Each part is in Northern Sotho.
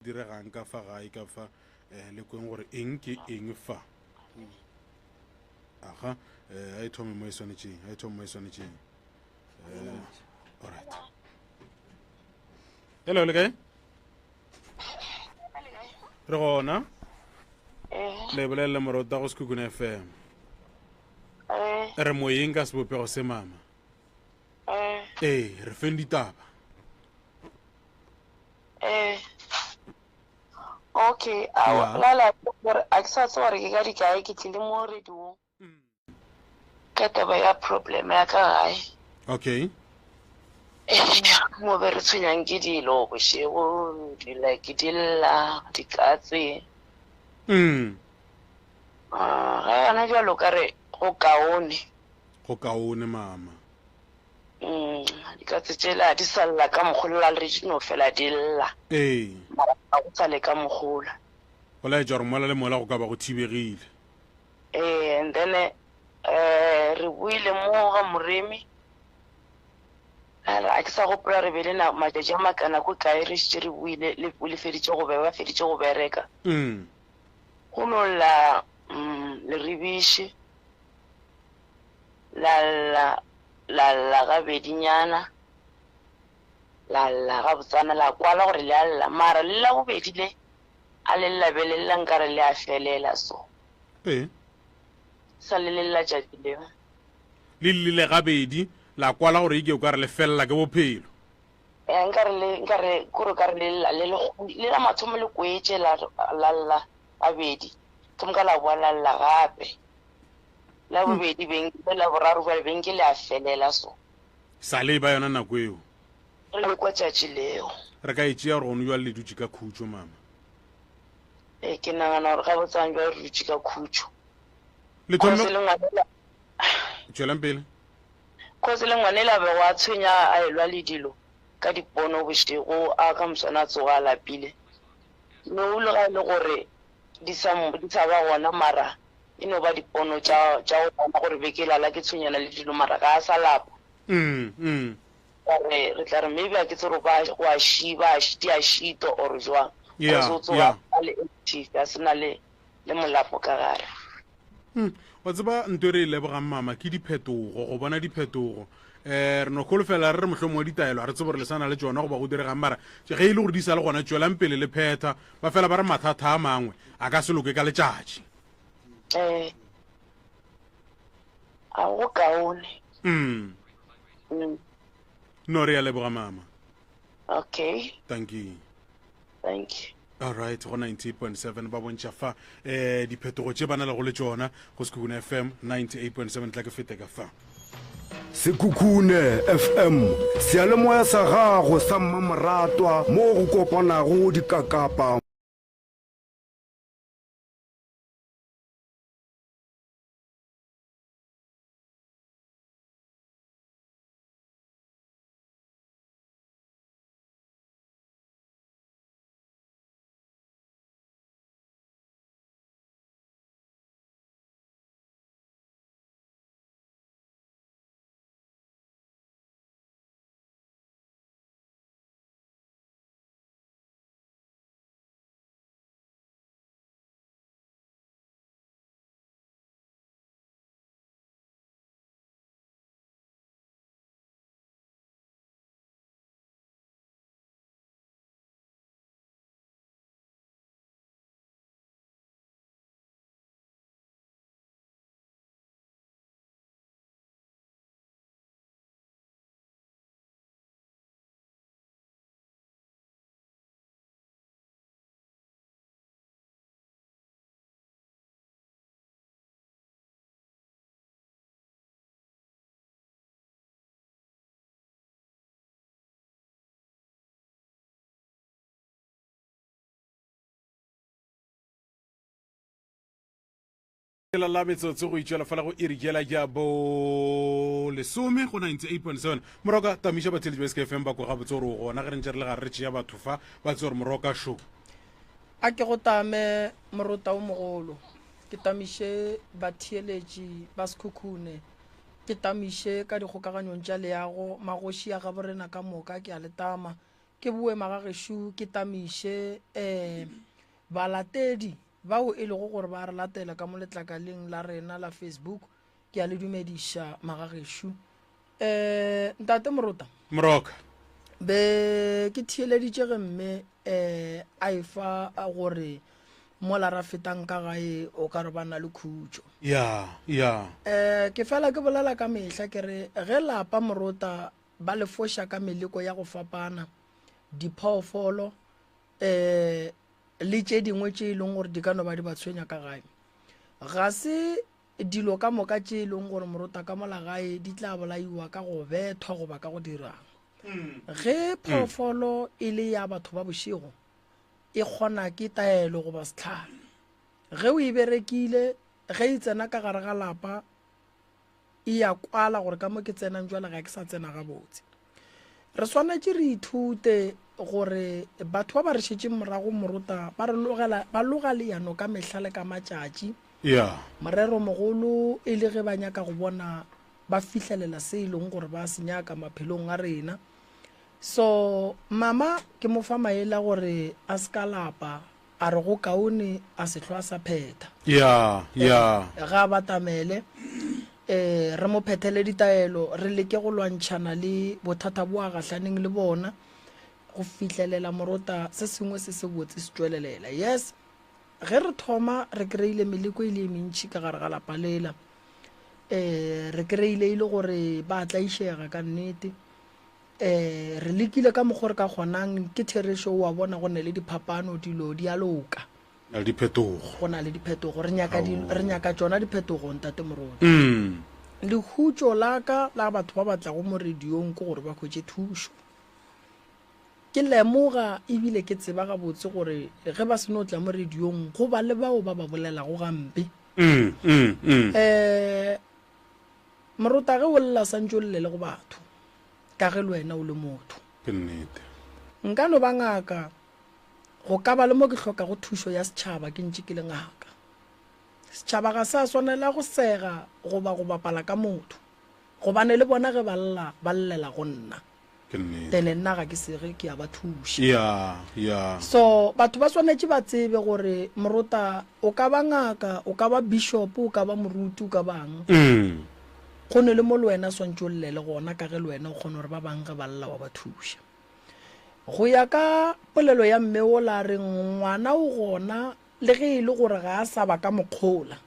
Diregang ka fa gae ka fa eh, le kweng gore eng ke eng fa. Aga, eh, a e thome mo e swanetšeng, a e thome mo e swanetšeng. Eh, alright. Hello, le kae? Re gona. Le bolelele morota go Sekhukhune FM. Re moyeng ka sebopego se mama. Ee, re feng ditaba. Eh. Okay, a Yeah. lala gore a ke sa tseba gore ke ka dikae ke tlile mo radiong ka taba ya problem ya ka gae. Okay. Eh, mo be re tshwenyang ke dilo bošego di like di lla dikatse. Mm. Ah, ga gana jalo ka re go kaone. Go kaone mama. Mm, dikatse tšela di sa lla ka mokgola le re di no fela di lla. Ee. Mara ga go sa le ka mokgola. Go laetša gore mola le mola go ka ba go thibegile. Ee, and then eh re buile mo ga Moremi. A re, a ke sa gopola re be le na matšatši a makana ko kae re šetše re buile le le feditše go be ba feditše go bereka. Mm. Go no lla mm, leribiši. La lla, la lla gabedinyana, la lla gabotsana, la kwala gore le a lla, mara le la bobedi le, a le lla be le lla nkare le a felela so. Ee. Sa le le lla tšatši leo. Le llile gabedi, la kwala gore eke o ka re le felela ke bophelo. Ee, nkare le, nkare, kore o ka re le lla, le le, le la mathomo le kwetše la, la lla gabedi, ke moka la boa la lla gape. La bobedi beng le la boraro bjale beng ke le a felela so. Sa le ba yona nako eo. Re le kwa tšatši leo. Re ka e tšea gore gone jwale le dutše ka khutšo mama. Ee, ke nagana gore gabotsang jwale re dutše ka khutšo. Le thome. Cause le ngwanela. Tšwelang pele. Cause le ngwanela bego a tshwenya a elwa le dilo ka dipono bošego a ka moswana a tsoga a lapile. No le ga e le gore di sa di sa ba gona mara e no ba dipono tša tša go bona gore be ke lala ke tshwenyana le dilo mara ga a sa lapa. Mm, mm. Ka re re tla re maybe a ke tsere ba go a shi ba di a shito or jwang. Yeah, Cause o tsoga yeah. a le active a se na le le molapo ka gare. Hmm, wa tseba nto e re e lebogang mama ke diphetogo go bona diphetogo um re no kholofela re re mohlomong wa ditaelo ga re tsebe gore le sa na le tšona goba go diregang mara ge e le gore di sa le gona tšwelang pele le phetha ba fela ba re mathata a mangwe a ka se loke ka letšatši Eh, a go kaone. Mm. Mm. No re ya leboga mama. Okay. Thank you. Thank you. All right, go 98.7 ba bontšha fa eh diphetogo tše ba na lego le tšona go Sekhukhune FM 98.7 tla ke fete ka fa. Sekhukhune FM, seyalemoya sa gago sa mmamoratwa mo go kopanago dikakapa. Ela la metsotso go itšwela fela go iri jela ja bo lesome go 98.7 moroka tamiša batheletši ba skfm ba kwa gabotse gore o gona ge re ntše re le gare re tšea batho fa ba tse gore moroka šo A ke go tame morota o mogolo, ke tamiše batheeletši ba Sekhukhune, ke tamiše ka dikgokaganyong tša leago, magoši a gaborena ka moka ke a le tama. Ke boe magagešo ke tamiše um balatedi bao e lego gore ba re latela ka mo letlakaleng la rena la Facebook. Ke a le dumediša magagešo. Um ntate Morota. Moroka. Be ke theeleditše ge mme um a efa gore mola ra fetang ka gae o ka re ba na le khutšo. Ya, ya. Um ke fela ke bolela ka mehla ke re ge lapa Morota ba le foša ka meleko ya go fapana, diphoofolo um le tše dingwe tše e leng gore di ka no ba di ba tshwenya ka gae. Ga se dilo ka moka tše e leng gore morota ka mola gae di tla bolaiwa ka go bethwa goba ka go dirang. Ge phoofolo e le ya batho ba bošego, e kgona ke taelo goba sehlare. Ge o e berekile, ge e tsena ka gare ga lapa, e ya kwala gore ka mo ke tsenang jwale ga ke sa tsena gabotse. Re swanetše re ithute gore batho ba ba re šetšeng morago morota ba re logela ba loga leano ka mehla le ka matšatši. Yeah. Morero mogolo e le ge ba nyaka go bona ba fihlelela se e leng gore ba se nyaka maphelong a rena. So mama ke mo fa maele a gore a se ka lapa A re go kaone a se hlwa a sa phetha. Ya, ya. Ga a batamele, eh, re mo phethele ditaelo, re leke go lwantšhana le bothata bo a gahlaneng le bona, go fihlelela morota se sengwe se sebotse se tšwelelela. Yes, ge re thoma re kry-ile meleko e le e mentši ka gare ga lapa lela. Eh, re kry-ile e le gore ba tlaišega ka nnete. Um re lekile ka mokgo re ka kgonang, ke therešo, o a bona, go ne le diphapano, dilo di a loka. Na le diphetogo. Go na le diphetogo. Re nyaka di, re nyaka tšona diphetogo, Ntate Moruti. Mm. Lehutšo la ka la batho ba ba tlago mo radiong ke gore ba hwetše thušo. Ke lemoga ebile ke tseba gabotse gore ge ba se no tla mo radiong go ba le bao ba ba bolelago gampe. Mm, mm, mm. Eh, Morota ge o lla santše o llele go batho. Ka ge le wena o le motho. Ke nnete. Nka no ba ngaka, go ka ba le mo ke hlokago thušo ya setšhaba ke ntše ke le ngaka. Setšhaba ga se a swanela go sega goba go bapala ka motho, gobane le bona ge ba lla ba llela go nna. Ke nnete. Then nna ga ke sege ke a ba thuša. Ya, ya. So batho ba swanetše ba tsebe gore morota o ka ba ngaka, o ka ba bishop, o ka ba moruti, o ka bang. Mm. Go ne le mo le wena swantše o llele gona ka ge le wena o kgona gore ba bang ge ba lla wa ba thuša. Go ya ka polelo ya mme ola a reng ngwana o gona le ge e le gore ga a sa ba ka mokgola,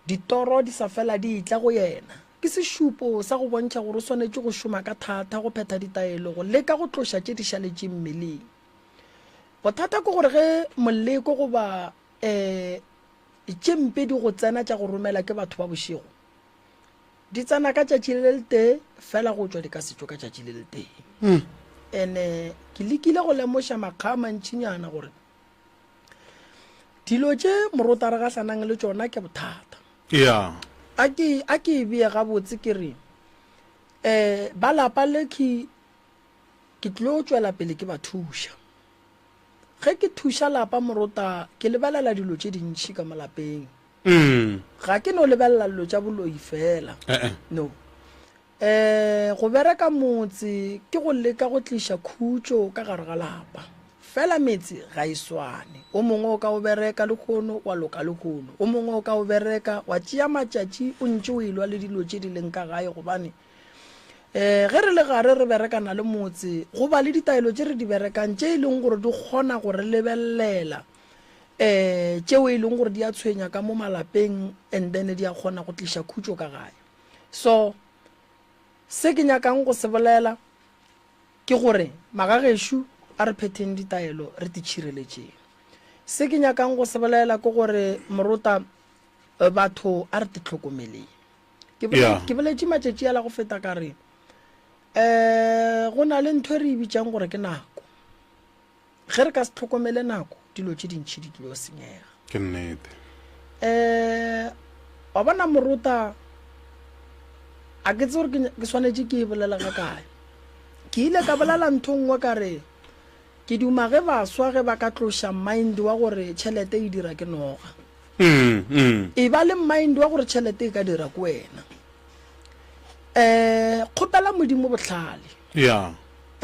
ditoro di sa fela di etla go yena. Ke sešupo sa go bontšha gore o swanetše go šoma ka thata go phetha ditaelo go leka go tloša tše di šaletšeng mmeleng. Bothata ke gore ge moleko goba um Tše mpe di go tsena tša go romela ke batho ba bošego. Di tsena ka tšatši le letee fela go tšwa di ka se tšwe ka tšatši le letee. Ene ke lekile go lemoša makga a mantšinyana gore dilo tše morota re gahlanang le tšona ke bothata. Yeah. A ke a ke e bee gabotse ke re um ba lapa lekhi ke tlo tšwela pele ke ba thuša. Ge ke thuša lapa morota ke lebelela dilo tše dintši ka mo lapeng. Ga ke no lebelela dilo tša boloi fela. No. Um go bereka motse ke go leka go tliša khutšo ka gare ga lapa. Fela metse ga e swane. O mongwe o ka o bereka lehono wa loka lehono. O mongwe o ka o bereka wa tšea matšatši o ntše o elwa le dilo tše di leng ka gae gobane Um ge re le gare re berekana le motse, go ba le ditaelo tše re di berekang tše e leng gore di kgona go re lebelelela um tšeo e leng gore di a tshwenya ka mo malapeng and then di a kgona go tliša khutšo ka gae. So se ke nyakang go se bolela ke gore magagešo a re phetheng ditaelo re titšhireletšeng. Se ke nyakang go se bolela ke gore morota batho a re titlhokomeleng. Ke bole, Yeah. ke boletše matšatši a la go feta ka re um go na le ntho e re e bitšang gore ke nako. Ge re ka se tlhokomele nako, dilo tše dintšhi di tlilo senyega. Ke nnete. Um wa bona morota a ke tsebe gore ke ke swanetše ke e bolela ga kae. Ke ile ka bolela ntho nngwe ka re ke duma ge baswa ge ba ka tloša mind wa gore tšhelete e dira ke noga. Mm, mm. E ba le mind wa gore tšhelete e ka dira ko wena. Um kgopela Modimo bohlale. Yeah.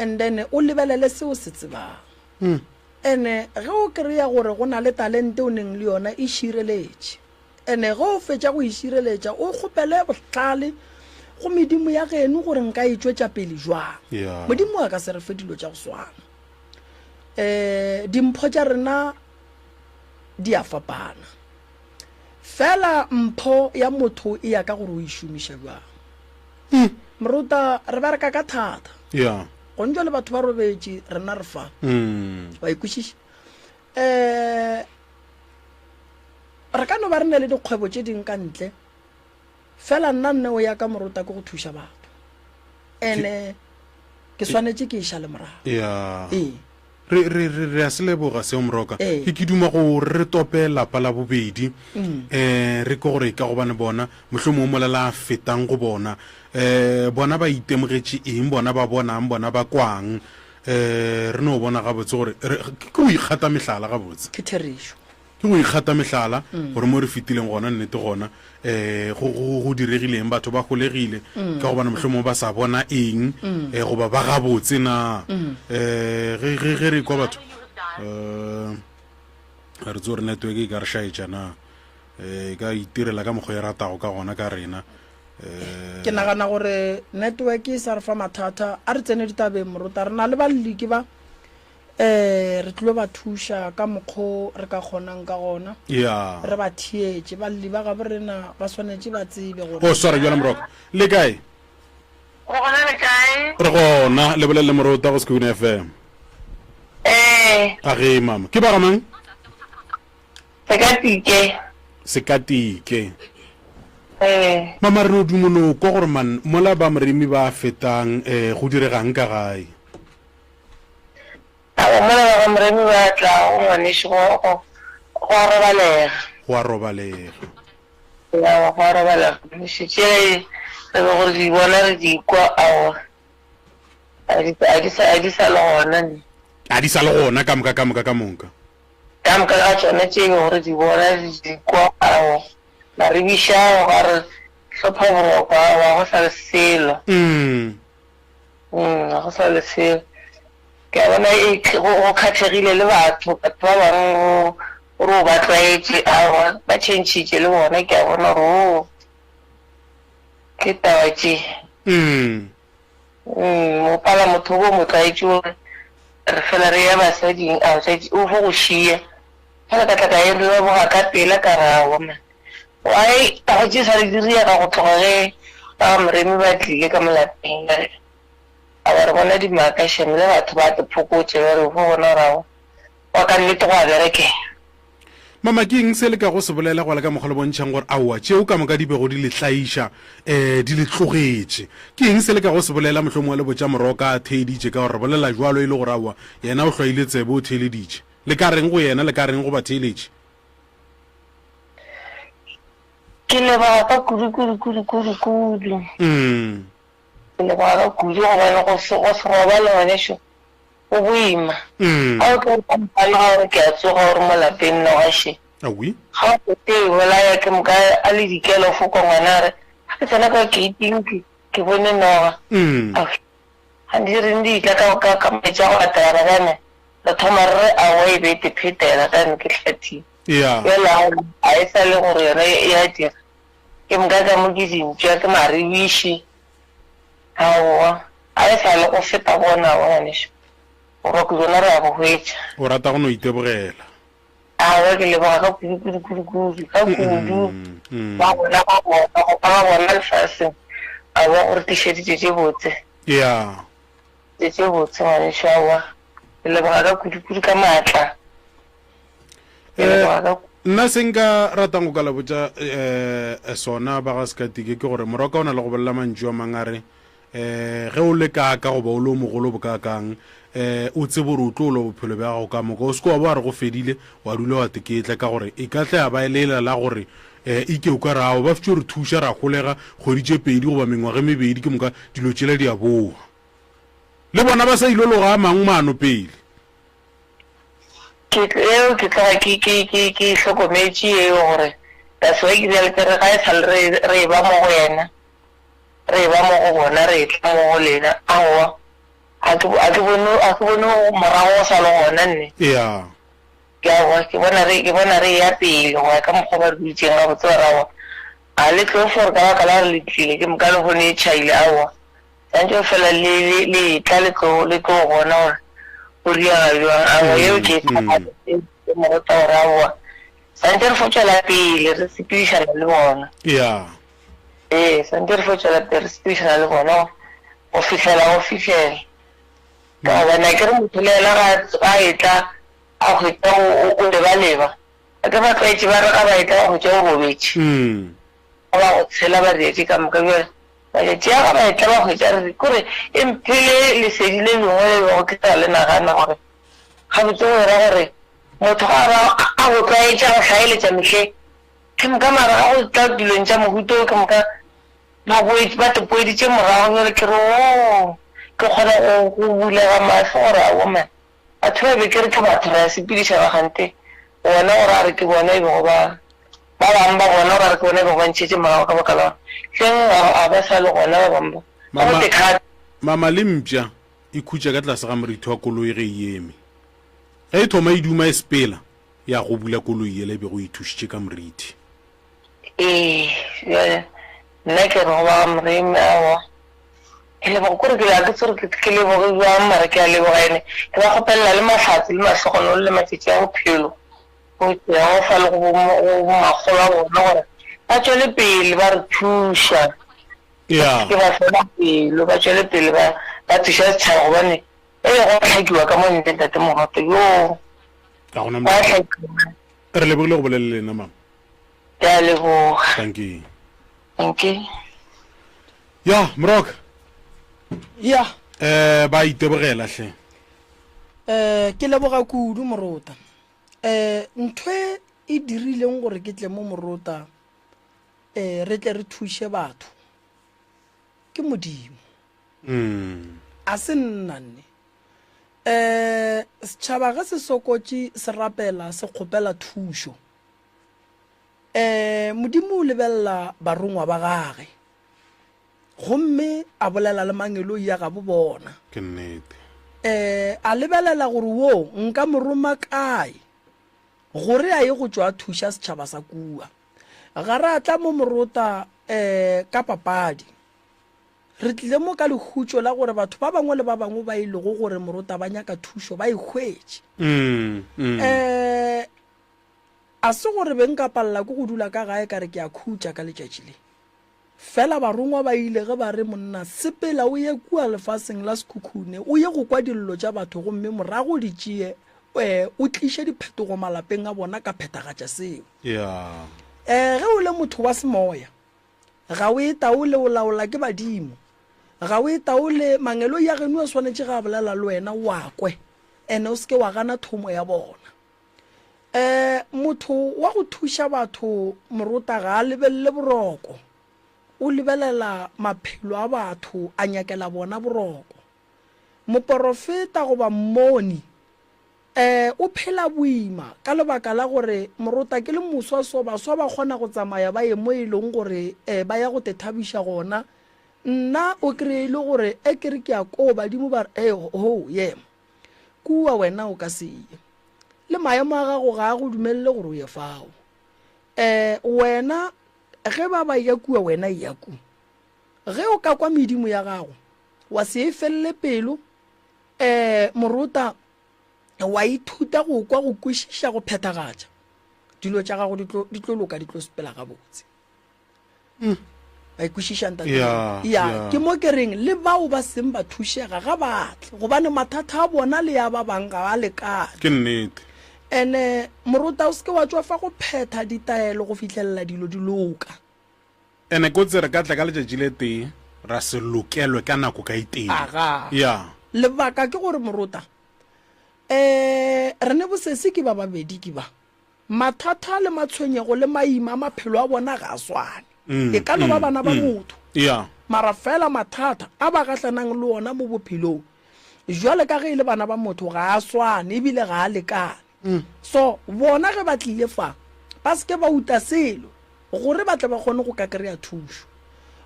And then o lebelele se o se tsebang. Ene ge o kry-a gore go na le talente o neng le yona, e šireletše. Ene ge o fetša go e šireletša, o kgopele bohlale go medimo ya geno gore nka e tšwetša pele jwang. Yeah. Modimo a ka se re fe dilo tša go swana. Um dimpho tša rena di a fapana. Fela mpho ya motho e ya ka gore o e šomiša bjang. Moruta, re bereka ka thata. Yeah. Gone jwale batho ba robetše, rena re fa. Mm. Wa e kwešiša? Um re ka no ba re ne le dikgwebo tše ding ka ntle, fela nna nne o ya ka moruta ke go thuša batho. Ene ke swanetše ke e šale morago. Yeah. Ee. Re, re, re, re a se leboga seo, Moroka. Ee. Ke, ke duma go re tope lapa la bobedi, um re kwe gore ka gobane bona, mohlomongwe mola la fetang go bona, um bona ba itemogetše eng, bona ba bonang, bona ba kwang. Um re no bona gabotse gore re, ke go ikgata mehlala gabotse. Ke therešo. Ke go ikgata mehlala gore mo re fetileng gona, nnete gona, um go, go, go diregile eng, batho ba holegile ka gobane mohlomongwe ba sa bona eng, um goba ba gabotse na. Um ge, ge, ge re ekwa batho, um ga re tsebe gore network e ka re šaetša na, um e ka itirela ka mokgwa e ratago ka gona ka rena. Um Ke nagana gore network e sa re fa mathata. A re tsene ditabeng, Moruta. Re na le balli ke ba. Ee, re tlilo ba thuša ka mokgo re ka kgonang ka gona. Ya. Re ba theetše. Balli ba gabo rena ba swanetše ba tsebe gore. Oh, sorry, bjale Moroka. Le kae? Re gona le kae? Re gona. Le bolele le Morota go Sekhukhune FM. Ee. A ge, mama. Ke ba ga mang? Sekatike. Sekatike. Ee. Mama, re no duma no kwa gore man mola ba Moremi ba fetang, eh, go diregang ka gae? Aowa, mola ba ga Moremi ba tlago, ngwanešu, go, go, go a robalega. Go a robalega. Aowa, go a robalega, ngwanešu. Tše re bego re di bona, re di kwa, aowa, a di, a di sa, a di sa le gona ne. A di sa le gona ka moka, ka moka, ka moka. Ka moka ga tšona tše bego re di bona, re di kwa, aowa, maribiša ao ga re hlopha boroko, aowa, go sa le selo. Mm. Mm, ga go sa le selo. Ke a bona e, go, go kgathegile le batho, batho ba bangwe go, gore o ba tlwaetše, aowa, ba tšhentšhitše le bona, ke a bona gore oo, ke taba tše. Mm. Mm, o pala motho o bo mo tlwaetše gore re fela re ya basading, a tšatši o fo go šia. Fela ka tla ka e leboga ka pela ka re aowa man. Why taba tše sa le di riega go tloga ge ba ga Moremi ba tlile ka mo lapeng ba re a ba re bona dimaka shem le batho ba te phokotše ba re fo bona gore aowa wa ka nnete go a berekega. Mama ke eng se le kago se bolela go ya le ka mokgwa le bontšhang gore aowa tšeo ka moka di bego di le tlaiša um di le tlogetše? Ke eng se le kago se bolela mohlomongwe le botša Moroka a theeditše ka gore re bolela bjalo e le gore aowa yena o hlwaile tsebe o theeleditše? Le ka reng go yena le ka reng go batheeletši? Ke leboga ka kudu kudu kudu kudu kudu. Mm. Ke leboga ka kudu gobane go se go se robale ngwanešu go boima. Mm. Ga o tlo ka mpana ga gore ke a tsoga gore mo lapeng noga še. Awi. Ga o fete e bolaya ke moka a le dikelo fo kwa ngwana a re ga ke tsena ka gating ke ke bone noga. Mm. Awi. Ga di reng di tla ka ka ka metša go latela bane re thoma re re aowa e be e te phetela ka ke hlathile. Ya. Bjale aowa, a e sa le gore yona e a dira. Ke moka ka mo ke dintša, ke maribiši. Aowa, a e sa le go feta bona, aowa ngwanešu. Boroko bjona re a bo hwetša. O rata go no itebogela. Aowa, ke leboga ka kudu, kudu, kudu, kudu, ka kudu. Ba bona ba bona, go ba bona lefaseng. Aowa, o re tlišeditše tše botse. Ya. Tše botse, ngwanešu, aowa. Ke leboga ka kudu, kudu, ka maatla. Eh, nna se nka ratang go ka le botša um sona ba ga Sekatike ke gore morwa ka o na le go bolela mantšu a mang a re um ge o le kaaka goba o le o mogolo bokaakang um o tsebe gore o tlo lwa bophelo bja gago ka moka o se ke wa bo wa re go fedile wa dula wa teketla ka gore e ka tla ya ba e lela la gore um ike o ka re ao ba fetše re thuša ra golega kgwedi tše pedi goba mengwaga e mebedi ke moka dilo tšela di a boa le bona ba sa ilo loga a mangwe maano pele. Ke eo ke tloga ke ke ke ke e hlokometše eo gore that's why ke bjale ke re ga e sa le re re e ba mo go yena re e ba mo go bona re e tla mo go lena aowa. A ke, a ke bone, a ke bone morago go sa le gona nne. Ya. Ke aowa, ke bona re, ke bona re eya pele go ya ka mokgwa ba re dutšeng gabotse ba re aowa. A le tlo fo re ka baka la gore le tlile ke moka lehono e tšhaile aowa. Swantše go fela le, le, le etla le tlo, le tlo bona gore go riega bjang. Aowa yeo ke e tshepa, e mo rota gore aowa. Swantše re fo tšwela pele re sepedišana le bona. Ya. Ee, swantše re fo tšwela pele re sepedišana le bona go fihlela go fihlela. Ka gobane a ke re motho le yena ga a etla a hwetša o lebaleba. A ke ba tlwaetše ba re ga ba etla ba hwetša o robetše. Ba ba go tshela ba dietše ka moka. Bjale matšatši a ga ba etla ba hwetša re kore e mphele lesedi le lengwe le bego ke sa le nagana gore gabotse go era gore motho ga a ba a go tlwaetša go hlaeletša mehleng ke moka mara ga go tla dilong tša mohuta o ke moka Ba boetše, ba tepoeditše morago bjale ke re, Oo, ke kgona go, go bulega mahlo gore aowa man, batho ba be ke re ke batho re a sepedišana kgante bona gore a re ke bona e bego ba, ba bangwe ba bona gore a re ke bona e bego ba ntšhetše morago ka baka la gore hleng ga, ga ba sa le gona ba bangwe ba. Ba go Mama, te kgate. mama le mpša e khutša ka tlase ga morithi wa koloi ge e eme. Ge e thoma e duma e sepela, ya gobula koloi yela e bego e thušitše ka morithi. Ee, bjale nna ke re go ba ga Moremi, aowa, ke leboga, kore ke ga ke tsebe gore ke leboge bjang, mara ke a leboga ene ke ba kgopelela le mahlatse le mahlogonolo le matšatši a bophelo go Jehofa le go bomakgolo a bona gore ba tšwele pele ba re thuša, ba se ke ba fela pelo, ba tšwele pele ba ba thuša setšhaba gobane e be go hlakiwa ka mo ntle ntate Mogato, yoo go a hlakiwa. Re lebogile go bolela le lena mama. Ke a leboga. Dankie. Dankie. Ya, Moroka. Ya. Eh ba itebogela hle. Eh ke leboga kudu Morota. Eh ntho e e dirileng gore ke tle mo Morota eh re tle re thuše batho ke Modimo. Mm. A se nna nne. Eh setšhaba ge se sokotše se rapela se kgopela thušo. Eh Modimo o lebelela barongwa ba gage gomme a bolela le mangeloi a gabo bona. Ke nnete. Eh a lebelela gore wo nka mo roma kae gore a ye go tšwa a thuša setšhaba sa kua. Ga ra tla mo morota eh ka papadi. Re tlile mo ka lehutšo la gore batho ba bangwe le ba bangwe ba e lego gore morota ba nyaka thušo ba e hwetše. Um a se gore be nka palela ke go dula ka gae ka re ke a khutša ka letšatši le. Fela barongwa ba ile ge ba re, Monna, sepela o ye kua lefaseng la Sekhukhune o ye go kwa dillo tša batho gomme morago o di tšee o tliše diphetogo malapeng a bona ka phethagatša seo. Um ge o le motho wa semoya, Ga o e taole, o laola ke badimo. Ga o e taole, mangeloi a geno a swanetše ge a bolela le wena o a kwe, ene o se ke wa gana thomo ya bona. Um motho wa go thuša batho morota ga a lebelele boroko, o lebelela maphelo a batho a nyakela bona boroko. Moporofeta goba mmoni Ee, o phela boima ka lebaka la gore morota ke le moswa so baswa ba kgona go tsamaya ba ye mo e leng gore um ba ya go te thabiša gona. Nna o kry-e e le gore e ke re ke ya koo badimo ba re ee hoo yema kua wena o ka se ye. Le maemo a gago ga a go dumelele gore o ye fao. Um wena ge ba ba eya kua wena eya ku. Ge o ka kwa medimo ya gago wa se e felele pelo um morota wa ithuta go kwa, go kwešiša, go phethagatša, dilo tša gago di tlo, di tlo loka, di tlo sepela gabotse. Mm. Ba ikwešiša ntate? Ya, Ya, ya. ke mo ke reng le bao ba seng ba thušega ga ba tle, gobane mathata a bona le ya ba bang ga a lekane. Ke nnete. Ene morota o se ke wa tšwafa go phetha ditaelo go fihlelela dilo di loka. Ene kotsi re ka tla ka letšatši le tee ra se lokelwe ka nako ka e tee. Aga. Ya. Lebaka ke gore morota, eh, re ne bosesi ke ba babedi ke ba. Mathata le matshwenyego le maima a maphelo a bona ga a swane. E ka no ba bana ba motho. Ya. Mara fela mathata a ba gahlanang le ona mo bophelong, jwale ka ge e le bana ba motho, ga a swane ebile ga a lekane. So bona ge ba tlile fa, ba se ke ba uta selo. Gore ba tle ba kgone go ka kry-a thušo.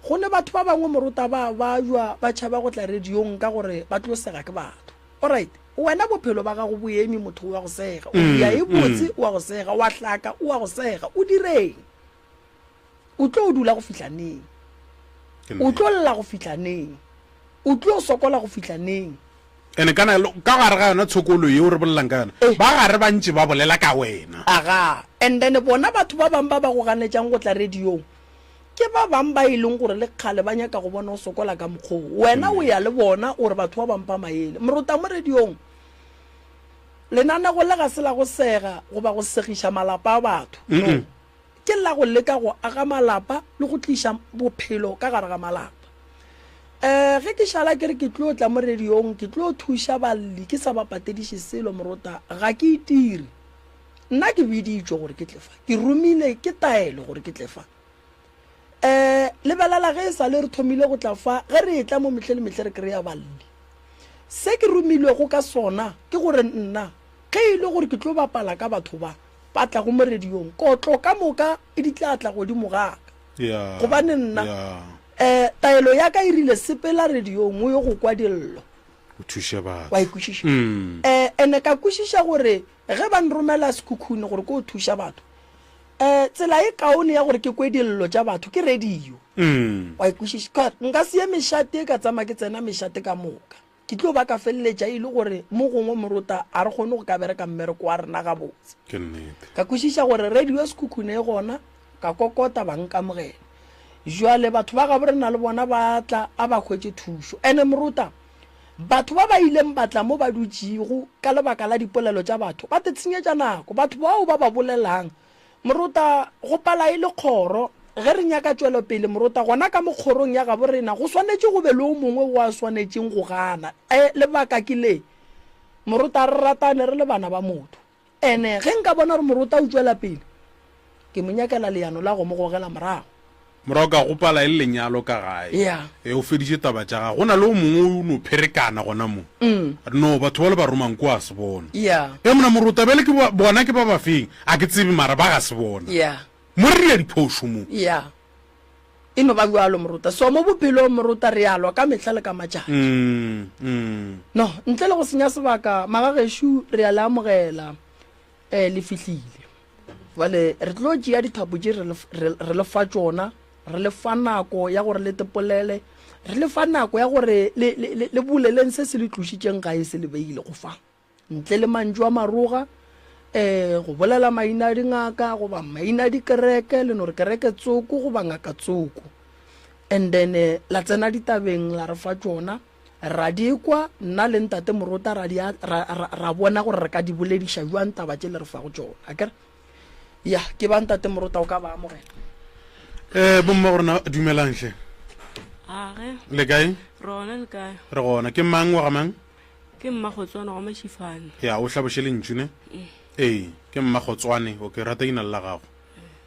Go ne batho ba bangwe morota ba bajwa ba tšhaba go tla radiong ka gore ba tlo sega ke batho. Alright, wena bophelo ba gago bo eme motho wa go sega. O dia e botse wa go sega, wa hlaka o wa go sega. O direng? O tlo dula go fihla neng? O tlo lla go fihla neng? O tlo sokola go fihla neng? Ene kana ka gare ga yona tshokolo yeo re bolelang ka yona, eh. ba gare ba ntše ba bolela ka wena. Aga, and then bona batho ba bang ba ba go ganetšang go tla radiong ke ba bang ba e leng gore le kgale ba nyaka go bona o sokola ka mokgoo. Wena o ya le bona o re batho ba ba mpha maele. Morota mo radiong, lenanego le ga se la go sega goba go segiša malapa a batho. No. Ke la go leka go aga malapa le go tliša bophelo ka gare ga malapa. Um ge ke šala ke re ke tlo tla mo radiong ke tlo thuša balli ke sa ba patediše selo morota ga ke itire. Nna ke biditšwe gore ke tle fa, ke romile ke taelo gore ke tle fa. Um lebelela ge e sa le re thomile go tla fa, ge re etla mo mehle le mehle re kry-a balli. Se ke romilwego ka sona ke gore nna ge e le gore ke tlo bapala ka batho ba, ba tlago mo radiong, kotlo ka moka e di tla tla godimo ga ka. Gobane nna, um taelo ya ka e rile sepela radiong o ye go kwa dillo. O thuše batho. Wa e kwešiša? Um ene ka kwešiša gore Ge ba nromela Sekhukhune gore ko thuša batho, um tsela e kaone ya gore ke kwe dillo tša batho ke radio. Wa e kwešiša? Ka nka se ye mešate ka tsamaya ke tsena mešate ka moka. Ke tlo ba ka feleletša e le gore mo gongwe morota a re kgone go ka bereka mmereko wa rena gabotse. Ke nnete. Ka kwešiša gore radio ya Sekhukhune e gona, ka kokota ba nkamogela. Jwale batho ba gabo rena le bona ba tla a ba hwetše thušo. Ene morota, Batho ba ba ileng ba tla mo ba dutšego ka lebaka la dipolelo tša batho ba tetshenyetša nako. Batho bao ba ba bolelang, Morota, go pala e le kgoro. Ge re nyaka tšwelopele, Morota, gona ka mo kgorong ya gabo rena go swanetše go be le o mongwe wo a swanetšeng go gana. E, lebaka ke le, Morota, re ratane re le bana ba motho. Ene ge nka bona gore morota o tšwela pele, ke mo nyakela leano la go mo gogela morago. Morago ka gopala e le lenyalo ka gae. Yeah. E, o feditše taba tša gagwe. Go na le o mongwe o no pherekana gona mo. No, batho ba le ba romang ko a se bona. Yeah. E, mona morota bjale ke ba, bona ke ba ba feng? A ke tsebe mara ba ga se bona. Yeah. Mo re dira diphošo mo. Yeah. E no ba bjalo, Moruta. So mo bophelong, Moruta, re a lwa ka mehla le ka matšatši. Mm, mm. No, ntle le go senya sebaka, magagešo, re a le amogela. Eh, le fihlile. Bjale re tlo tšea dithapo tše re le, re, re le fa tšona, re le fa nako ya gore le tepolele, re le fa nako ya gore le, le, le, le boleleng se se le tlošitšeng gae se le beile go fa. Ntle le mantšu a maroga, um go bolela maina a dingaka goba maina a dikereke, le no re kereke tsoko goba ngaka tsoko. And then eh, la tsena ditabeng la re fa tšona, ra di kwa, nna le ntate Morota ra, di, ra, ra, ra bona gore re ka di bolediša jwang taba tše le re fago tšona. Akere? Ya, ke ba ntate Morota o ka ba amogela. Eh, bomma go rena dumelang hle. Age. Le kae? Rona le kae? Re gona. Ke mang wa ga mang? Ke Mmakgotswane wa Mashifane. Ya, o hlaboše lentšu ne? Ee, ke Mmakgotswane. Okay, rata ina la gago.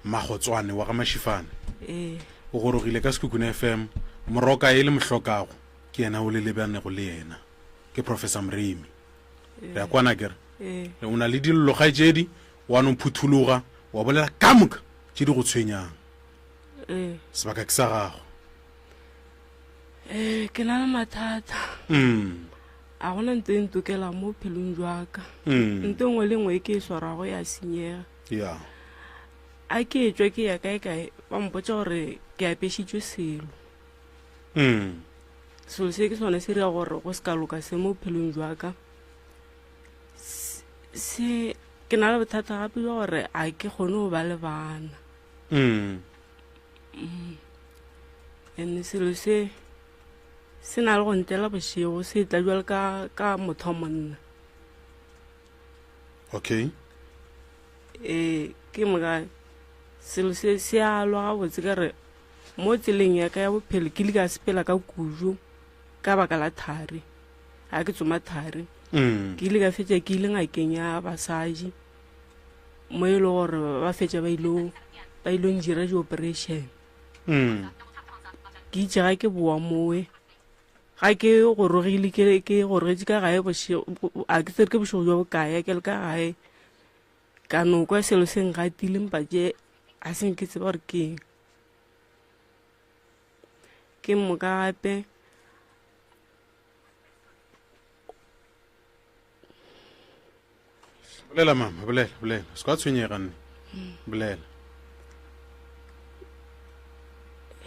Mmakgotswane wa ga Mashifane. Ee. O gorogile ka Sekhukhune FM. Moroka e le mohlokago, ke yena o le lebanego le yena. Ke Professor Moremi. Re a kwana akere? Ee. O na le dillo kgaetšedi, wa no phuthologa, wa bolela ka moka tše di go tshwenyang. Ee. Sebaka ke sa gago. Ee, ke na le mathata. Mm. A gona nto e ntokelang mo bophelong jwa ka. Mm. Nto nngwe le nngwe e ke e swarago ya senyega. Yeah. A ke etšwa ke ya kae kae ba mpotša gore ke apešitšwe selo. Mm. Selo se ke sone se dira gore go se ka loka se mo bophelong jwa ka. Se ke na le bothata gape jwa gore a ke kgone go ba le bana. Mm. Mm. And selo se se na le go ntela bošego se tla jwale ka ka motho wa monna. Okay. Ee, ke moka selo se se a lwa gabotse ka re mo tseleng ya ka ya bophelo ke ile ka sepela ka kudu ka baka la thari ga ke tsoma thari mm. ke ile ka fetša ke ile ngakeng ya basadi mo e le gore ba fetša ba ile ba ile ndira di-operation mm. Ke itše ga ke boa mowe ga ke gorogile ke ke gorogetše ka gae bošego a ke tsere ke bošego jwa bokae ke le ka gae ka no kwa selo se ngatile mpa tše a se nke tseba gore ke eng. Ke moka gape Bolela mama, bolela, bolela. Se ka tshwenyega nne. Bolela.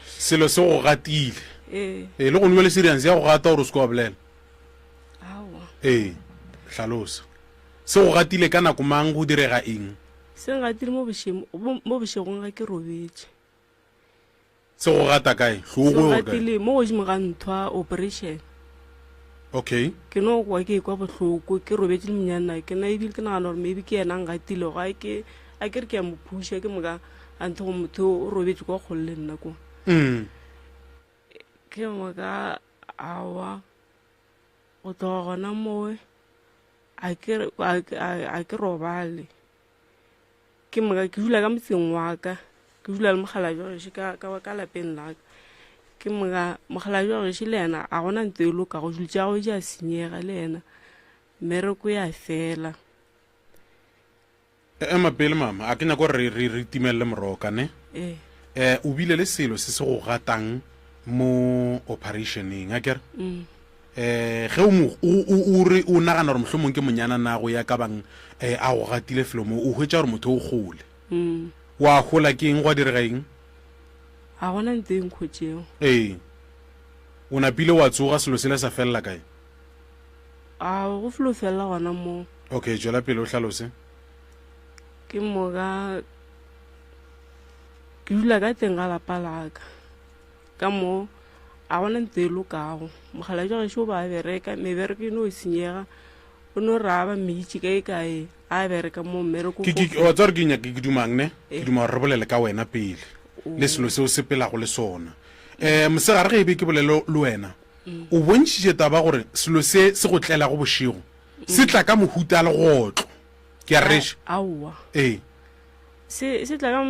Selo se go gatile. Ee. Ee, le go nwa le serious ya go gata gore o se ke wa bolela. Aowa. Ee, hlalosa. Se go gatile ka nako mang go direga eng? Se ngatile mo bošemo mo bošegong ga ke robetše. Se go gata kae? Se Hlogo or kae? gatile mo godimo ga nthwa operation. Okay. Ke no kwa ke kwa bohloko ke robetše le monyana ke na ebile ke nagana gore maybe ke yena a ngatilego a ke a ke re ke a mo phuša ke moka a ntho go motho o robetše kwa kgole le nna kwa. Mm. Ke moka awa go tloga gona mowe a ke a ke robale. Ke moka ke dula ka motseng wa ka, ke dula le mokgalabje wa gešo ka, ka, ka lapeng la ka. Ke moka mokgalabje wa gešo le yena a gona ntho e lokago, dilo tša gagwe di a senyega le yena, mmereko ya fela. Ema pele mama, a ke nyako gore re, re, re timelele moroka ne. Ee. Eh, o bile le selo se se go gatang mo operationeng, a kere? Mm. Eh, ge o mo, o, o, o re o nagana gore mohlomong ke monyana nago ya ka bang eh, a go gatile felo mo, o hwetša gore motho o gole. Mm. Wa gola ke eng, gwa direga eng? A gona ntho e nkgotšego. Ee. O napile wa tsoga, selo sela sa felela kae? A go felo felela gona moo. Okay, tšwela pele o hlalose. Ke moka ke dula ka teng ga lapa la ka. Ka mo a gona ntho e lokago. Mokgalabje wa gešo o ba a bereka, mebereko e no senyega. O no re a ba mmitše kae kae a bereka mo mmereko. Ke, ke, wa tseba gore ke nyaka ke dumang ne? Eh. Ke duma gore re bolele ka wena pele le selo se o sepelago le sona. Um mosegare ge e be ke bolele le wena, o bontšhitše taba gore selo se se go tlelago bošego se tla ka mohuta legotlo. Ke a rereša? Aowa. Ee. Se se tla ka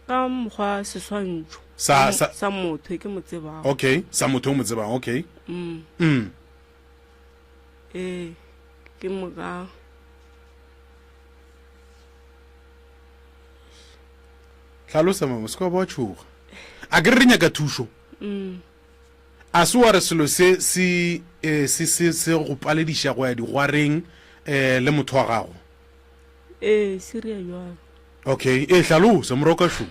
ka mokgwa seswantšho. Sa sa sa motho e ke mo tsebago. Okay, sa motho o mo tsebago, okay. Mm. Mm. Ee, ke moka. Hlalosa mama, se ka ba wa tšhoga. A ke re re nyaka thušo. Mm. A se wa re selo se se eh, se se se go palediša go ya digwareng eh, le motho wa gago? Ee, se ria bjalo. Okay, ee hlalosa moroka šo.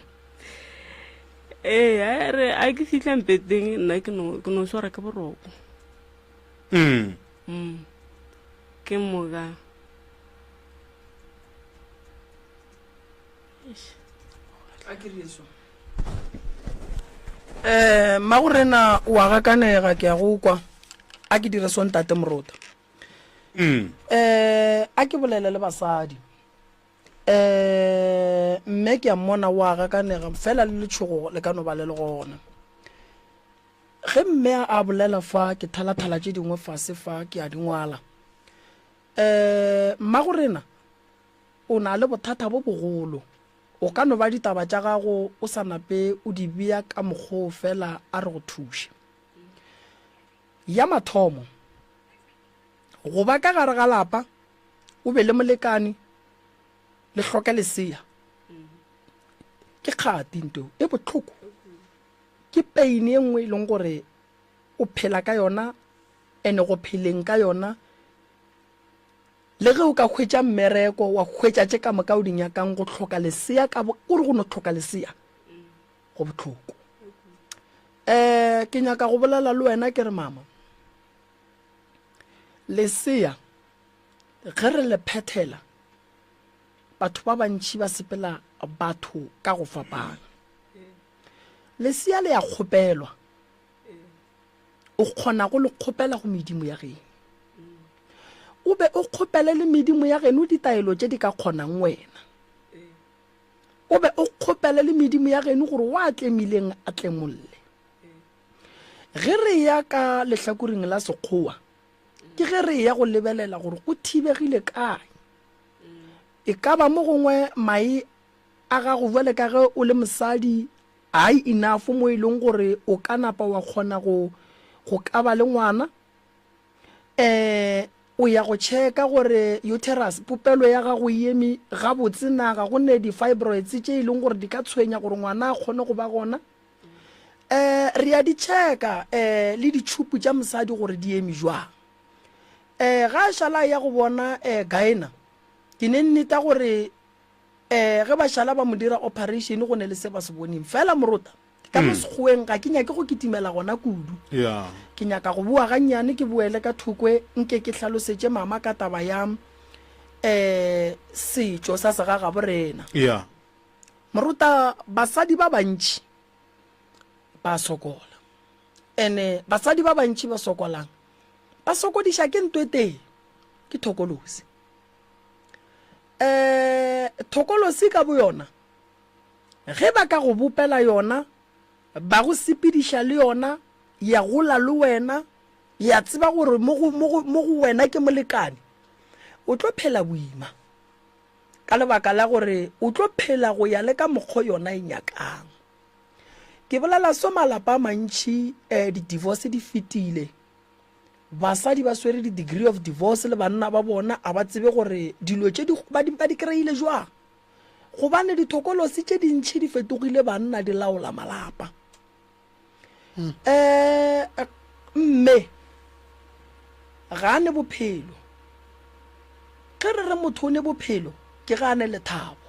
Ee, a re a ke fihla mpeteng nna ke no ke no swara ke boroko. Mm. Mm. Ke moka. A ke re so. Eh, mmagorena o a gakanega ke a go kwa. A ke dire so ntate Morota. Mm. Eh, a ke bolele le basadi. Eh, mme ke a mmona o a gakanega fela le letšhogo le ka no ba le le gona. Ge mme a bolela fa ke thalathala tše dingwe fase fa ke a di ngwala. Eh, mmagorena o na le bothata bo bogolo. O ka no ba ditaba tša gago o sa nape o di bea ka mokgwa o fela a re go thuše. Ya mathomo, go ba ka gare ga lapa o be le molekane le hloke lesea ke kgati nto e bohloko, ke pain e nngwe e leng gore o phela ka yona ene go pheleng ka yona Le ge o ka hwetša mmereko, wa hwetša tše ka moka o di nyakang, go hloka lesea ka bo, o re go no hloka lesea, go bohloko. Um ke nyaka go bolela le wena ke re mama, lesea ge re le phethela, batho ba bantši ba sepela batho ka go fapana. Lesea le ya kgopelwa. O kgona go le kgopela go medimo ya geno. O be o kgopele le medimo ya geno ditaelo tše di ka kgonang wena. O be o kgopele le medimo ya geno gore wa tlemileng a tlemolle. Ge re ya ka lehlakoreng la Sekgowa, ke ge re ya go lebelela gore go thibegile kae. E ka ba mo gongwe mae a gago bjale ka ge o le mosadi Ai enough mo e leng gore o ka napa wa kgona go go ka ba le ngwana. Eh o ya go checka gore uterus popelo ya gago e eme gabotse na, ga go ne di-fibroids tše e leng gore di ka tshwenya gore ngwana a kgone go ba gona. Um re a di checka um le ditšhupu tša mosadi gore di eme jwang. Um ga a šala a ya go bona um gyna, ke ne nneta gore um ge ba šala ba mo dira operation go ne le se ba se boneng. Fela morota, ka mo Sekgoweng ga ke nyake go kitimela gona kudu. Yeah. Ke nyaka go boa gannyane ke boele ka thokwe nke ke hlalosetše mama ka taba ya um setšo sa segagabo rena. Yeah. Morota, basadi ba bantši ba sokola. Ene basadi ba bantši ba sokolang ba sokodiša ke nto e tee, ke thokolosi. Um thokolosi ka boyona ge ba ka go bopela yona, ba go sepediša le yona, ya gola le wena, ya tseba gore mo go, mo go, mo go wena ke molekane, o tlo phela boima. Ka lebaka la gore o tlo phela go ya le ka mokgo yona e nyakang. Ke bolela so malapa a mantši eh, di-divorce di fetile. Basadi ba swere di-degree of divorce le banna ba bona a ba tsebe gore dilo tše di, ba di, ba di kry-ile jwang. Gobane dithokolosi tše dintši di fetogile banna di laola malapa. Um mme ga a ne bophelo. Ge re re motho o ne bophelo ke ge a ne lethabo.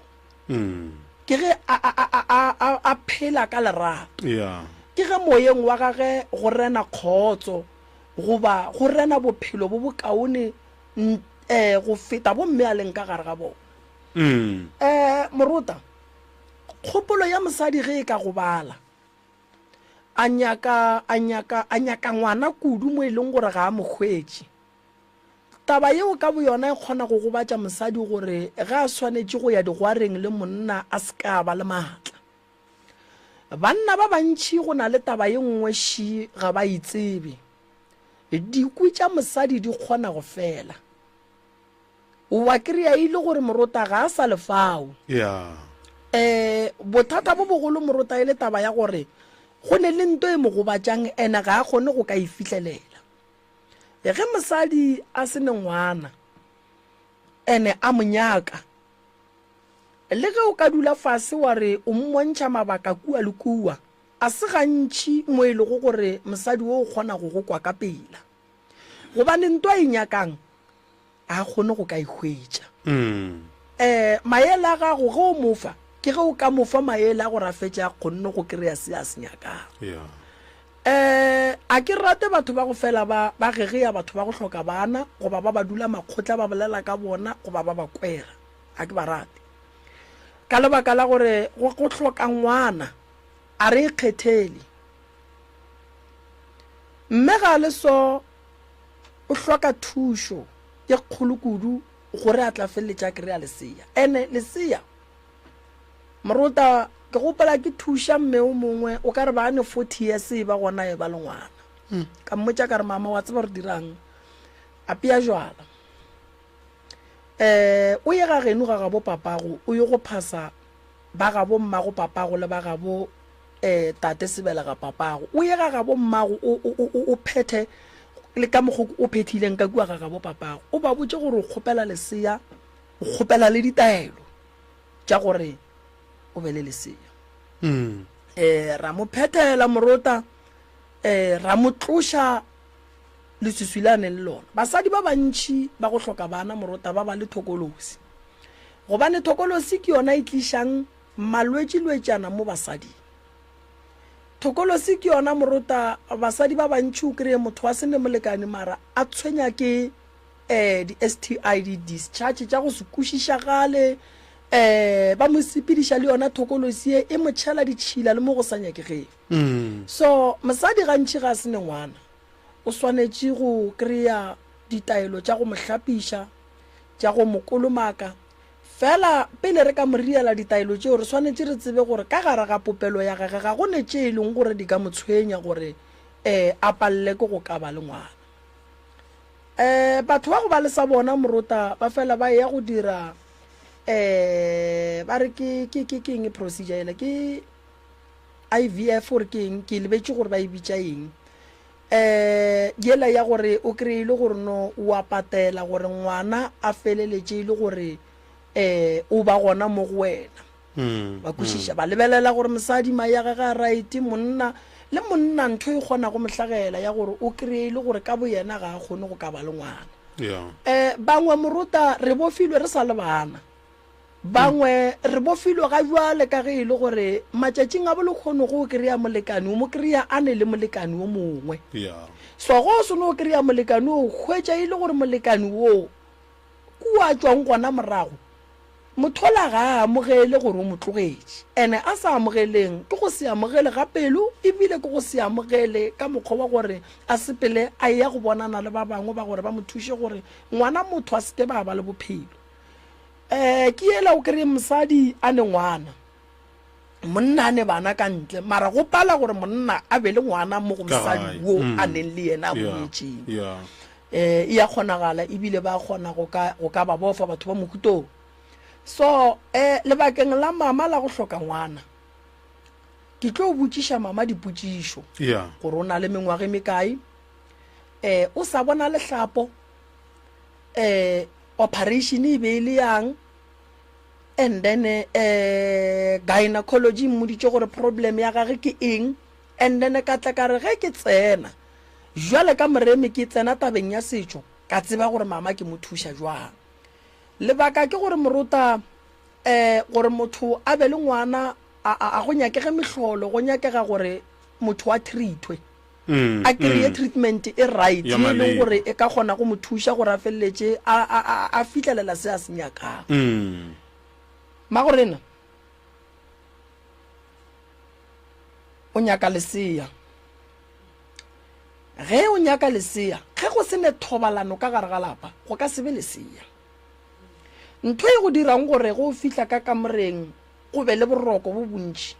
Ke ge a, a, a, a, a, a phela ka lerato. Yeah. Ke ge moyeng wa gage go rena kgotso goba go rena bophelo bo bokaone um go feta bo mme a leng ka gare ga bona. Um morota, kgopolo ya mosadi ge e ka gobala, a nyaka, a nyaka, a nyaka ngwana kudu mo e leng gore ga a mo hwetše. Taba yeo ka boyona e kgona go gobatša mosadi gore ge a swanetše go ya digwareng le monna a se ka ba le maatla. Banna ba bantši go na le taba ye nngwe ši ga ba e tsebe. Dikwi tša mosadi di kgona go fela. Wa kry-a e le gore morota ga a sa le fao. Yeah. Um bothata bo bogolo morota e le taba ya gore go ne le nto e mo gobatšang ene ga a kgone go ka e fihlelela. Ge mosadi a se ne ngwana ene a mo nyaka, le ge o ka dula fase wa re o mmontšha mabaka kua le kua, a se gantši mo e lego gore mosadi wo o kgona go go kwa ka pela. Gobane nto a e nyakang a kgone go ka e hwetša. Um maele a gago ge o mo fa, ke ge o ka mo fa maele a gore a fetše a kgonne go kry-a se a se nyakang. Um a ke rate batho ba go fela ba ba gegea batho ba go hloka bana goba ba ba dula makgotla ba bolela ka bona goba ba ba kwera. A ke ba rate. Ka lebaka la gore go go hloka ngwana a re ikgethele. Mme ga le so o hloka thušo ye kgolo kudu gore a tla feleletša a kry-a lesea. Ene lesea, morota, ke gopola ke thuša mme o mongwe, o ka re ba ne 40 years e ba gona e ba le ngwana. Ka mmotša ka re, mama wa tseba re dirang? Apea jwala. Um o ye ga geno ga gabo papago, o ye go phasa ba gabo mmago papago le ba gabo um tate sebelega papago. O ye ga gabo mmago o, o, o, o phethe le ka mokgo o phethileng ka kua ga gabo papago. O ba botše gore o kgopela lesea, o kgopela le ditaelo tša gore o be le lesea. Um ra mo phethela morota, um ra mo tloša leswiswi le a neng le lona. Basadi ba bantši ba go hloka bana morota ba ba le thokolosi. Gobane thokolosi ke yona e tlišang malwetšilwetšana mo basading. Thokolosi ke yona morota basadi ba bantši o kry-e motho wa se ne molekane mara a tshwenya ke um di-STI, di-discharge tša go se kwešišagale, um ba mo sepediša le yona thokolosi ye e mo tšhela ditšhila le mo go sa nyakegeng. So mosadi gantši ga a se ne ngwana o swanetše go kry-a ditaelo tša go mo hlapiša, tša go mo kolomaka. Fela pele re ka mo riela ditaelo tšeo, re swanetše re tsebe gore ka gare ga popelo ya gage ga go ne tše e leng gore di ka mo tshwenya gore um a palele ke go ka ba le ngwana. Um batho ba go ba le sa bona morota ba fela ba eya go dira um ba re ke ke ke ke eng procedure yela ke IVF gore ke eng ke lebetše gore ba e bitša eng. Um yela ya gore o kry-e e le gore no o a patela gore ngwana a feleletše e le gore um o ba gona mo go wena. Ba kwešiša, ba lebelela gore mosadi mae ya gage a right, monna. Le monna ntho e kgona go mo hlagela ya gore o kreye e le gore ka boyena ga a kgone go ka ba le ngwana. Yeah. Um bangwe morota re bofilwe re sa le bana. Bangwe re bofilwe ga bjale ka ge e le gore matšatšing a bolekgono go o kry-a molekane o mo kry-a a ne le molekane o mongwe. Yeah. So go o seno o kry-a molekane o hwetša e le gore molekane woo kua a tšwang gona morago mothola ga a amogele gore o mo tlogetše. Ene a sa amogeleng ke go se amogele ga pelo ebile ke go se amogele ka mokgwa wa gore a sepele a eya go bonana le ba bangwe ba gore ba mo thuše gore ngwana motho a se ke ba ba le bophelo. Um ke yela o kry-e mosadi a ne ngwana, monna a ne bana ka ntle, mara go pala gore monna a be le ngwana mo go mosadi wo a neng le yena a mo nyetšeng. Um e ya kgonagala ebile ba kgona go ka, go ka ba bofa batho ba mohutong. So um lebakeng la mama la go hloka ngwana, ke tlo botšiša mama dipotšišo gore o na le mengwaga e mekae, um o sa bona lehlapo, um Operation e be e le yang and then eh gynecology mmoditše gore problem ya gage ke eng and then ka tla ka re ge ke tsena jwale ka moremi ke tsena tabeng ya setšo ka tseba gore mama ke mo thuša jwang. Lebaka ke gore morota eh gore motho a be le ngwana a a go nyakege mehlolo go nyakega gore motho a treatwe. a kry-e treatment e right Ya ye e leng maleba. gore e ka kgona go mo thuša gore a feleletše a, a, a, a fihlelela se a se nyakago. Mmagorena o nyaka lesea. Ge o nyaka lesea, ge go se ne thobalano ka gare ga lapa, go ka se be lesea. Ntho e go dirang gore ge o fihla ka kamoreng go be le boroko bo bontši,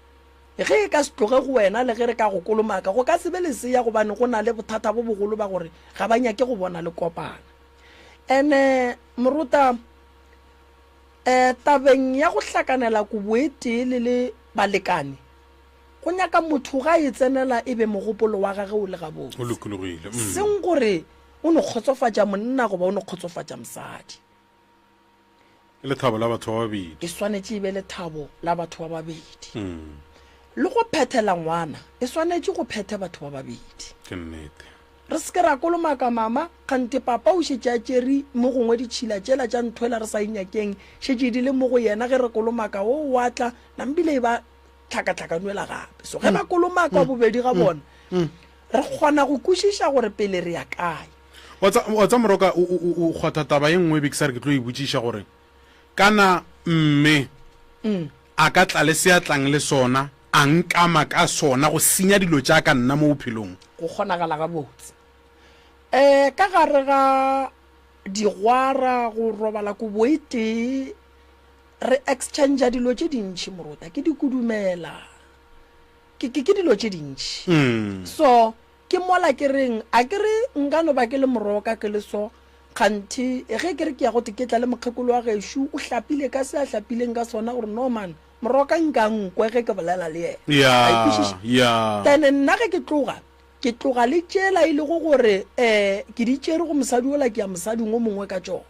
Ge e ka se tloge go wena le ge re ka go kolomaka, go ka se be lesea gobane go na le bothata bo bogolo ba gore ga ba nyake go bona le kopana. Ene morota, eh, tabeng ya go hlakanela kobo e tee le le balekane, go nyaka motho ga e tsenela e be mogopolo wa gage o le gabotse. O lokologile. Mm. Seng gore o no kgotsofatša monna goba o no kgotsofatša mosadi. Ke lethabo la batho ba babedi. E swanetše e be lethabo la batho ba babedi. Le go phethela ngwana e swanetše go phethe batho ba babedi. Ke nnete. Re se ke ra kolomaka mama, kgante papa o šetše a tšere mo gongwe ditšhila tšela tša nthwela re sa e nyakeng, šetše di le mo go yena ge re kolomaka o wa tla, nambile e ba tlhakatlhakanwela gape. So ge ba kolomaka bobedi ga bona, re kgona go kwešiša gore pele re ya kae. Wa tsa, wa tsa Moroka, o, o, o kgwatha taba ye nngwe be ke sa re ke tlo e botšiša gore kana mme a ka tla le se a tlang le sona a nkama ka sona go senya dilo tša ka nna mo bophelong. Go kgonagala gabotse. Um ka gare ga digwara go robala kobo e tee re exchanger dilo tše dintši morota ke dikudumela ke, ke, ke dilo tše dintši. So Ke mola ke reng, a ke re nka no ba ke le moroka ke le so, kganthe ge ke re ke ya go teketla le mokgekolo wa gešo o hlapile ka se a hlapileng ka sona gore no man, moroka nka nkwe ge ke bolela le yena. Ya, A ikwešiša? ya. Then nna ge ke tloga, ke tloga le tšela e lego gore um ke di tšere go mosadi wola ke ya mosading o mongwe ka tšona.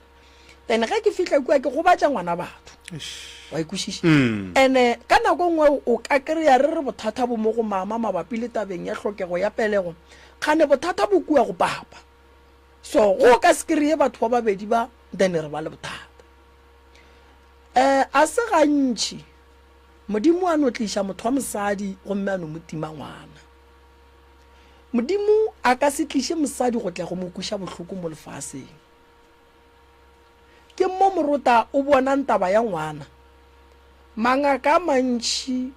Then ge ke fihla kua ke gobatša ngwana batho. Wa ikwešiša? Ene ka nako e nngwe o ka kry-a re re bothata bo mo go mama mabapi le tabeng ya hlokego ya pelego, kgane bothata bo kua go papa. So go ka se kry-e batho ba babedi ba then re ba le bothata. Um a se gantši Modimo a no tliša motho wa mosadi gomme a no mo tima ngwana. Modimo a ka se tliše mosadi go tla go mo kweša bohloko mo lefaseng. Ke mo morota o bonang taba ya ngwana. Mangaka a mantši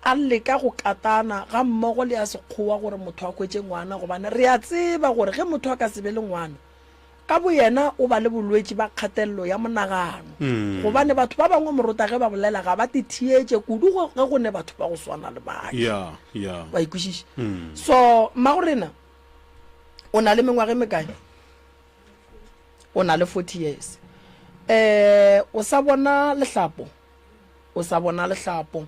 a leka go katana gammogo le a Sekgowa gore motho a hwetše ngwana gobane re a tseba gore ge motho a ka se be le ngwana ka boyena o ba le bolwetši ba kgatelelo ya monagano gobane batho ba bangwe morota ge ba bolela ga ba te theetše kudu ge go ne batho ba go swana le bake. Wa ikwešiša? So mmagorena o na le mengwaga e mekae? O na le 40 years. Eh, o sa bona lehlapo? O sa bona lehlapo.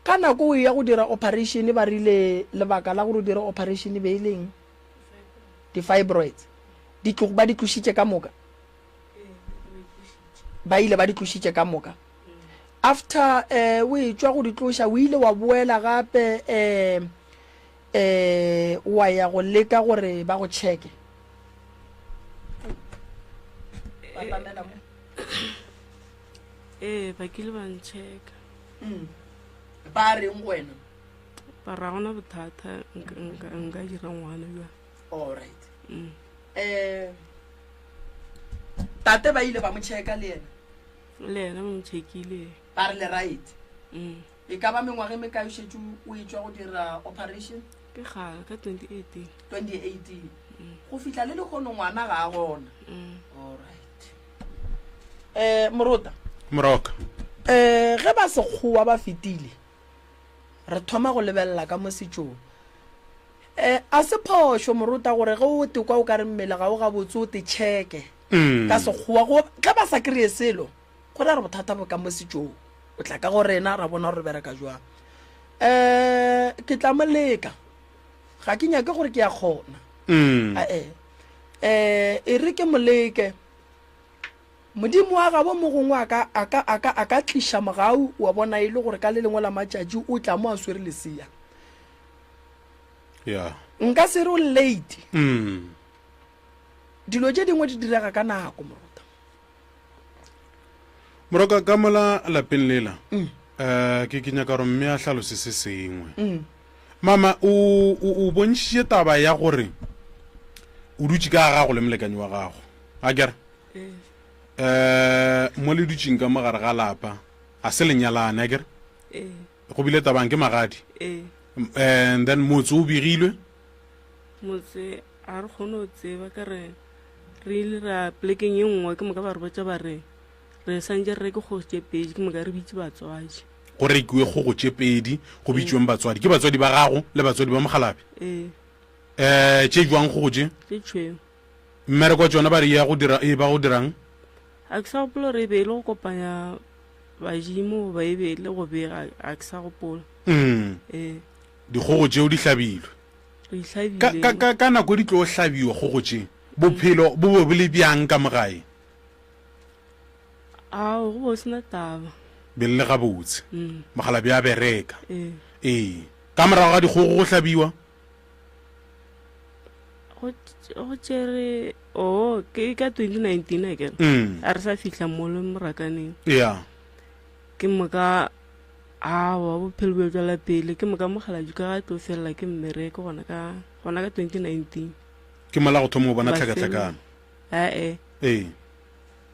Ka nako o ya go dira operation ba rile lebaka la gore o dire operation be e leng di-fibroids. Di tlo ba di tlošitše ka moka. Ba ile ba di tlošitše ka moka. After eh o e tšwa go di tloša o ile wa boela gape eh. Um wa ya go leka gore ba go checke? Batamela mo. Ee, ba kile ba nchecka. Mm. Ba reng go wena? Ba ra gona bothata nka nka dira ngwana bjang. All right. Mm. Eh tate ba ile ba mo checka le yena? Le yena ba mo checkile. Ba re le right. Mm. E ka ba mengwaga e mekae o šetše o etšwa go dira operation? Ke kgale, ka 2018. 2018. Go fihla le lehono ngwana ga a gona. Mm. All right. Eh Morota. Moroka. Eh ge ba sekgowa ba fetile re thoma go lebelela ka mo setšong. Eh a se phošo Morota gore ge o te kwa o ka re mmele ga o gabotse o te cheke Mm. ka sekgowa go ge ba sa kry-e selo Go ra gore bothata bo ka mo setšong. O tla ka go rena ra bona gore re bereka jwang. Um ke tla mo leka. Ga ke nyake gore ke ya kgona. Mm. Ae. Eh e re ke mo leke. Modimo wa gabo mo gongwe a ka a ka a ka a ka tliša mogau wa bona e le gore ka le lengwe la matšatši o tla mo a swere lesea. Yeah. Nka se re o late. Mm. Dilo tše dingwe di direga ka nako moruta. Moroka ka mola lapeng lela um ke ke nyaka gore mme a hlalose se sengwe mm. mama o o bontšhitše taba ya gore o dutše ka gago le molekane wa gago a kere um mo le dutšeng ka mo gare ga lapa a se lenyalane a kere go bile tabang ke magadi and then motse o begilwe motse a re kgone go tseba ka re Re ile ra polekeng ye nngwe ke moka ba re botša ba re re santše re reke kgogo tše pedi ke moka re bitše batswadi. Go rekiwe kgogo tše pedi go bitšweng batswadi. Ke batswadi ba gago le batswadi ba mokgalabje? Ee. Um tše jwang kgogo tše? Tše tšhweu. Mmereko wa tšona ba re ya go dira e ba go dirang? Ga ke sa gopola gore e be e le go kopanya badimo goba e be e le go bega ga ke sa gopola. Mm. Ee. Dikgogo tšeo di hlabilwe. Re di Ka, hlabile. ka, ka, ka nako di tlo hlabiwa kgogo tše, bophelo bo be bo le bjang ka mo gae? Ao, go be go se na taba. Be le le gabotse. Mm. Mokgalabje a bereka. Ee. Ee. Ka morago ga dikgogo go hlabiwa? Go, go tšere, oh, ke ka 2019 akere. Mm. A re sa fihla mo le morakaneng. Ya. Ke moka Aowa, bophelo bo tšwela pele. Ke moka mokgalabje ka ga tlo felela ke mmereko gona ka gona ka 2019. Ke mola go thoma go bona tlhakatlhakano. Ae. Ee.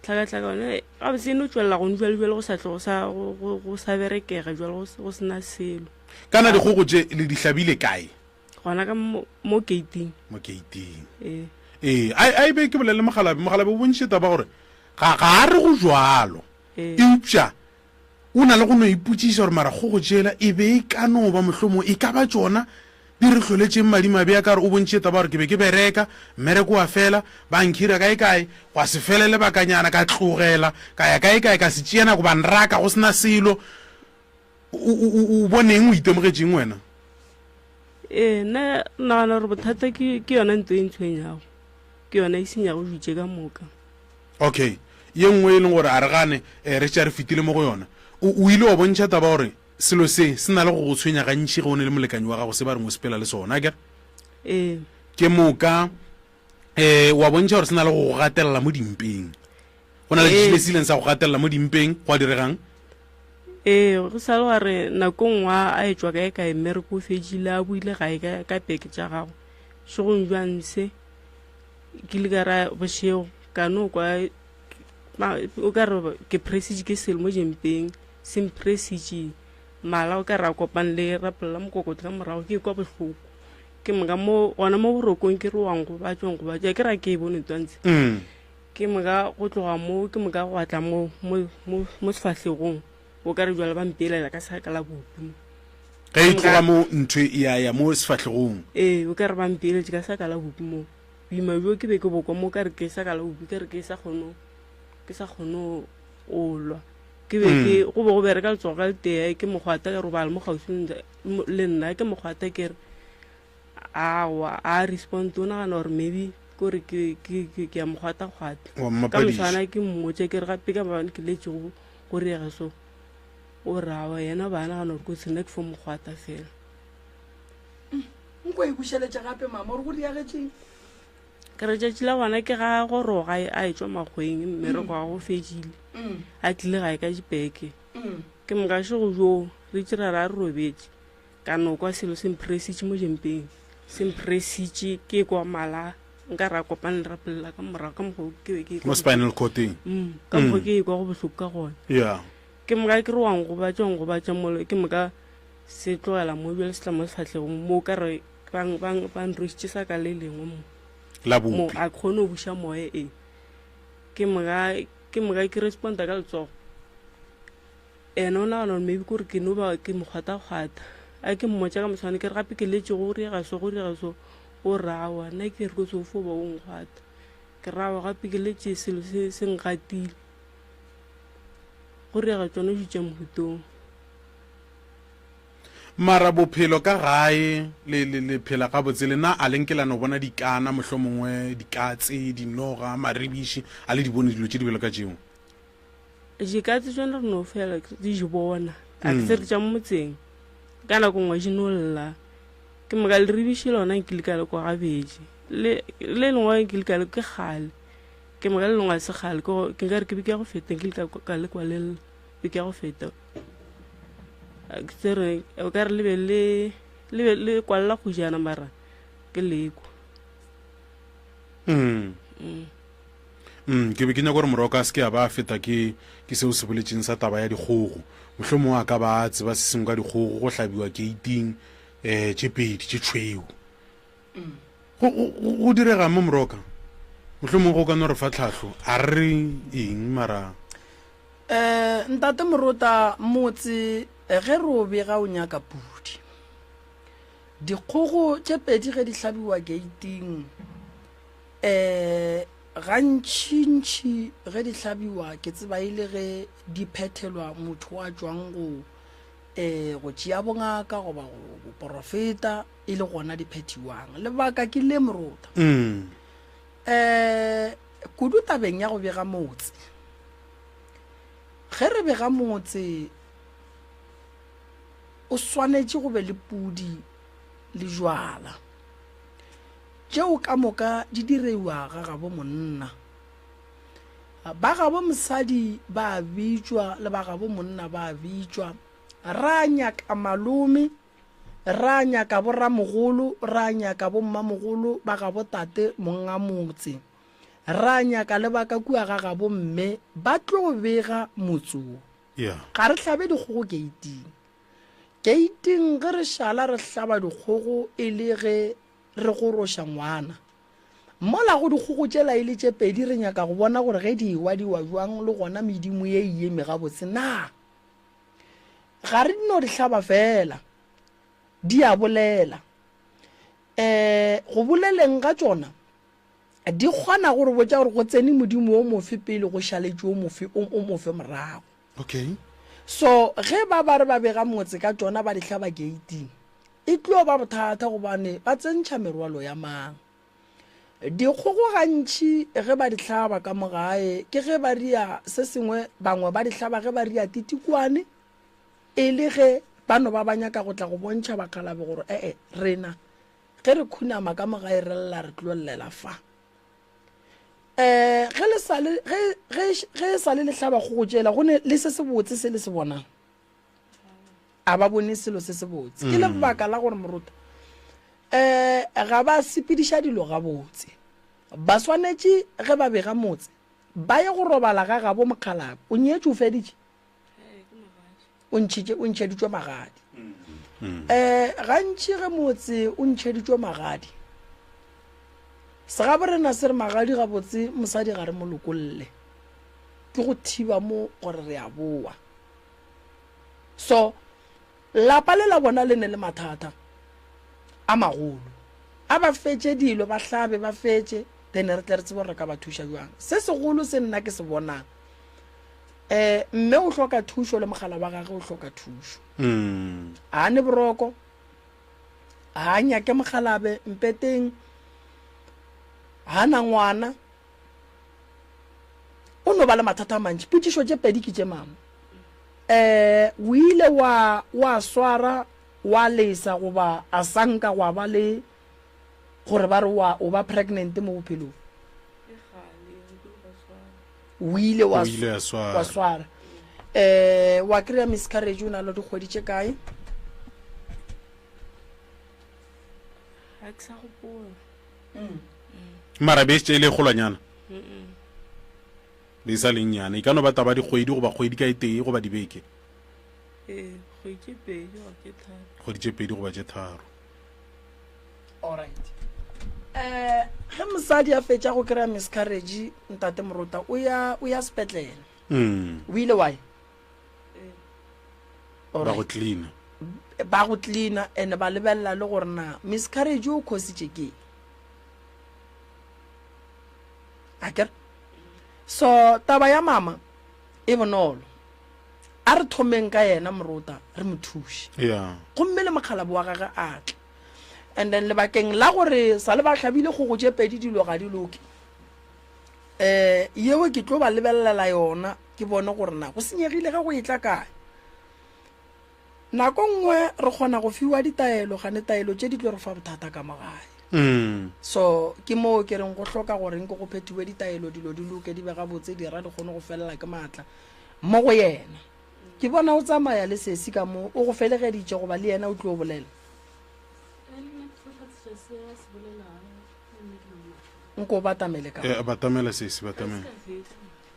Tlhakatlhakano gabotse e no tšwelela gone jwale jwale go sa tlo go sa go go go sa berekega jwale go go sena selo. Kana dikgogo tše le di hlabile kae? Gona ka mo mo gate-ing. Mo gate-ing. Ee. Ee, a a be ke bolele mokgalabje, mokgalabje o bontšhitše taba gore ga ga a re go jwalo. Ee. Eupša O na le go no ipotšiša gore mara kgogo tšela e be e ka no ba mohlomong e ka ba tšona di re hloletšeng madimabe a ka re o bontšhitše taba gore ke be ke bereka, mmereko wa fela, ba nkhira kae-kae, gwa se fele lebakanyana ka tlogela, ka ya kae-kae ka se tšea nako ba nraka go se na selo. O, o, o, o boneng, o itemogetšeng wena? Ee, nna nagana gore bothata ke, ke yona nto e ntshwenyago, ke yona e senyago dilo tše ka moka. Okay, ye nngwe e leng gore a re gane eh, re tša re fetile mo go yona. O, o ile wa bontšha taba gore selo se se na le go go tshwenya gantši ge o ne le molekani wa gago se ba reng o sepela le sona, akere? Ee. Ke moka eh, wa bontšha gore se na le go go gatelela mo dimpeng. Go na le Ee. le se ileng sa go gatelela mo dimpeng, gwa diregang? Ee, go sa le wa re nako nngwe a etšwa kae kae mmereko o fedile a boile gae ka, ka peke tša gagwe. Šegong bjang se ke ile ka ra bošego ka no kwa o ka re ke pressitše ke selo mo jempeng se mpressitše mala o ka re a kopane le rapolla mokokotlo ka morago ke kwa bohloko ke moka mo gona mo borokong ke re wang gobatšwang gobatšwa ke ra ke e bone twantse mm. ke moka go tloga mo ke moka go atla mo mo mo mo sefahlegong o ka re jwale ba mpeelela ka saka la bupi mo Ge e tloga mo ntho e ya ya mo sefahlegong. Ee, o ka re ba mpeeletše ka saka la bupi mo. Boima bjo ke be ke bokwa mo ka re ke saka la bupi ka re ke sa kgone ke sa kgone go lwa. Ke be ke mm. go be go bereka letsogo ka letee ke mokgwata ka robala mo kgauswi le nna ke mokgwata ke re awa a respond o nagana gore maybe kore ke ke ke ya mokgwata-kgwata. Ka moswana ke mmotse ke re gape ka ba ke letše go go riega so. O re awa yena ba nagana gore kotsi nna ke fo mokgwata fela. Nko e bušeletše gape mama, gore go diagetšeng. Ke re tšatši la gona ke ga goroga a etšwa makgweng, mmereko wa go fedile. A tlile gae ka dipeke. Ke moka šego bjoo re itše ra re a re robetše. Ka no kwa selo se mpresitše mo jempeng. Se mpresitše ke kwa mala nka ra kopane le rapelela ka morago ka mokgwa ke be ke mo spinal cording. Ka mokgwa ke kwa go bohloko ka gona. Yeah. Ke moka ke re wa ngobatša wa ngobatša molo ke moka se tlogela mo bjale se tla mo sefahlegong mo ka re ba ba ba nrwešitše sa ka le lengwe mo. La bopi. Mo a kgone go buša moya e. Ke moka ke moka ke responda ka letsogo. Ena o nagana gore maybe kore ke no ba ke mo kgwata-kgwata. A ke mmotša ka moswane ke re gape ke letše go riega so go riega so o re aowa nna ke re ke so fo ba o nkgwata. Ke re aowa gape ke letše selo se se ngatile. Go riega tšona di tša mohutong. Mara bophelo ka gae le le le phela gabotse lena a le nke la no bona dikana mohlomongwe dikatse dinoga maribiši a le di bone dilo tše di bjalo ka tšeo? Dikatse tšona re no fela di di bona a ke se re tša mo motseng ka nako nngwe di no lla ke moka leribiši lona nkile ka le kwa gabedi le le lengwe nkile ka le ke kgale ke moka le lengwe a se kgale ke ke nkare ke beke ya go feta nkile ka ka le kwa le lla beke ya go feta ke tsere o ka re le be le le be le kwalela go jana mara ke lekwa mm. Mm. Ke be ke nyaka gore morwa ka se ke a ba a feta ke ke seo se boletšeng sa taba ya dikgogo. Mohlomongwe a ka ba a tseba se sengwe ka dikgogo go hlabiwa keiting um tše pedi tše tšhweu. Go, go, go direga mo moroka? Mohlomongwe go ka no re fa tlhahlo. A re eng mara? Um Ntate Morota, motse ge re o bega o nyaka pudi. Dikgogo tše pedi ge di hlabiwa geiting, um gantšintši ge di hlabiwa ke tseba e le ge di phethelwa motho a tšwang go um go tšea bongaka goba go boporofeta e le gona di phethiwang. Lebaka ke le Morota. Mm. Um kudu tabeng ya go bega motse. Ge re bega motse o swanetše go be le pudi le jwala. Tšeo ka moka di direiwa ga gabo monna. Ba gabo mosadi ba a bitšwa le ba gabo monna ba a bitšwa. Ra nyaka malome, ra nyaka boramogolo, ra nyaka bommamogolo ba gabo tate monga motse. Ra nyaka le ba ka kua ga gabo mme ba tlo bega motse wo. Yeah. Ga re hlabe dikgogo keiting. Keiting ge re šala re hlaba dikgogo e le ge re goroša ngwana. Mola go dikgogo tšela e le tše pedi re nyaka go bona gore ge di ewa di wa bjang le gona medimo ye e eme gabotse na. Ga re no di hlaba fela, di a bolela. Um go boleleng ga tšona di kgona go re botša gore go tsene modimo o mofe pele go šaletše o mofe o mofe morago. Okay. So ge ba ba re ba bega motse ka tšona ba di hlaba geiting, e tlo ba bothata gobane ba tsentšha merwalo ya mang. Dikgogo gantši ge ba di hlaba ka mo gae ke ge ba ria se sengwe, bangwe ba di hlaba ge ba ria titikwane e le ge ba no ba ba nyaka go tla go bontšha bakgalabe gore ee rena Ge re khunama ka mo gae re lla re tlo llela fa. Um ge le sa le ge ge ge e sa le le hlaba kgogo tšela go ne le se se botse se le se bonang. A ba bone selo se se botse. Ke lebaka la gore moruta um ga ba sepediša dilo gabotse. Ba swanetše ge ba bega motse ba ye go robala ga gabo mokgalabje. O nyetše o feditše? O ntšhitše o ntšheditšwe magadi. Um gantši ge motse o ntšheditšwe magadi, segaborena se re magadi gabotse mosadi ga re mo lokolle, ke go thiba mo gore re a boa. So lapa le la bona le ne le mathata a magolo, a ba fetše dilo ba hlabe ba fetše, then re tle re tsebe gore re ka ba thuša bjang. Se segolo se nna ke se bonang um mme o hloka thušo le mogala wa gage o hloka thušo mm. a ne boroko a nyake mogalabe mpeteng ga na ngwana o no ba le mathata a mantši potšišo tše pedi ke tše mama um o ile wa wa swara. wa lesa goba a sa nka gwa ba le gore ba re wa o ba pregnant mo bophelong? O ile wa wa swara. Eh wa kry-a miscarriage o na le dikgwedi tše kae? Ga ke sa gopola. Mm. Mara be e le kgolwanyana. Be e sa le nnyane. E ka no ba taba dikgwedi goba kgwedi ka e tee goba dibeke. Ee, kgwedi tše pedi goba tše tharo. Kgwedi tše pedi goba tše tharo. Alright. Eh, ge mosadi a fetša go kry-a miscarriage ntate Morota o ya o ya sepetlele. Mm. O ile wa ya? Ba go cleaner. Ba go cleaner and ba lebelela le gore na miscarriage o khositše ke akere so taba ya mama e bonolo a re thomeng ka yena morota re mo thuše yeah. gomme le mokgalabo wa gage a tla and then lebakeng la gore sa le ba hlabile kgogo tše pedi dilo ga di loke um yeo ke tlo ba lebelelela yona ke bone gore na go senyegile ge go etla kae Nako nngwe re kgona go fiwa ditaelo, gane taelo tše di tlo re fa bothata ka mo gae. Mm. So ke moo ke reng go hloka gore nke go phethiwe ditaelo, dilo di loke, di be gabotse, dira di kgone go felela ke maatla mo go yena. Ke bona o tsamaya le sesi ka mo, o go felegeditše goba le yena o tlo bolela? Nko o batamele ka. Eh, batamela sesi, batamela.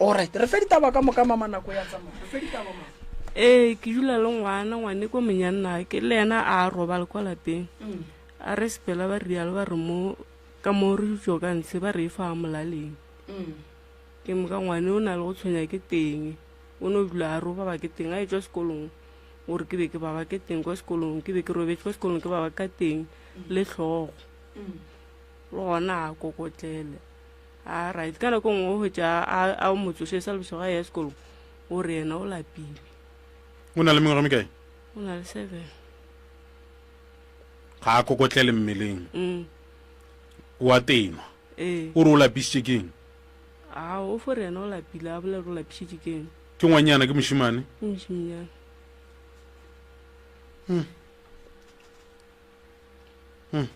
Alright, re fe ditaba ka moka mama nako ya tsamaya. Re fe ditaba mama. Ee, ke dula le ngwana, ngwane ko monyanna ke le yena a robala kwa lapeng. Mm. A re sepela ba rialo ba re mo ka mo re dutšo ka ntshe ba re e fa molaleng. Mm. Ke moka ngwane o na le go tshwenya ke teng. O no dula a ro baba ke teng a etšwa sekolong. O re ke be ke baba ke teng kwa sekolong, ke be ke robetše kwa sekolong ke baba ka teng le hlogo. Mm. Le gona a kokotlele. A right ka nako nngwe o hwetša a a mo tsoše sa le bošego a ya sekolong o re yena o lapile. O na le mengwaga mekae? O na le seven. Ga a kokotlele mmeleng. Mm. O a tenwa. Ee. O re o lapišitše keng? A o fo re yena o lapile a bolela gore o lapišitše keng. Ke ngwanyana ke mošemane? Ke mošemanyana. Hmm. Hmm.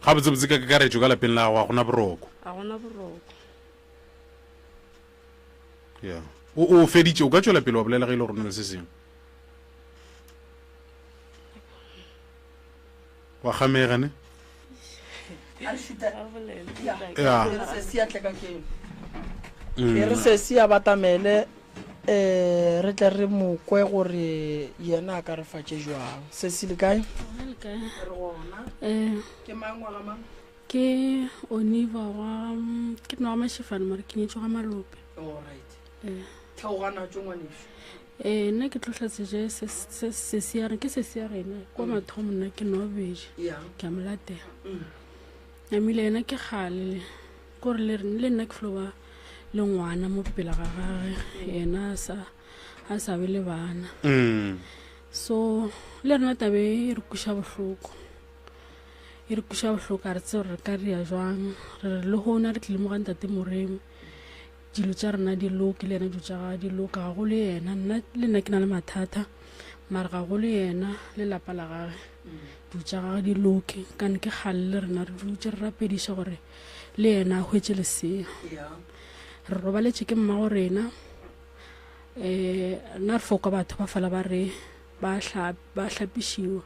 Gabotsebotse ka kakaretšo ka lapeng la gago ga gona boroko. Ga gona boroko. Ya. O o feditše o ka tšwela pele wa bolela ge e le gore o na le se sengwe. Wa kgamega ne? Ya. E re sesi a batamele um re tle re mo kwe gore yena a ka re fa tše jwang. Sesi le kae? Gona le kae? Re gona. Eh. Ke mang wa ga mang? Ke Oniva wa ke nna wa Mashifane mara ke nyetšwe ga Malope. All right. Eh. Theogana tšo ngwanešu. Eh nna ke tlo hlatseje se se sesi ya re ke sesi ya rena kwa mm. mathomo nna ke nwa bobedi. Yeah. Ke a mo latela. Mm. Namile yena ke kgale kore le le nna ke flo ba le ngwana mo pele ga gage yena a sa a sa be le bana mm. so le rena tabe e re kweša bohloko e re kweša bohloko a re tsebe gore re ka ria jwang re re le gona re tlile mo ga ntate moremo dilo tša rena di loke le yena dilo tša gage di loka gagolo yena nna le nna ke na le mathata mara gagolo yena le lapa la gage dilo tša gage di loke kane ke kgale le rena re dutše re rapediša gore le yena a hwetše lesea re robaletše ke mmago rena um nna re fo kwa batho ba fela ba re ba hlapišiwa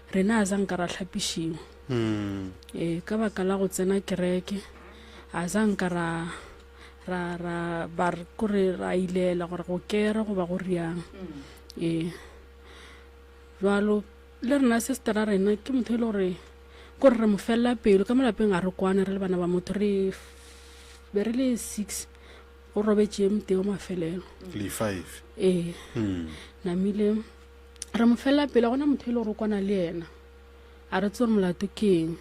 rena a zanka ra hlapišiwa mm. ee ka baka la go tsena kereke a zanka ra ra ra ba kore ra ilela gore go kere goba go riang mm. ee jalo le rena sister rena ke motho e le gore kore re mo felela pelo ka molapeng a re kwane re le bana ba motho re be re le six go robetše ye motee wa mafelelo le five ee mm. namile re mo felela pelo gona motho e le gore o kwana le yena a re tsere molato ke eng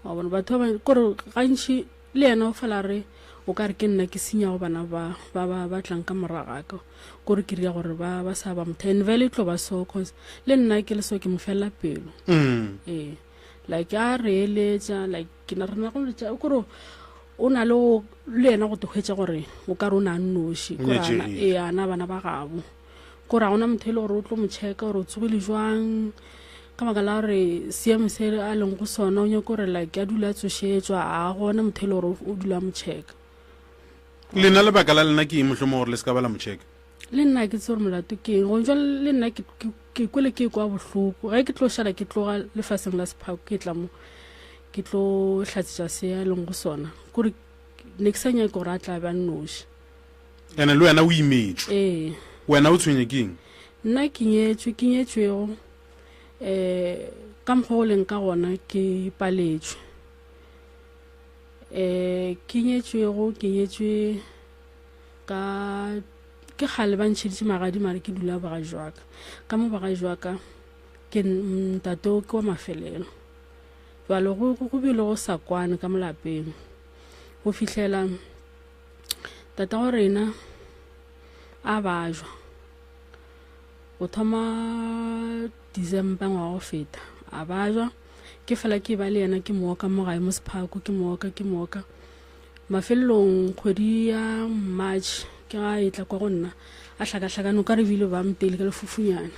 wa bona batho ba kore gantši le yena o fela re o ka re ke nna ke senyago bana ba ba ba ba tlang ka morago ka kore ke ria gore ba ba sa ba motho and vele e tlo ba so cause le nna ke le so ke mo felela pelo mm. ee like a re eletša like ke na rena go letša kore o na le le yena go te hwetša gore o ka re o na a nnoši kore ee ana bana ba gabo. Kore ga gona motho e le gore o tlo mo checka gore o tsogile jwang ka baka la gore seemo se a leng go sona o nyako gore like a dula a tsošetšwa a gona motho e le gore o dula a mo checka. Lena lebaka la lena ke eng mohlomong gore le se ka ba la mo checka? Le nna ke tse gore molato ke eng gong jwale le nna ke kwele ke kwa bohloko ge ke tlo šala ke tloga lefaseng la sephako ke tla mo ke tlo hlatsetša se a leng go sona kore ne ke sa nyake gore a tla ba nnoši. Ene le wena o imetšwe. Ee. Wena o tshwenye ke eng? Nna ke nyetšwe, ke nyetšwego um ka mokgwa o leng ka gona ke paletšwe. Um ke nyetšwego, ke nyetšwe ka ke kgale ba ntšheditše magadi mare ke dula bogadi jwa ka. Ka mo bogadi jwa ka ke ntate o ke wa mafelelo. Jwale go go bile go sa kwane ka mo lapeng go fihlela Tatago rena a bajwa go thoma December ngwaga go feta a bajwa ke fela ke ba le yena ke mooka mo gae mo sephako ke mooka ke mooka mafelelong kgwedi ya March ke ga e tla kwa go nna a hlakahlakane o ka re bile ba mtele ka lefufunyana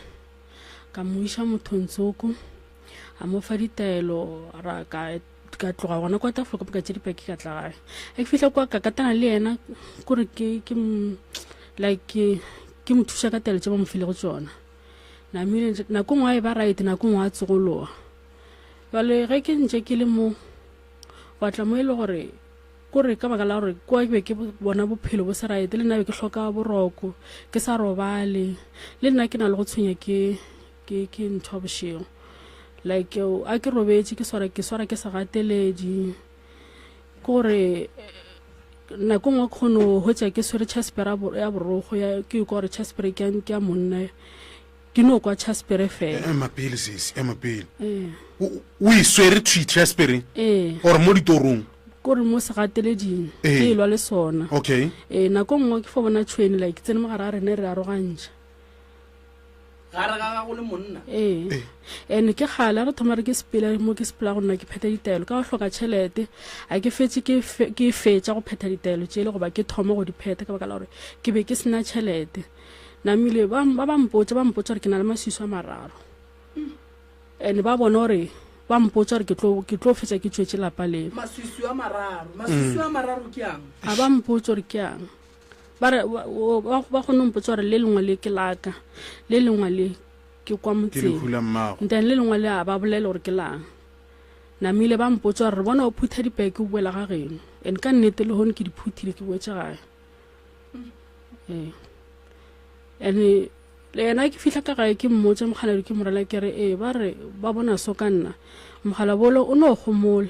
ka mo iša mothong tsoko a mo fa ditaelo ra ka ka tloga gona kwa tafola ka tše dipaki ka tla gae ge ke fihla kwa ka katana le yena kore ke ke like ke ke mo thuša ka taelo tše ba mo filego tšona namile nako nngwe a e ba right nako nngwe a tsogologa jale ge ke ntše ke le mo wa tla mo e le gore kore ka baka la gore kwa ke be ke bona bophelo bo se right le nna be ke hloka boroko ke sa robale le nna ke na le go tshwenya ke ke ke ntho bošego like a ke robetše ke swara ke swara ke segateledi ke gore nako nngwe kgone go hwetša ke swere chaspera ya borogo ya ke kwa gore chaspere ke ya monna ke no kwa chaspere fela ema pele sesi ema pele ee. o e swere thwi chaspere ee or mo ditorong kore mo segateleding ke e lwa le sona okay ee nako nngwe ke fo bona tšhweni like tsene mo gare ga rene re arogantšha gare ga gago le monna ee and ke kgale re thoma re ke sepela mo ke sepela go nna ke phetha ditaelo ka go hloka tšhelete a ke fetse ke ke fetša go phetha ditaelo tšele goba ke thoma go di phetha ka baka la gore ke be ke sena tšhelete namile ba ba mpotša ba mpotša gore ke na le maswiswi a mararo and ba bona gore ba mpotša gore ke tlo ke tlo fetša ke tšwetše lapa leo maswiswi a mararo maswiswi a mararo ke ang a ba mpotša gore ke ang Ba re, ba, ba kgone go mpotsa gore le lengwe le ke laka, le lengwe le ke kwa Ke motseng. lehu la mmago. Then le lengwe le a ba bolele gore ke lang. Namile ba mpotsa gore re bona o phutha dipeke o boela ga geno. And ka nnete le hono ke di phuthile ke boetse gae. Ee. And le yena ke fihla ka gae ke mmotsa mokgalabje ke morela ke re ee ba re ba bona so ka nna. Mokgalabje ole o no gomola.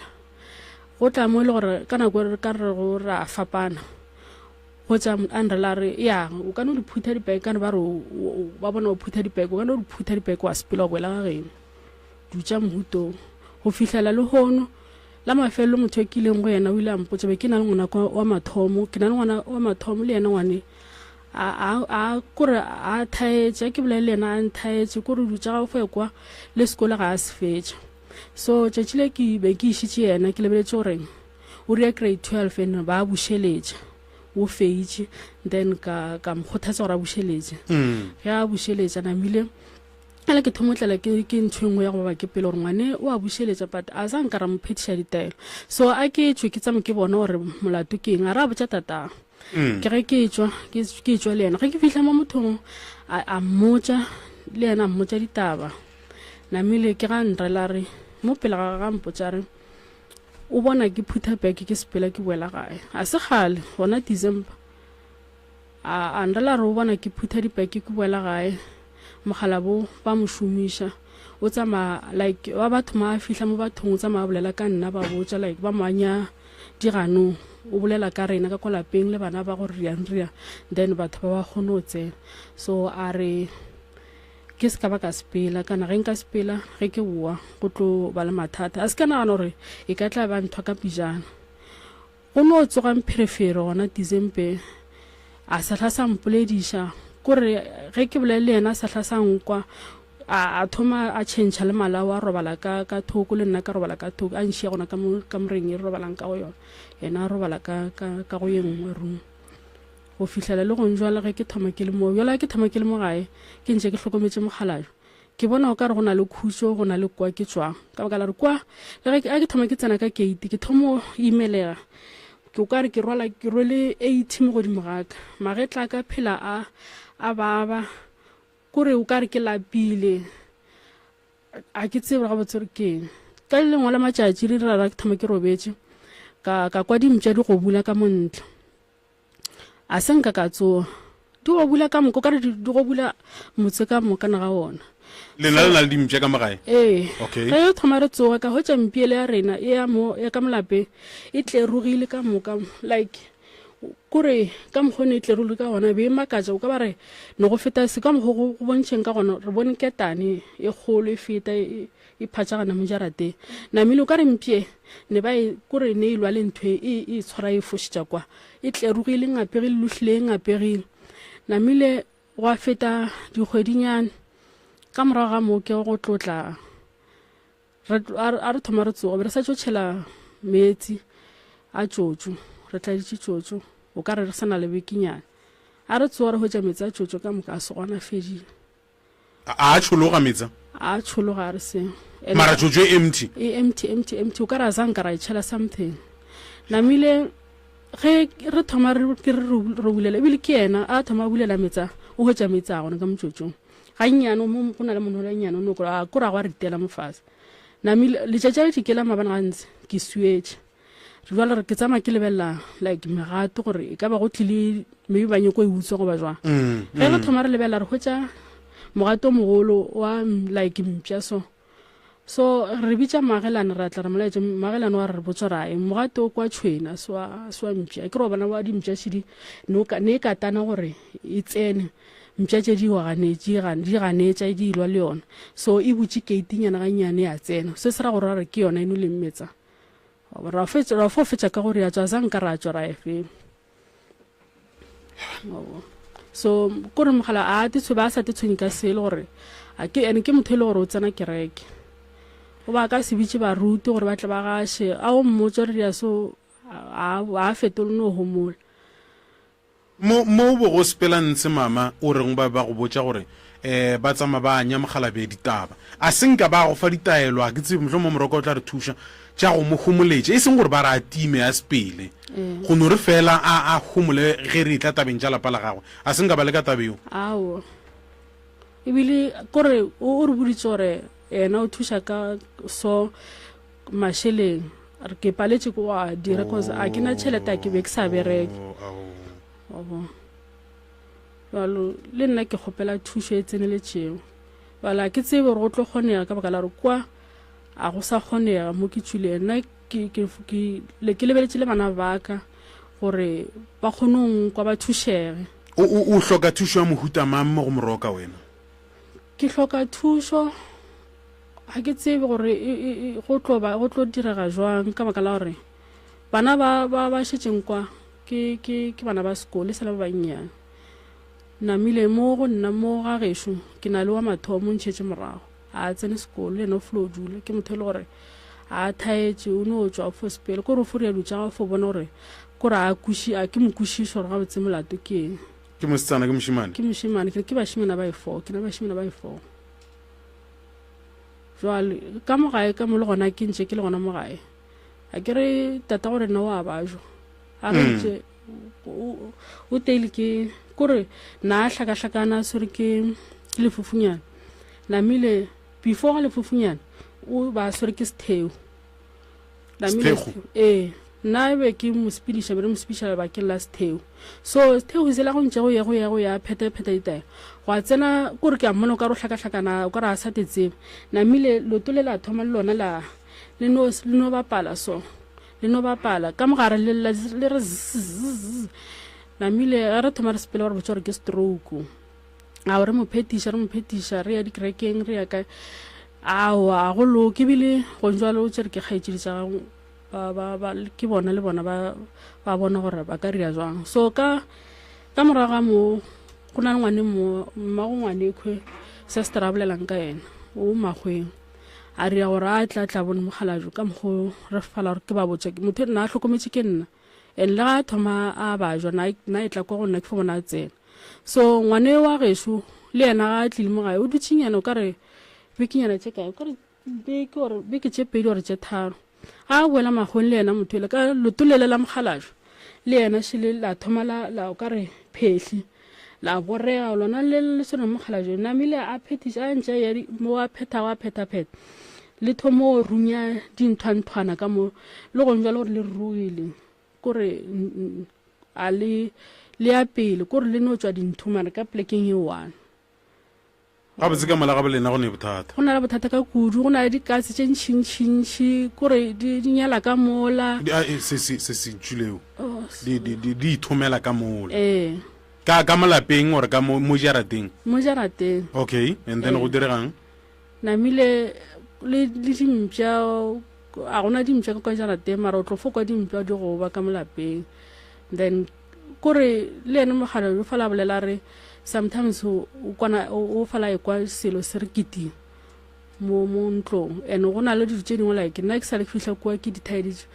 Go tla mo e le gore ka nako e re ka re go ra fapana. Go tša a nrela a re, Ya, o ka no di phutha dipeke, ka ne ba re ba bona o phutha dipeke, o ka no di phutha dipeke wa sepela wa boela ga geno. Dutša mohutong. Go fihlela lehono, la mafelelo motho e ke ileng go yena o ile a mpotša, be ke na le ngwana wa mathomo, ke na le ngwana wa mathomo le yena ngwane a a a kore a thaetše, a ke bolele le yena a nthaetše, kore dutša ga o fo kwa le sekolo ga a se fetša. So tšatši le ke be ke išitše yena ke lebeletše gore o ria grade 12 and ba bušeletša o feitše then ka ka mo kgothatsa gore a bušeletše mm. ge a bušeletša namile ele ke thomo tlela ke ke ntho e nngwe ya go baba ke pele gore ngwane o a bušeletša but a sa nka ra mo phetiša ditaelo so a ke tšwe ke tsame ke bona gore molato ke eng a re a botša tatago mm. ke ge ke tšwa ke tšwa le yena ge ke fihla mo mothong a mmotša le yena a mmotša ditaba Namile ke ga nrela re mo pele ga ga mpotša re o bona ke phutha beke ke sepela ke boela gae. A se kgale gona December. A a nrela re o bona ke phutha dipeke ke boela gae. Mokgalabo ba mo šomiša. O tsamaya like ba batho ma fihla mo bathong o tsamaya bolela ka nna ba botša like ba mo anya diganong. O bolela ka rena ka kwa lapeng le bana ba gore riang riang then batho ba ba kgone go tsena. So a re Ke se ka ba ka sepela, kana ge nka sepela ge ke boa go tlo ba le mathata. A se ka nagana gore e ka tla ba nthwa ka pijana. Go no tsoga mpherefere gona December, a sa hla sa mpolediša. Kore ge ke bolele le yena a sa hla sa nkwa, a, a thoma a tšhentšha le malao a robala ka, ka thoko le nna ka robala ka thoko, a nšia gona ka mo kamoreng e re robalang ka go yona, yena a robala ka, ka, ka go ye nngwe room. Go fihlela le gong jwale ge ke thoma ke le mo, bjale ge ke thoma ke le mo gae, ke ntše ke hlokometše mokgalabje, ke bona o ka re go na le khutšo go na le kwa ke tšwang. Ka baka la gore kwa, le ge ke thoma ke tsena ka keiti, ke thomo imelega. Ke o ka re ke rwala, ke rwele 80 mo godimo ga ka. Magetla a ka phela a, a baba. Kore o ka re ke lapile. A ke tsebe gabotse gore ke eng. Ka le lengwe la matšatši le rara ke thoma ke robetše, ka, ka kwa dimpša di gobula ka mo ntle. A se nka ka tsoga. Di gobula ka moka, o ka re di, di gobula motse ka moka na ga wona. Lena le na le dimpša ka mo gae? Ee. Okay. Ge re thoma re tsoga, ka hwetša mpiele ya rena e ya mo, ya ka mo lapeng e tlerogile ka moka, like kore ka mokgwa o ne e tlerogile ka gona, e be e makatša, o ka ba re ne go feta se ka mokgwa go, go bontšheng ka gona, re bone ketane e kgolo e feta e, e phatšagana mo jarateng. Namile o ka re mpše ne ba e, kore ne e lwa le ntho e, e, e tshwara e fošetša kwa, e tlerogile, e ngapegile, lohlile e ngapegile. Namile gwa feta dikgwedinyana, ka morago ga moo ke go tlotla Re, a, a re thoma re tsoga, be re sa tšo tšhela meetse a tšotšo, re tladitše tšotšo, o ka re re sa na le bekenyana. A re tsoga re hwetša meetse a tšotšo ka moka a se gona, a fedile. A a tšhologa meetse a? A tšhologa a re seo. And Mara tšotšo e empty? E empty, empty, empty. O ka re a zanka ra e tšhela something. Namile ge re thoma re ke re re bulela, ebile ke yena a thoma a bulela meetse a, o hwetša meetse a gona ka motšotšong. Gannyane mo go na le monolo nyane o no a ko ra gwa ritela mo fase. Namile letšatši a letše ke la mabana gantsi ke swietše. Re jwale re ke tsamaya ke lebelela like megato gore e ka ba go tlile maybe ba nyoko e utswa goba jwang. Ge re thoma re lebelela re hwetša mogato o mogolo wa like mpša so. So re bitša moagelane ra tla re molaetša moagelane wa re re botswa ra eng mogato o kwa tšhwene a se wa se wa mpša ke re wa bona wa dimpša šedi ne ka ne e katana gore e tsene mpša tše di ganetše di ganetša di ilwa le yona so e butše keitinyana gannyane ya tsena se se ra gore ra re ke yona e noleng metsa ra fetša ra fo fetša ka gore ya tswa zanka ra tswa ra efeng So kore mogala a te tshwe ba sa te tshwenye ka selo gore a ke ene ke motho e le gore o tsena kereke. O ba ka se bitše baruti gore ba tle ba gaše a o mmotse gore dia so a a fetole no homola. Mo mo o bego o sepela ntshe mama o reng ba ba go botša gore eh ba tsama ba anya mokgalabje ditaba. A se nka ba go fa ditaelo a ke tsebe mohlomongwe Moroka o tla re thuša tša go mo homoletša e seng gore ba re a time a sepele go no re fela a a homole ge re etla tabeng tša lapa la gagwe. A se nka ba le ka taba yeo? Aowa. Ebile kore o re boditše gore yena o thuša ka so mašeleng re ke paletše ke go a dira cause a ke na tšhelete a ke be ke sa bereke. Wa bona. Bjalo le nna ke kgopela thušo e tseneletšego. Bjalo a ke tsebe gore go tlo kgonega ka baka la gore kwa a go sa kgonega mo ke tšwile. Nna ke, ke, ke, le, ke lebeletše le bana ba ka gore ba kgone go nkwa ba thušege. O, o, o hloka thušo ya mohuta mang mo go Moroka wena? Ke hloka thušo, ga ke tsebe gore e, e, e, go tlo ba, go tlo direga jwang ka baka la gore bana ba, ba, ba šetšeng kwa ke, ke, ke bana ba sekolo e sa le ba bannyane. Namile mo go nna mo ga gešo ke na le wa mathomo o ntšhetše morago, a tsene sekolo le yena o flo dula, ke motho e le gore a thaetše o no tšwa o fo sepele kore o fo ria dilo tša gagwe fo bona gore kore a kweši a ke mo kwešiše gore gabotse molato ke eng. Ke mosetsana ke mošemane? Ke mošemane, ke re ke bašemane ba e four, ke na bašemane ba e four. Jwale ka mo gae ka mo le gona ke ntše ke le gona mo gae, a ke re tata gore nna o a bajwa a re ntše o teile ke kore na a hlakahlakana a swere ke lefufunyana namile before ga lefufunyana o ba swere ke setheo namile ee nna e be ke mo sepediša be re mo sepediša lebakeng la setheo so setheo sela go ntše go ye go ye go ya pheta pheta ditaelo go a tsena kore ke a mmona o ka re o hlakahlakana o ka re a sa te tsebe namile loto le la thoma le lona la le no le no bapala so Le no bapala ka mogare le lla le re zzz. Namile ge re thoma re sepela ba re botša gore ke stroke. Ao re mo phetiša re mo phetiša re ya dikerekeng re ya kae. Aowa a go loke ebile gong jwale o tšere ke kgaetšedi tša gago ba, ba, ba, ke bona le bona ba, ba bona gore ba ka ria jwang. So ka ka morago ga moo go na le ngwane mo mmago ngwane khwe sister a bolelang ka yena o makgweng. A ria gore a tla tla bone mokgalabje ka mokgo re fala gore ke ba botša motho nna a hlokometše ke nna. And le ga a thoma a bajwa na na e tla kwa go nna ke fo bona a tsena. So ngwane wa gešo le yena ga a tlile mo gae o dutšenyana o ka re bekenyana tše kae o ka re beke or beke tše pedi or tše tharo. Ga a boela makgong le yena motho ele ka lotolele la mokgalajwe le yena šele la thoma la la o ka re phehli la borega lona le le sone mokgalajwe namile a phethiša a ntše ya mo a phethago a phetha-phetha le thomo o runya dinthwanthwana ka mo le gong jalo gore le rurugile kore a le le ya pele kore le no tšwa dintho mare ka plekeng e one. Gabotse ka mola ga bolena go ne bothata. Go na le bothata ka kudu, go na le dikatse tše ntšhintšhintšhi kore di di nyala ka mola. Di, a, e, se se se se tšuleo. Oh, di di di di ithomela ka mola. Ee. Ka ka mo lapeng or ka mo mo jarateng? Mo jarateng. Okay, and then go ee. diregang? Namile le le dimpša a gona dimpša ka kwa jarateng mara o tlo fo kwa dimpša di goba ka mo lapeng. Then kore le yena mogala o fala bolela re sometimes o kwana o fala e kwa selo se re kiting mo mo ntlong and go na le dilo tše dingwe like nna ke sa le ke fihla kua ke di thaeditše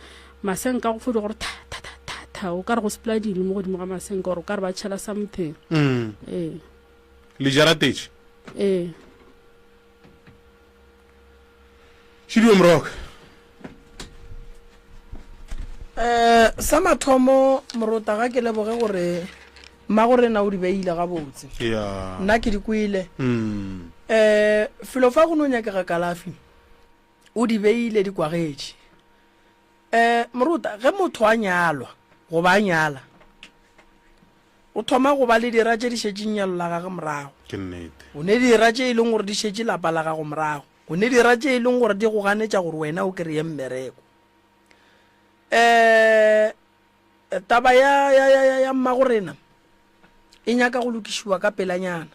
masenka go fodi gore tha tha tha tha tha o ka re go sepela dilo mo godimo ga masenka gore o ka re ba tšhela something mm. ee le jaratetše ee Šidiwe Moroka. Eh, sa mathomo morota ga ke leboge gore mmago rena o di beile gabotse ya nna ke di kwele mm. eh felo fa go no nyakega kalafi o di beile di kwagetše eh morota ge motho a nyalwa goba a nyala O thoma go ba le dira tše di šetšeng nyalo la gage morago. Ke nnete. O ne dira tše e leng gore di šetše lapa la gago morago. O ne dira tše e leng gore di go ganetša gore wena o kreye mmereko. Um taba ya, ya, ya, ya, ya mmagorena e nyaka go lokišiwa ka pelanyana.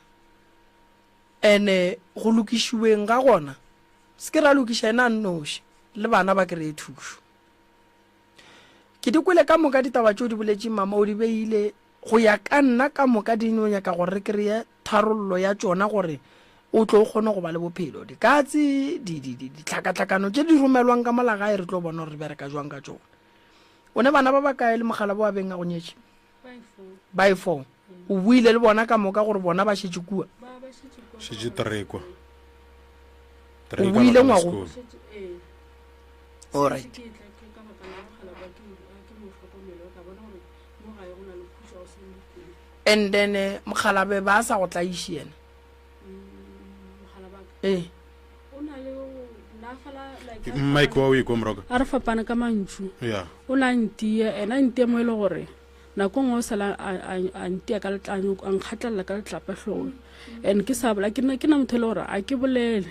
Ene go lokišiweng ga gona, se ke ra lokiša yena a nnoši, le bana ba kreye thušo. Ke di kwele ka moka ditaba tšeo di boletšeng mama o di beile go ya ka nna ka moka di no nyaka gore re kreye tharollo ya tšona gore o tlo o kgone go ba le bophelo. Dikatse, di, di, di, ditlhakatlhakano tše di romelwang ka mola gae re tlo bona gore re bereka jwang ka tšona. O ne bana ba bakae le mogala bo a beng a go nyetše? By four. O buile le bona ka moka gore bona ba šetše kua? Šetše trekwa. O buile ngwago? Alright. And then eh, mokgalabe ba sa go tlaiše yena? Ee. Mike wa o ikwa moroka. A re fapana ka mantšu. Yeah. O na ntia, ena ntia mo e le gore nako nngwe o sala a ntia ka letlanyo a nkgatlelela ka letlapa hlogong and ke sa bola ke na ke na motho e le gore a ke bolele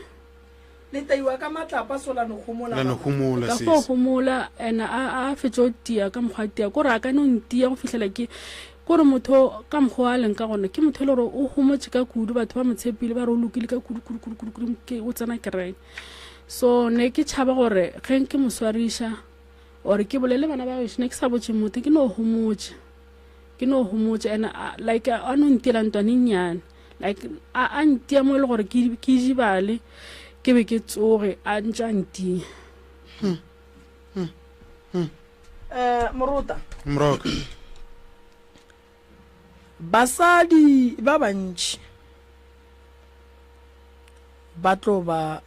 Le taiwa ka matlapa so la no homola. La no homola ka fo homola and a a fetša o tia ka mokgwa tia kore a ka no ntia go fihlela ke kore motho ka mokgwa a leng ka gona ke motho e le gore o homotše ka kudu batho ba mo tshepile ba re o lokile ka kudu kudu kudu kudu kudu ke o tsena kereke so ne ke tšhaba gore ge ke mo swariša or ke bolele bana ba gešo ne ke sa botše motho ke no homotše ke no homotše and like a no ntiela ntwane nnyane like a a ntia mo e le gore ke ke jibale ke be ke tsoge a ntse a ntia hmm. Hmm. Hmm. Eh, morota moroka basadi ba bantši ba tlo ba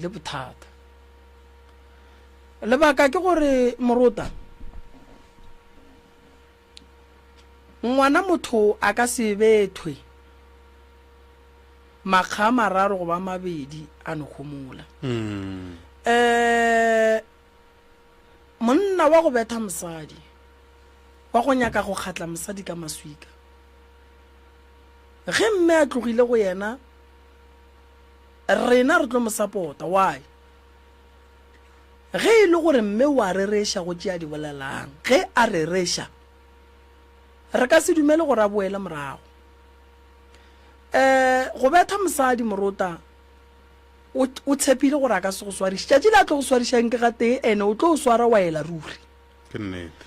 le bothata lebaka ke gore morota Ngwana motho a ka se bethwe makga a mararo goba a mabedi a no homola. Um monna wa go betha mosadi, wa go nyaka go kgatla mosadi ka maswika, ge mme a tlogile go yena, rena re tlo mo sapota. Why? Ge e le gore mme o a rereša go tše a di bolelang, ge a rereša, re ka se dumele gore a boele morago. Um go betha mosadi morota, o, o tshepile gore a ka se go swariše. Tšatši le a tlo go swarišang ke gatee, ene o tlo o swara wa ela ruri. Ke nnete.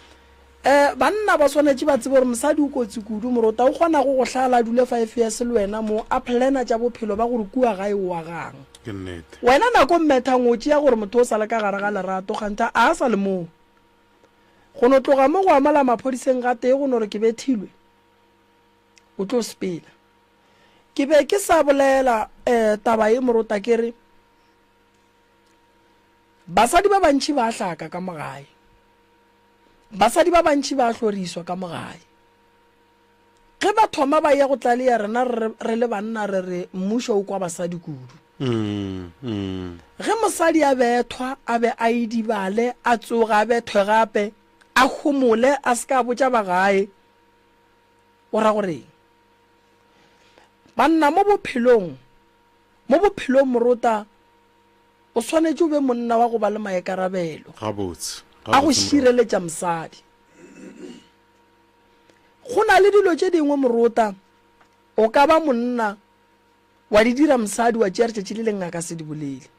Um banna ba swanetše ba tsebe gore mosadi o kotsi kudu, morota o kgona go go hlala a dule five years le wena mo, a plana tša bophelo ba gore kua gae o agang. Ke nnete. Wena nako mmethang o tšea gore motho o sa le ka gare ga lerato kganthe a a sa le moo. Go no tloga mo go amala maphodiseng gatee go no re ke bethilwe, o tlo sepela. Ke be ke sa bolela um taba ye morota ke re basadi ba bantši ba hlaka ka mo gae. Basadi ba bantši ba hloriswa ka mo gae. Ge ba thoma ba ya go tlaleya rena re le banna re re mmušo o kwa basadi kudu. Ge mosadi a bethwa a be a idibale a tsoga a bethwe gape a homole a se ka botša ba gae o ra goreng? Banna mo bophelong mo bophelong morota o swanetše o be monna wa go ba le maikarabelo Gabotse. a go šireletša mosadi. Go na le dilo tše dingwe morota o ka ba monna wa di dira mosadi wa tšea letšatši le leng a ka se di bolele.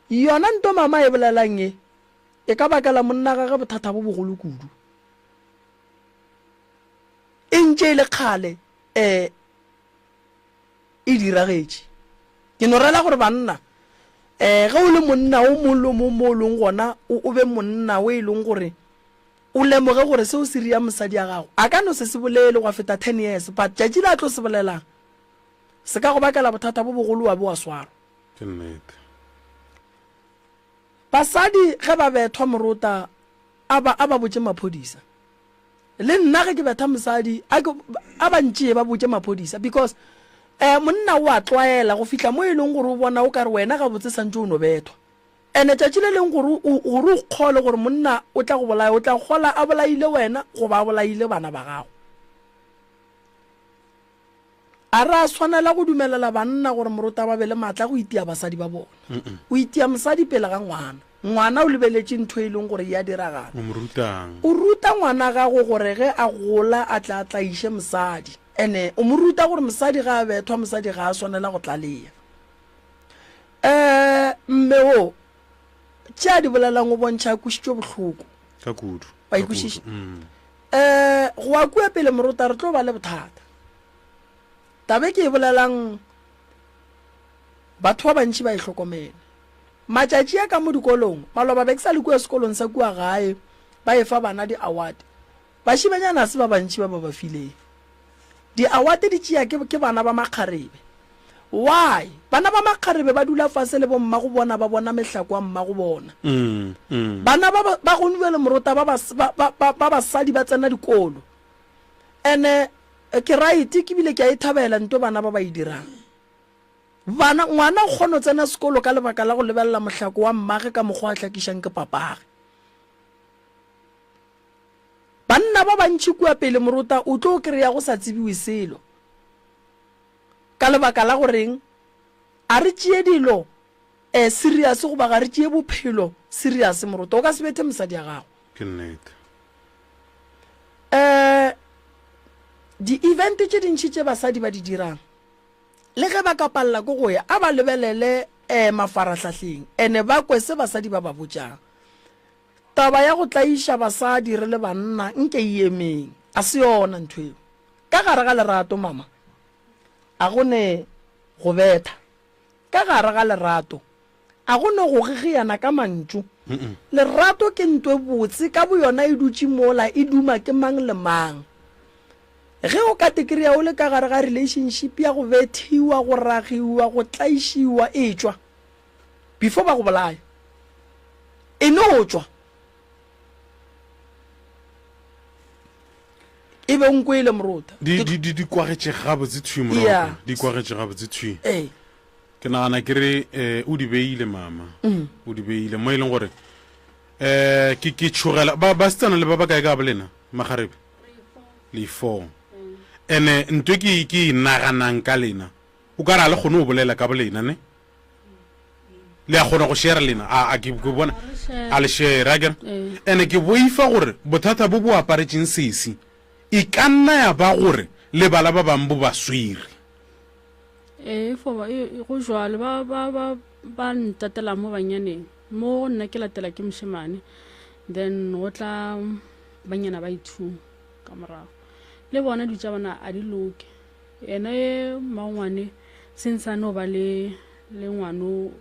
Yona nto mama e bolelang e e ka bakela monna gage bothata bo bogolo kudu. E ntše e le kgale um e diragetše. Ke no rela gore banna um ge o le monna o mong le o mong mo o leng gona o be monna o e leng gore o lemoge gore seo se ria mosadi ya gago a ka no se se bolele gwa feta 10 years but tšatši le a tlo se bolelang se ka go bakela bothata bo bogolo wa be wa swarwa. Ke nnete. Basadi ge ba bethwa morota a ba a ba botše maphodisa. Le nna ge ke betha mosadi a ke a ba ntšee ba botše maphodisa because eh monna o a tlwaela go fihla mo e leng gore o bona o ka re wena gabotse santše o no bethwa. Ene tšatši le leng gore o gore o kgole gore monna o tla go bolaya o tla kgola a bolaile wena goba a bolaile bana ba gago. A re a swanela go dumelela banna gore morota ba be le maatla a go itia basadi ba bona. O itia mosadi pele ga ngwana. Ngwana o lebeletše ntho e leng gore e a diragala. O mo rutang? O ruta ngwana gago gore ge a gola a tle a tlaiše mosadi. Ene o mo ruta gore mosadi ga a bethwa mosadi ga a swanela go tlalea. Um mme wo tše a di bolelang o bontšha a kwešitšwe bohloko. Ka kudu. Wa ikwešiša? Um go wa kua pele morota re tlo ba le bothata. Taba e ke e bolelang batho ba bantši ba e hlokomele. Matšatši a ka mo dikolong, maloba be ke sa le kua sekolong sa kua gae ba efa bana di-award. Bašimanyana ga se ba bantši ba ba ba fileng. Di-award di tšea ke, ke bana ba makgarebe. Why? Bana ba makgarebe ba dula fase le bommago bona ba bona mehlako ya mmago bona. Bana ba, ba gone bjale morota ba, ba, ba, ba, ba basadi ba tsena dikolo. Ene ke right ke bile ke a e thabela nto bana ba ba e dirang. Bana, ngwana o kgona go tsena sekolo ka lebaka la go lebelela mohlako wa mmage ka mokgwa a hlakišang ke papage. Banna ba bantši kua pele morota o tlo kry-a go sa tsebiwe selo. Ka lebaka la goreng a re tšee dilo eh, serious goba ga re tšee bophelo serious morota o ka se bethe mosadi ya gago. Ke nnete. Eh, di-event tše dintši tše basadi ba di dirang le ge ba ka palela ko go ya a ba lebelele eh, mafarahlahleng ene ba kwe se basadi ba ba botšang. Taba ya go tlaiša basadi re le banna nke e emeng a se yona ntho eo. Ka gare ga lerato mama a go ne go betha. Ka gare ga lerato a go ne go gegeana ka mantšu. Lerato ke nto e botse ka boyona e dutše mola e duma ke mang le mang. Ge o ka tekrea o le ka gare ga relationship ya go bethiwa, go ragiwa, go tlaišiwa, etšwa before ba go bolaya. E no tšwa. E be o nkwele morota. Di di di di kwagetše gabotse thwi morota. Yeah. Di kwagetše gabotse thwi. Ee. Ke nagana ke re eh, o di beile mama. Mm. O di beile mo e leng gore eh ke ke tšhogela ba basetsana le ba ba kae ka bolena magarebe? Le four. Ene ntwe ke ke e naganang ka lena. O ka re a le kgone go bolela ka bolena ne? Le a kgona go share lena a a ke ke bona a le share a kere ene ke boifa gore bothata bo bo aparetšeng sesi e ka nna ya ba gore le bala ba bang bo ba swere. Ee, fo ba e go jwalo ba ba ba ba ntatela mo banyaneng mo nna ke latela ke mošemane then go tla banyana ba ithu ka morago le bona dilo tša bona a di loke Yena ye mmangwane since a no ba le le ngwano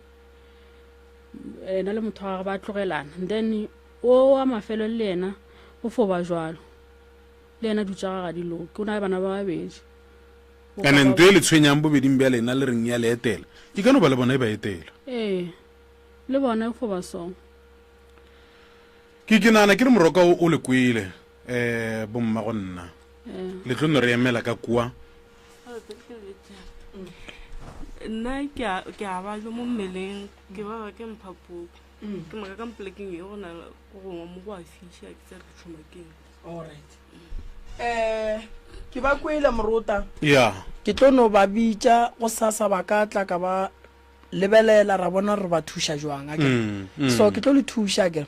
yena le motho wa gagwe ba tlogelana then O wa mafelo le yena o fo ba jwalo. Le yena dutša ga ga di loke. O na le bana ba babedi. Ene ntho e le tshwenyang bobeding bja lena le reng ya le etela, e ka no ba le bona e ba etela. Ee, le bona e fo ba so. Ke ke nagana ke re moroka o o le kwele um bomma go nna. Le tlo no re emela ka kua. Nna ke a ke a babja mo mmeleng ke baba ke mphapuku. Ke moka ka mpolekeng ye go na le go gongwe mo go a fiša ke tsere ke tšhoma keng. Alright. Eh, ke ba kwele morota. Ya. Ke tlo no ba bitša go sasa ba ka tla ka ba lebelela ra bona re ba thuša jwang a kere. Mm, mm. So ke tlo le thuša a kere.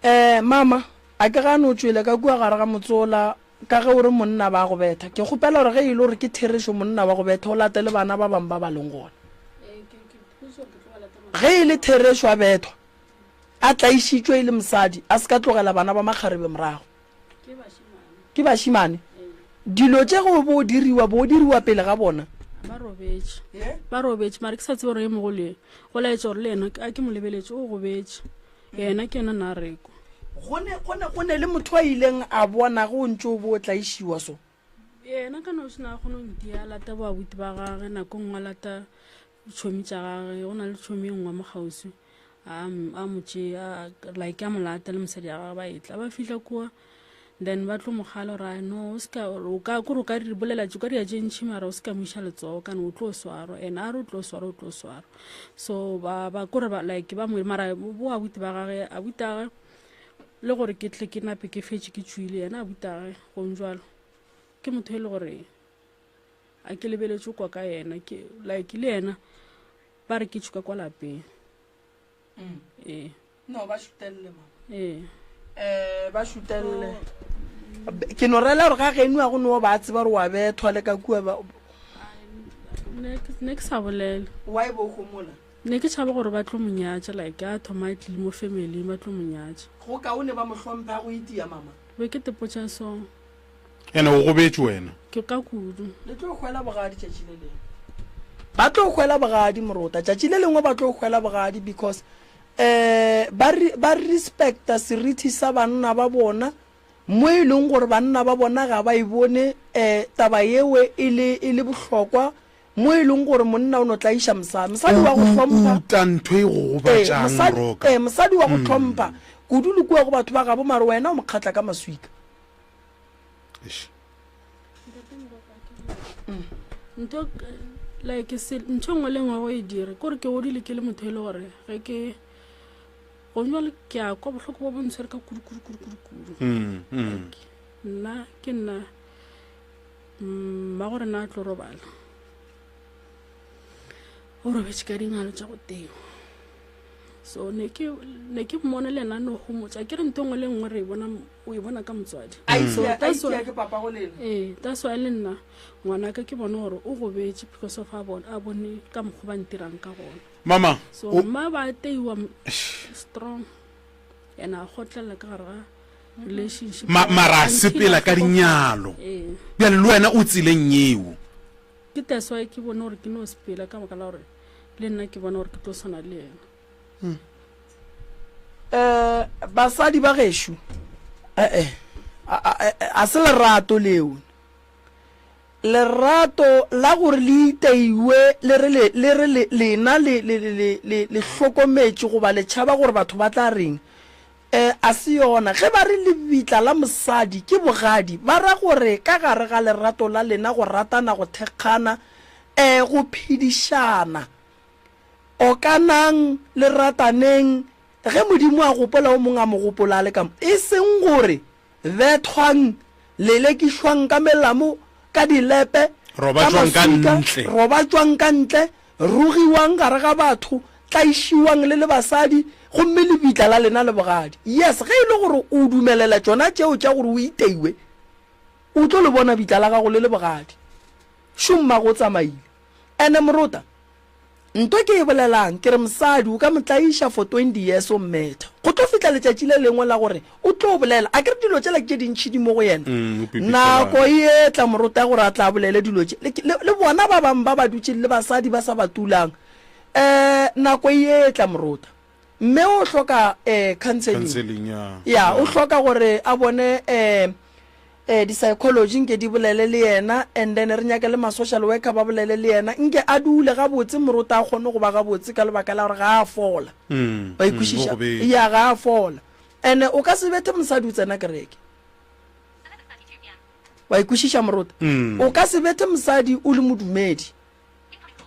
Eh mama, a ke gane o tšwele ka kua gare ga motsola ka ge o re monna ba go betha. Ke kgopela gore ge e le gore ke therešo monna wa go betha o latele bana ba bangwe ba ba leng gona. Ge e le therešo a bethwa, a tlaišitšwe e le mosadi, a se ka tlogela bana ba makgarebe morago. Ke bašemane. Dilo tše go bo diriwa, bo diriwa pele ga bona. Ba robetše. Ba robetše, mara ke sa tsebe gore ye mogolo ye, go laetša gore le yena a ke mo lebeletše, o gobetše. Yena ke yena na reko. Go ne, go ne, go ne le motho a ileng a bona ge o ntše o bo o tlaišiwa so. Yena ka noši na kgone go ntia, a lata boabuti ba gage, nako nngwe a lata tšhomi tša gage, go na le tšhomi e nngwe mo kgauswi, a, a mo tšea, a, like a mo lata le mosadi ya gage ba etla. Ba fihla kua, then ba tlo mo kgala gore a no, o seka, o ka, kore o ka di bolela, o ka dia tše ntši mara o seka mo iša letsogo, kana o tlo swarwa. And a re o tlo swarwa, o tlo swarwa. So ba, ba, kore ba, like ba mo, mara bo abuti ba gage, abuti a gage, le gore ke tle ke nape ke fetše ke tšwile, yena abuti a gage, gong jwalo, ke motho e le gore a ke lebeletše kwa ka yena, ke, like le yena ba re ke tšhuka kwa lapeng. Mm. Ee. No, ba šutelele mama. Ee. Eh, ba šutelele. Ke no rela gore ga geno a go no ba tseba gore wa bethwa le ka kua ba. Ne ke sa bolela. Why bo gomola? Ne ke tšhaba gore ba tlo mo nyatša like a thoma a tlile mo family ba tlo mo nyatša. Go kaone ba mo hlompha go itia mama. Be ke tepotša so. Ene o gobetše wena. Ke ka kudu. Le tlo hwela bogadi tšatši le lengwe. Ba tlo hwela bogadi morota. Tšatši le lengwe ba tlo hwela bogadi because eh ba ba respecta serithi sa banna ba bona mo e leng gore banna ba bona ga ba e bone eh taba yewe e le e le bohlokwa mo e leng gore monna o no tlaiša mosadi. Mosadi wa go hlompha. Uta ntho e go gobatšang Moroka. Eh mosadi wa go hlompha kudu le kua go batho ba gabo mare wena o mo kgatla ka maswika. Ntho like se ntho nngwe le nngwe go e dire kore ke godile ke le motho e le gore ge ke go jwale ke a kwa bohloko bo bo ntshwere ka kudu kudu kudu kudu kudu mm, mm. nna ke nna mma gore na tlo robala o robetše ka dingalo tša go teng so ne ke ne ke mmone le ena no homotša ke re ntho nngwe le nngwe re e bona o e bona ka motswadi so that's why ke papa go lena ee that's why le nna ngwanaka ke bone gore o gobetše because of a bone a bone ka mokgwa ba ntirang ka gona mama so mma ba teiwa strong and a kgotlelela ka gare ga relationship Ma, mara a sepela ka dinyalo ee bjale le wena o tseleng yeo Ke that's why ke bone gore ke no sepela ka baka la gore le nna ke bona gore ke tlo swana le yena. Eh, basadi ba gešo, eh, eh, a se lerato leo. Lerato la gore le iteiwe le re le, le re le, lena le, le, le, le, le hlokometše goba le tšhaba gore batho ba tla reng. E, a se yona. Ge ba re lebitla la mosadi ke bogadi, ba ra gore ka gare ga lerato la lena go ratana, go thekgana, e, go phedišana. Okanang, le rataneng, ge Modimo a gopola o mongwe a mo gopola a le ka mo. E seng gore Bethwang, lelekišwang ka melamo, ka dilepe, ka Robatšwang ka maswika, ntle. robatšwang ka ntle, rogiwang gare ga batho, tlaišiwang le le basadi, gomme lebitla la lena le bogadi. Yes, ge e le gore o dumelela tšona tšeo tša gore o iteiwe, o tlo le bona bitla la gago le le bogadi. Šo mmago o tsamaile. Ene morota, Nto ke e bolelang, ke re mosadi o ka mo tlaiša for 20 years o mmetha. Go tlo fihla letšatši le lengwe la gore o tlo bolela. A ke re dilo tšela ke tše dintši di mo go yena. Mm, o pipitlela. Nako e etla morota ya gore a tla a bolele dilo tše. Le, le, le bona ba bangwe ba ba dutšeng le basadi ba sa ba tulang. Um nako e etla morota. Mme o hloka um counseling. Counseling, ya. Ya, o hloka gore a bone um um di-psychology nke di bolele le yena and then re nyake le ma-social worker ba bolele le yena nke a dule gabotse morota a kgone go ba gabotse ka lebaka la gore ga a fola. Mm, Wa mm, ikwešiša? o gobetše. Ya, ga a fola. And o ka se bethe mosadi o tsena kereke. Wa ikwešiša morota? Mm. O ka se bethe mosadi o le modumedi.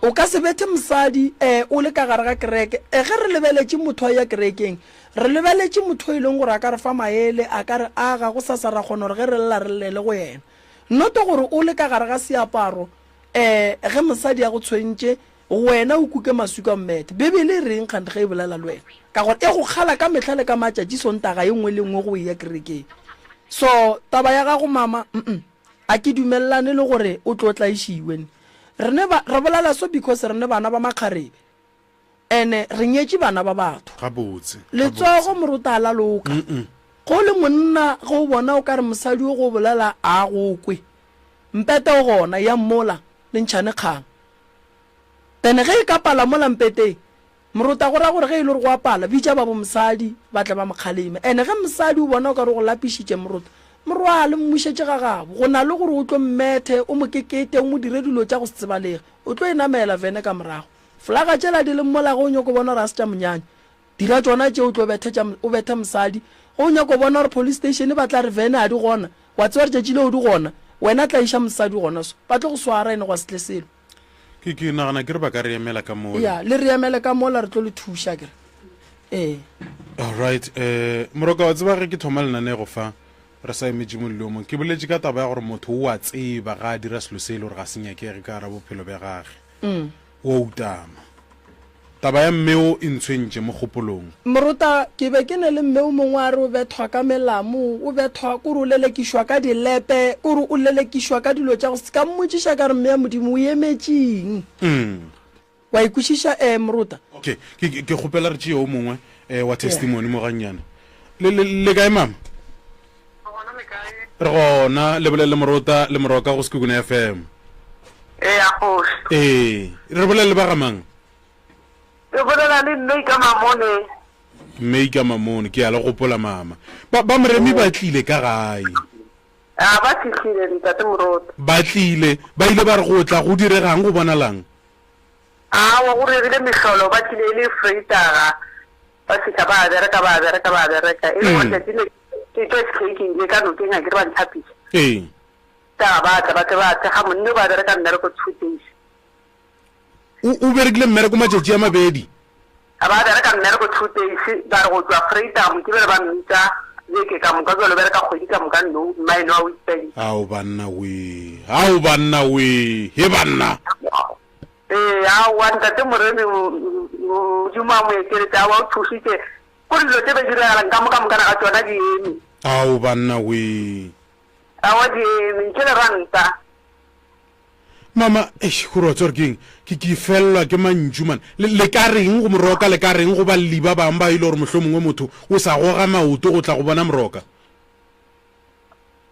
O ka se bethe mosadi eh, o le ka gare ga kereke. Eh, ge re lebeletše motho a ya kerekeng, re lebeletše motho e leng gore a ka re fa maele, a ka re aga, go sasa ra kgona gore ge re lla re llele go yena. Noto gore o le ka gare ga seaparo, eh, ge mosadi a go tshwentše, wena o kuke maswika o mmethe. Bibele e reng kganthe ge e bolela le wena? Ka gore e go kgala ka mehla le ka matšatši Sontaga ye nngwe le nngwe go eya kerekeng. So, taba ya gago mama, mm. A ke dumelelane le gore o tlo tlaišiwe ne. Re ne ba, re bolela so because re ne bana ba makgarebe. Ene re nyetše bana ba batho. Gabotse. Letsogo morota a la loka. Ge o le monna ge o bona o ka re mosadi o go bolela a go kwe. Mpete o gona, yang mola le ntšhane kgang. Then ge e ka pala mola mpeteng, Morota go ra gore ge e le gore go a pala, bitša ba bo mosadi ba tle ba mo kgaleme. Ene ge mosadi o bona o ka re o go lapišitše morota, mo rwale, mmušetše ga gabo. Go na le gore o tlo mmethe, o mo kekete, o mo dire dilo tša go se tsebalege. O tlo e namela vene ka morago. Folaga tšela di leng mola ge o nyako bona gore ga se tša monyanya. Dira tšona tše o tlo bethe tša, o bethe mosadi. Ge o nyako bona gore police station ba tla re vene ga di gona, wa tseba gore tšatši leo di gona, wena tlaiša mosadi gona so. Ba tlo go swara ene gwa se tle selo. Ke, ke nagana ke re ba ka re emela ka mola. Ya, le re emele ka mola re tlo le thuša ke re. Ee. Alright, eh, Moroka wa tseba ge ke thoma lenanego fa re sa emetše mollo mo, ke boletše ka taba ya gore motho o a tseba ga a dira selo se e le gore ga se nyakege ka gara bophelo bja gage. O a utama. Taba ya mme o e ntshwentše mo kgopolong. Morota, ke be ke ne le mme o mongwe a re o bethwa ka melamo, o bethwa kore o lelekišwa ka dilepe, kore o lelekišwa ka dilo tša go se. Ka mmotšiša ka re, Mme ya Modimo, o emetšeng? Wa e kwešiša? Ee, Morota. Okay, ke, ke, ke kgopela re tšee o mongwe eh, wa testimony mo gannyane. Le, le, le kae mama? Re gona le kae? Re gona, le bolele le Morota le Moroka go Sekhukhune FM. Ee, a kgoši. Ee, re bolele le ba ga mang? Ke bolela le Mme ka Mamone. Mme ka Mamone, ke a le gopola mama. Ba, ba Moremi ba tlile ka gae. A ba fihlile ntate Moroto. Ba tlile, ba ile ba re go tla go diregang go bonalang? Aowa go diregile mehlolo, ba tlile e le Vrydag, ba fihla ba bereka ba bereka ba bereka. E le gore tšatši le ke tšwa ke ke ile ka nokeng a ke re ba ntlhapisa. Ee. Ta ba tla ba tle ba thekga monne ba bereka mmereko 2 days. O, o berekile mmereko matšatši a mabedi. A ba bereka mmereko 2 days, ba re go tšwa Vrydag Mokibelo ba mmitša beke ka moka, bjalo bereka kgwedi ka moka no, mmaeno a Witbank. Ao banna wee, ao banna wee, he banna. Ee, aowa ntate Moremi, Modimo a mo ekeletše, aowa o thušitše, ko dilo tše be diregalang ka moka mokana ga tšona di eme. Ao banna wee. Aowa di eme, ntle le ranta. Mama, eish, gore wa tseba gore ke eng? Ke, ke felelwa ke mantšu, man. Le, le ka reng go Moroka, le ka reng go balli ba bangwe ba e le gore mohlomongwe motho o sa goga maoto go tla go bona Moroka?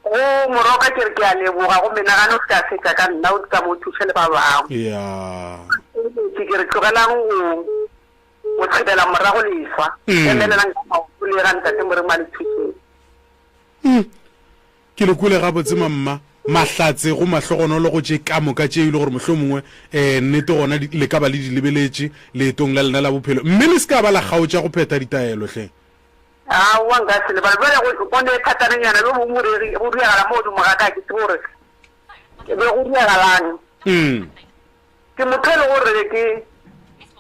Go Moroka ke re ke a leboga, go menagano o se ka fetša ka nna, o tsamaya o thuše le ba bangwe. Ya. Ke ke re tlogelang go, go thibela morago leswa, emelelang ka maoto le ye ga Ntate Morimo a le thušeng. Mm. Ke le kwele gabotse mamma. Mahlatse go mahlogonolo go tše ka moka tše e le gore mohlomongwe um nnete gona le ka ba le di lebeletše leetong la lena la bophelo. Mme le se ka ba la kgaotša go phetha ditaelo hle. Aowa nka se lebale. Bjale go, go ne thatananyana bjo bongwe bo regi, bo diragala mo godimo ga ka, ga ke tsebe gore be go diragalang. Mm. Ke motho e le gore be ke,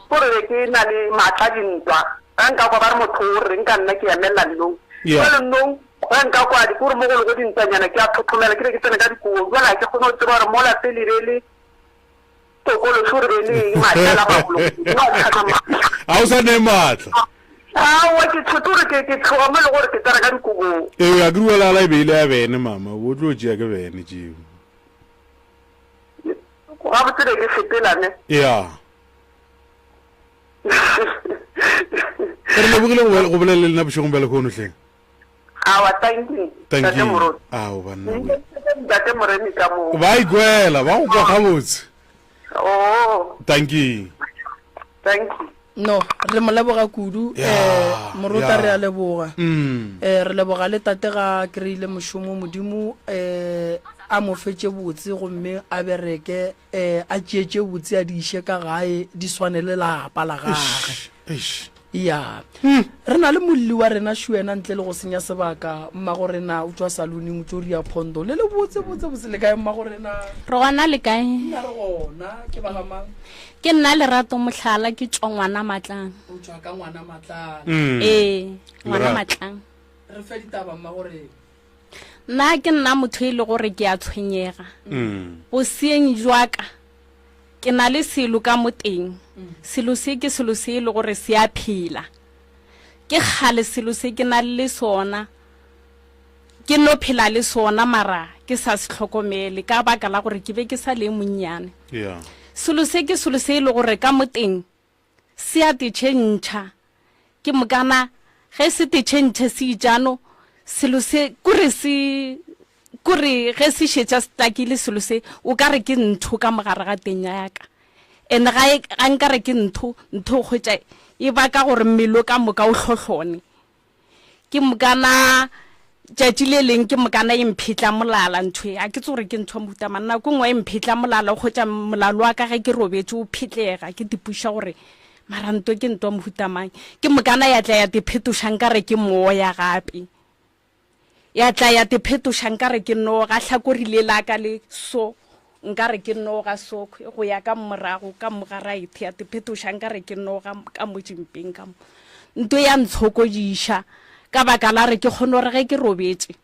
gore be ke na le maatla a dintwa. Ga nka kwa ba re motho o reng ka nna, ke emelela nong. Yeah. Jwale nong ge nka kwa di, kore mo go lego dintwanyana ke a thothomela, ke be ke tsene ka dikobong. Jwale ga ke kgone go tseba gore mola pele be le tokološi gore be le eng, maatla a magolo. Modimo a tlhaka maatla. Ga o sa ne maatla. Aowa, ke tshotse gore ke, ke tshoga mo e le gore ke tsena ka dikobong. Ee, a ke re wa lala e be e le ya bene mama, o tlo tšea ke bene tšeo. Gabotse be ke sepela ne. Ya. Re lebogile go go bolela le lena bošegong bja lehono hleng. Awa, thank you. Thank Ntate you. Moruti. Ao banna we. Ntate Moremi ka moo. Ba ikwela, ba go kwa gabotse. Oh, Thank you. thank you. No, re mo leboga kudu. Ya, Eh, Morota ya. re a leboga. Mm. Eh, re leboga le tate ga kry-ile mošomo Modimo eh, a mo fetše botse gomme a bereke eh, a tšee tše botse a di iše ka gae di swane le lapa la gage. Eish, eish. Ya. Re na le molli wa rena Shuena ntle le go senya sebaka. Mmago rena o tšwa saluning o tšo ria phondo. Le le botse botse botse le kae mmago rena? Re gona le kae? Nna re gona ke ba ga mang? Ke nna Lerato Mohlala ke tšwa ngwana Matlang. O tšwa ka ngwana Matlang. Mm. Ee, ngwana Lerato. Matlang. Re fe ditaba mmago rena. Nna ke nna motho e le gore ke a tshwenyega. Mm. Boseeng jwa ka Ke na le selo ka mo teng. Selo se ke selo se e le gore se a phela. Ke kgale selo se ke na le sona. Ke no phela le sona mara ke sa se hlokomele ka baka la gore ke be ke sa le monnyane. Yeah. Selo se ke selo se e le gore ka mo teng se a te tšhentšha. Ke mokana ge se te tšhentšhe se itšano, selo se kore se kore ge se šetša se takile selo se o ka re ke ntho ka mogare ga teng ya ka. And ga e ga nka re ke ntho, ntho o hwetša e baka gore mmele ka moka o hlohlone. Ke mokana tšatši le leng ke mokana e mphetla molala ntho e, a ke tse gore ke ntho ya mohuta mang. Nako nngwe e mphetla molala, o hwetša molalo wa ka ge ke robetše o phetlega, ke tipuša gore mara nto ke nto ya mohuta mang. Ke mokana ya tla ya te phetoša nkare ke moya gape. Ya tla ya te phetoša nkare ke noga, hlakori le la ka le so nkare ke noga so go ya ka morago ka mo ga right, ya te phetoša nkare ke noga ka mo jimpeng ka mo. Nto ya ntshokodiša ka baka la re ke kgone gore ge ke robetše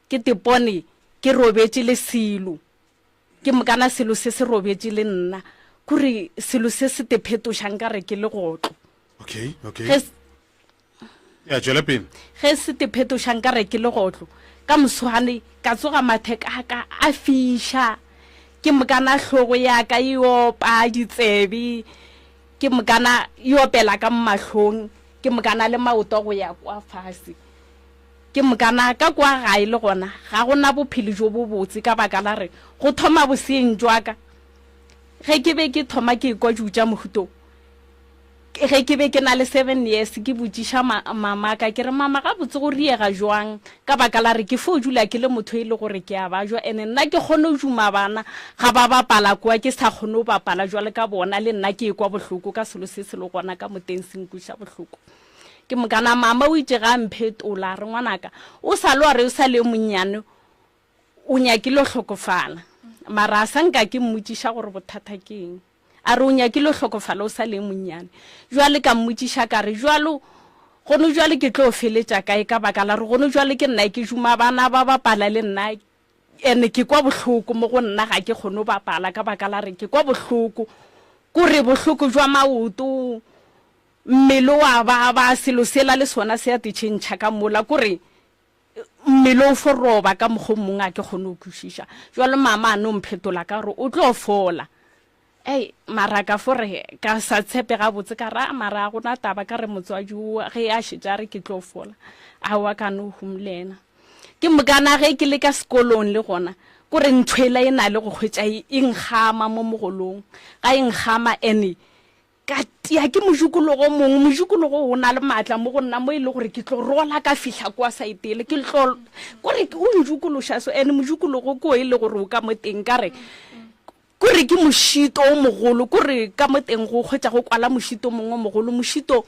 ke te pone ke robetše le selo, ke mokana selo se se robetše le nna, kore selo se se te phetoša nkare ke legotlo. Okay, okay. Ge Ya, tšwela pele. Ge se te phetoša nka re ke legotlo. Ka moswane ka tsoga matheka a ka a fiša, ke mokana hlogo ya ka e opa ditsebe, ke mokana e opela ka mo mahlong, ke mokana le maoto go ya kwa fase. Ke mokana ka kwa gae le gona ga go na bophelo jo bobotse ka baka la re go thoma boseeng jwa ka ge ke be ke thoma ke ekwa dijo tša mohuta wo. Ge ke be ke na le seven years, ke botšiša ma, mamaka, ke re, Mama, gabotse go riega jwang? Ka baka la re ke fo dula ke le motho e le gore ke a bajwa, ene nna ke kgone go duma bana ga ba bapala kua, ke sa kgone go bapala jwale ka bona, le nna ke ekwa bohloko ka selo se se le gona ka mo teng se nkweša bohloko. Ke mokana mama o itše ga a mphetola, a re, Ngwanaka, o sa le wa re o sa le yo monnyane, o nyakile go hlokofala. Mara a sa nka ke mmotšiša gore bothata ke eng. A re o nyakile go hlokofala o sa le monnyane. Jwale ka mmotšiša ka re, Jwalo, gono jwale ke tlo feletša kae ka baka la gore gono jwale ke nna ke šoma, bana ba bapala le nna, ene ke kwa bohloko mo go nna ga ke kgone go bapala ka baka la re ke kwa bohloko, kore bohloko jwa maoto, mmele wa baba, selo sela le sona se a te tšhentšha ka mola, kore Mmele o fo roba ka mokgwa o mongwe a ke kgone go kwešiša. Jwale mama a no mphetola ka gore o tlo fola. Ei, mara ka fo re ka sa tshepe gabotse ka re, mara a gona taba ka re motswadi o ge a šetše a re ke tlo fola. Aowa ka no hum le yena. Ke mokana ge ke le ka sekolong le gona kore ntho ela e na le go hwetša e nkgama mo mogolong. Ga e nkgama ene Ka tia ke mojikologo o mongwe, mojikologo o na le maatla mo go nna mo e le gore ke tlo rola ka fihla kwa saetele, ke tlo kore o njikološa so, ene mojikologo ko e le gore o ka mo teng ka re kore ke mošito o mogolo, kore ka mo teng go kgwetša go kwala mošito o mongwe o mogolo, mošito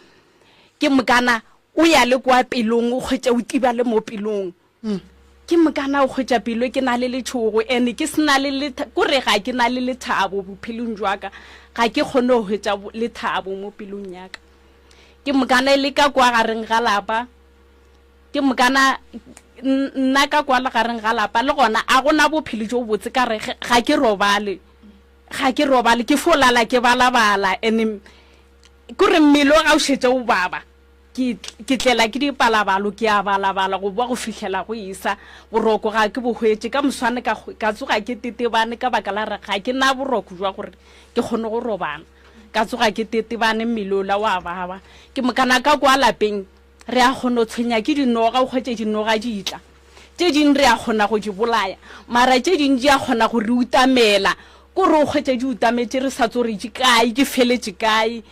ke mokana o ya le kwa pelong o kgwetša o tiba le mo pelong. Ke mokana o hwetša pelo ke na le letšhogo ene ke se na le letha kore ga ke na le lethabo bophelong jwa ka, ga ke kgone go hwetša lethabo mo pelong ya ka. Ke mokana e le ka kwa gareng ga lapa, ke mokana nna ka kwa gareng ga lapa le gona a gona bophelo jo botse ka re ga ke robale, ga ke robale ke fo lala ke balabala ene kore mmele o ga o šetše o baba. Ke, ke tlela ke dipalabalo, ke a balabala go boa go fihlela go esa. Boroko ga ke bo hwetše. Ka moswane ka, ka tsoga ke tetebane ka baka la re ga ke na boroko jwa gore ke kgone go robala. Ka tsoga ke tetebane, mmele ola wa baba. Ke mokana ka kwa lapeng re a kgona go tshwenya ke dinoga, o hwetše dinoga di tla. Tše ding re a kgona go di bolaya, mara tše ding di a kgona go re utamela. Kore o hwetše di utametše re sa tso re di kae, di feletše kae.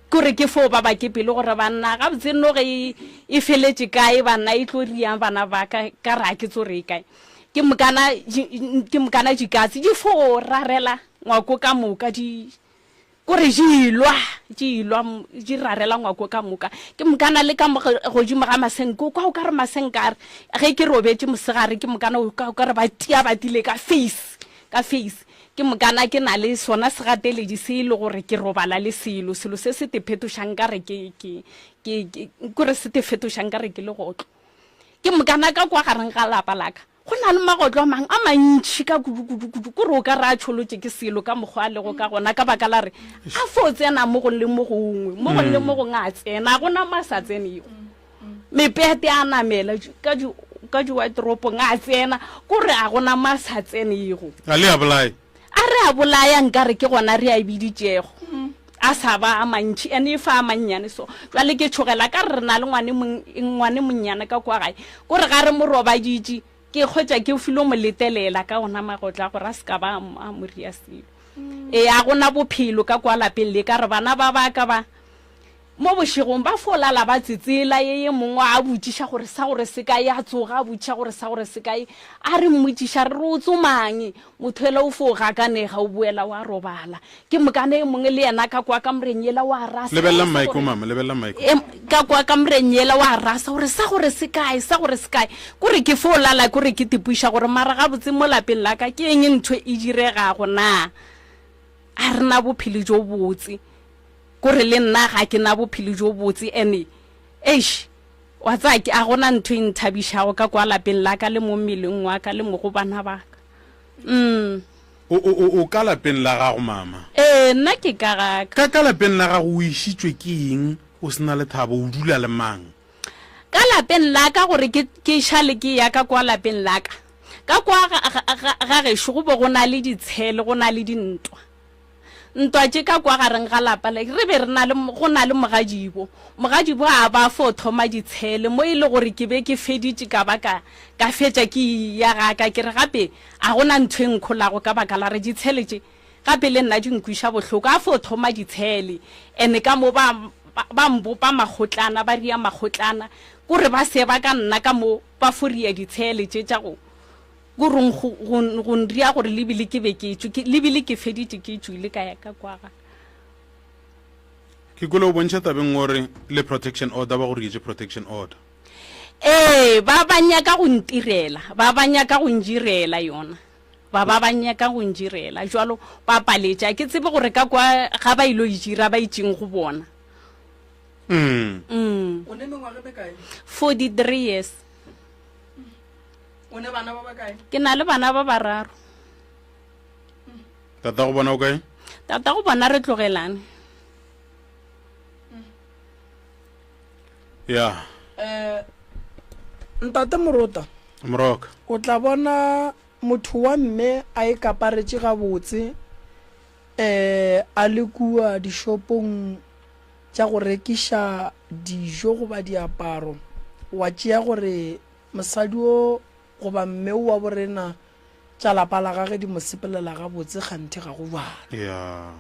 Kore ke fo ba ba ke pelo gore banna gabotse noge e, e feletše kae banna e tlo riang bana ba ka ka re a ke tso re e kae. Ke mokana ke mokana dikatse di fo rarela ngwako ka moka di kore di lwa di lwa di rarela ngwako ka moka. Ke mokana le ka mo godimo ga masenke o kwa o ka re masenke a re ge ke robetše mosegare ke mokana o kwa o ka re ba tia ba tile ka face ka face. Ke mokana ke na le sona segateledi se e le gore ke robala le selo, selo se se te phetoša nkare ke, ke, ke, ke, kore se te fetoša nkare ke legotlo. Ke mokana ka kwa gareng ga lapa la ka, go na le magotlo a mang a mantši ka kudu, kudu, kudu, kore o ka re a tšholotše ke selo ka mokgwa a lego ka gona, ka baka la re a fo tsena mo gong le mo gongwe, mo gong le mo gongwe a tsena, ga go na mo a sa tsenego. Mepete a namela ka di ka diwateropong a tsena, kore a gona mo a sa tsenego. A le a bolaya? A re a bolaya nkare ke gona re a biditšego. A sa ba a mantši ene e fa a mannyane so. Jwale ke tšhogela ka re re na le ngwane ngwane monnyane ka kwa gae. Kore ga re mo robaditše ke kgwetša ke filo mo letelela ka ona magotlo a gore a se ka ba a mo ria selo. Ee a gona bophelo ka kwa lapeng le ka re bana ba ba ka ba Mo bošegong ba fo lala ba tsetsela, ye ye mongwe a botšiša gore sa gore se kae, a tsoga a botšiša gore sa gore se kae, a re mmotšiša re re o tsomang, motho ela o fo gakanega o boela wa robala. Ke mokane e mongwe le yena ka kwa kamoreng yela wa rasa, Lebelela sa mic o mama, lebelela mic. E, ka kwa kamoreng yela wa rasa gore sa gore se kae, sa gore se kae. Kore ke fo lala kore ke tipuša gore mara gabotse mo lapeng la ka ke eng ntho e diregago na? A re na bophelo jo botse. Kore le nna ga ke na bophelo jo botse ene eish wa tsaya ke a gona ntho e nthabišago ka kwa lapeng la ka le mo mmeleng wa ka le mo go bana ba ka. Mm. O, o, o, o ka lapeng la gago mama? Ee, nna ke ka ga ka. Ka, ka lapeng la gago o išitšwe ke eng o se na lethabo, o dula le mang? Ka lapeng la ka gore ke, ke šale ke ya ka kwa lapeng la ka. Ka kwa ga, ga, ga, ga gešo go be go na le ditshele, go na le dintwa. Ntwa tše ka kwa gareng ga lapa le, re be re na le, go na le mogadibo. Mogadibo a ba fo thoma ditshele, mo e le gore ke be ke feditše ka ba ka, ka fetša ke eya ga ka, ke re gape a go na ntho e nkholago ka baka la re ditshele tše gape le nna di nkwiša bohloko. A fo thoma ditshele, ene ka mo ba, ba, ba mbopa makgotlana, ba ria makgotlana, kore ba seba ka nna ka mo ba fo ria ditshele tše tša go, Go reng go, go, go nria gore le bile ke be ke tšwe, ke, le bile ke feditše ke tšwile ka ya ka kwa ga. Ke kwele o bontšha tabeng gore le protection order ba go rietše protection order. Ee, ba ba nyaka go ntirela, ba ba nyaka go njirela yona. Ba ba ba nyaka go njirela jwalo, ba paletše. A ke tsebe gore ka kwa ga ba ilo e dira ba itšeng go bona. Mm. Mm. O ne mengwaga e mekae? 43 years. O ne bana ba bakae? Ke na le bana ba bararo. Tata go bona o kae? Tata go bona re tlogelane. Ya. Eh Ntate Morota. Moroka. O tla bona motho wa mme a e kaparetše gabotse eh a le kua dishopong tša go rekiša dijo goba diaparo wa tšea gore Mosadi wo goba mme wo wa borena tša lapa la gage di mo sepelela gabotse kganthe ga go bjalo. Yeah.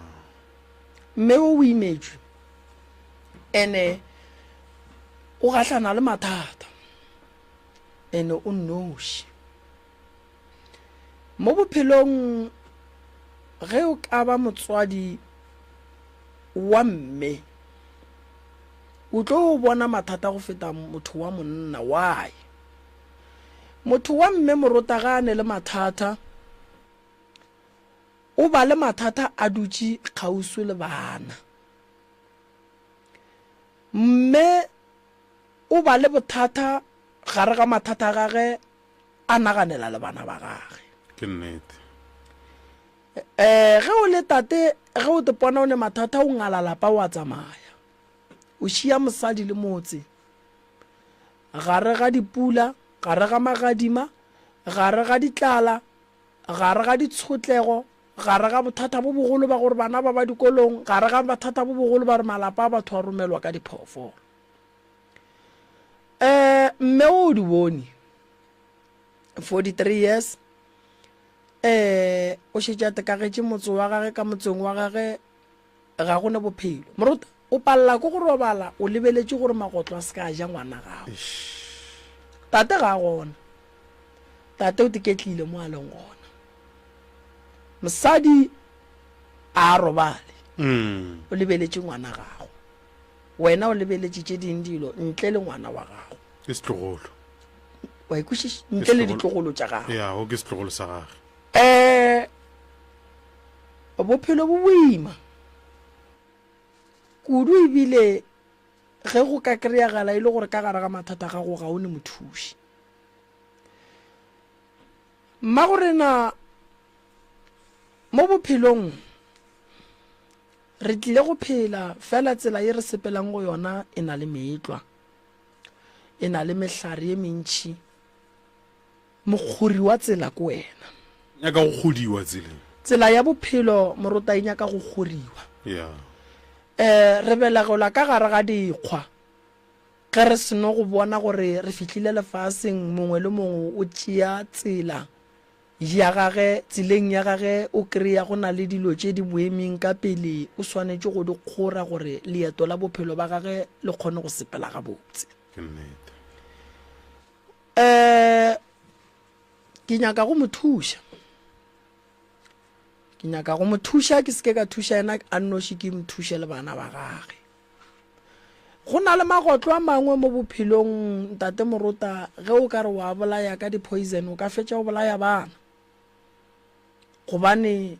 Mme wo o imetšwe ene o gahlana le mathata ene o nnoši. Mo bophelong ge o ka ba motswadi wa mme O tlo bona mathata go feta motho wa monna. Why? Motho wa mme morota ga a ne le mathata, o ba le mathata a dutše kgauswi le bana. Mme o ba le bothata gare ga mathata a gage a naganela le bana ba gage. Ke nnete. Eh, ge o le tate, ge o tepona o ne mathata, o ngala lapa wa tsamaya. O šia mosadi le motse. Gare ga dipula, gare ga magadima, gare ga ditlala, gare ga ditshotlego, gare ga bothata bo bogolo ba gore bana ba ba dikolong, gare ga bothata bo bogolo ba gore malapa a batho a romelwa ka diphoofolo. Eh, mme o di bone. 43 years. Eh, o šetše a tekagetše motse wa gage ka motseng wa gage ga go ne bophelo. Moruta. O palela ke go robala o lebeletše gore magotlo a se ka a ja ngwana gago. Tate ga a gona. Tate o tiketlile mo a leng gona. Mosadi a a robale. Mm. O lebeletše ngwana gago. Wena o lebeletše tše ding dilo ntle le ngwana wa gago. Ke setlogolo. Wa ikwešiša? Ntle le ditlogolo tša gago. Ya, o ke setlogolo sa gage. Eh bophelo bo boima. Kudu ebile ge go ka kry-agala e le gore ka gare ga mathata a gago ga o ne mothuši. Mmagorena mo bophelong re tlile go phela fela tsela ye re sepelang go yona e na le meetlwa, e na le mehlare ye mentši. Mokgori wa tsela ke wena. Nyaka go kgodiwa tseleng. Tsela ya bophelo morota e nyaka go kgoriwa. Yeah. Eh, re belegelwa ka gare ga dikgwa. Ge re seno go bona gore re fihlile lefaseng, mongwe le mongwe o tšea tsela ya gage, tseleng ya gage o kry-a go na le dilo tše di boeming ka pele, o swanetše go di kgora gore leeto la bophelo ba gage le kgone go sepela gabotse. Ke nnete. Um ke nyaka go mo thuša ke nyaka go mo thuša ke seke ka thuša yena a nnoši ke mo thuše le bana ba gage go na le magotlo a mangwe mo bophelong ntate morota ge o ka re wa bolaya ka di-poison o ka fetša o bolaya bana gobane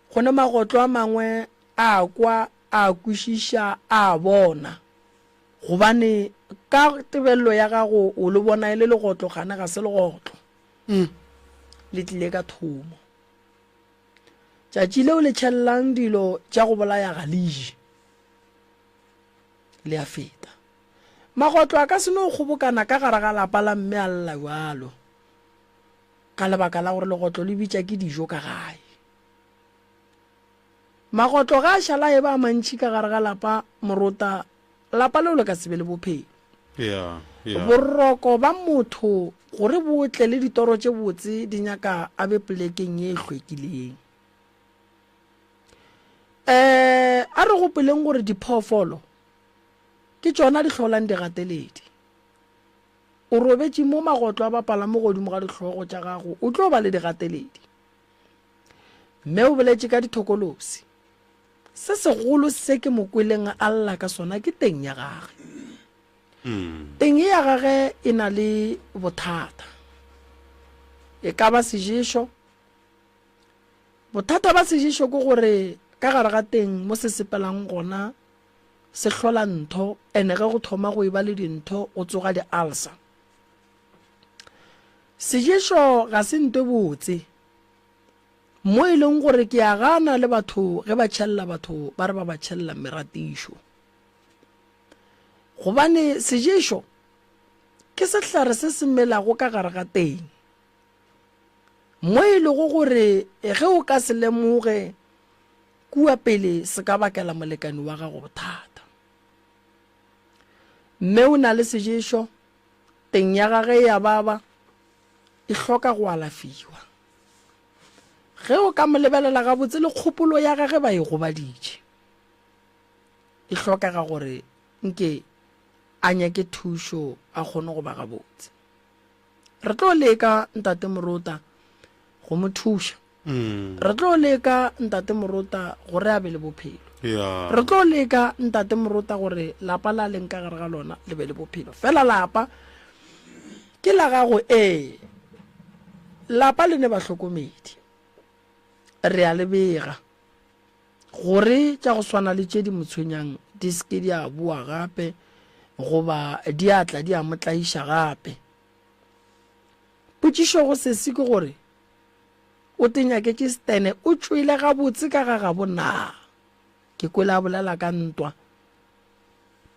go ne magotlo a mangwe a kwa a kwešiša a bona Gobane ka tebelelo ya gago o le bona e le legotlo, gane ga se legotlo. Mm. Le tlile ka thomo. Tšatši leo le tšhelelang dilo tša go bolaya ga le je. Le a feta. Magotlo a ka se no kgobokana ka gare ga lapa la mme a lla bjalo. Ka lebaka la gore legotlo le bitša ke dijo ka gae. Magotlo ga a šala a eba a mantši ka gare ga lapa, morota, lapa leo le ka se be le bophelo. Yeah, yeah. Boroko ba motho gore bo tle le ditoro tše botse di nyaka a be polekeng ye e hlwekileng. Um a re gopoleng gore diphoofolo ke tšona di hlolang digateledi. O robetše mo magotlo a bapala mo godimo ga dihlogo tša gago, o tlo ba le digateledi. Mme o boletše ka dithokolosi. Se segolo se ke mo kweleng a lla ka sona ke teng ya gage. Mm. Teng ya gage e na le bothata. E ka ba seješo. Bothata ba seješo ke gore ka gare ga teng mo se sepelang gona se hlola ntho ene ge go thoma go eba le dintho go tsoga di-ulcer. Seješo ga se ntwe botse mo e leng gore ke a gana le batho ge ba tšhelela batho ba re ba ba tšhelela meratišo. Gobane seješo ke sehlare se se melago ka gare ga teng mo e lego gore ge o ka se lemoge kua pele se ka bakela molekani wa gago bothata. Mme o na le seješo Teng ya gage e a baba, e hloka go alafiwa. Ge o ka mo lebelela gabotse le kgopolo ya gage ba e gobaditše. E hlokega gore nke a nyake thušo a kgone go ba gabotse. Re tlo leka Ntate Morota go mo thuša. Mm. Re tlo leka Ntate Morota gore a be le bophelo. Yeah. Re tlo leka Ntate Morota gore lapa la leng ka gare ga lona le be le bophelo. Fela lapa ke la gago ee. Lapa le ne bahlokomedi. Re a le bega gore tša go swana le tše di mo tshwenyang di se ke di a boa gape goba di a tla di a mo tlaiša gape. Potšišo go sesi ke gore O te nyaketše Stene o tšwele gabotse ka ga gabo na? Ke kwele a bolela ka ntwa.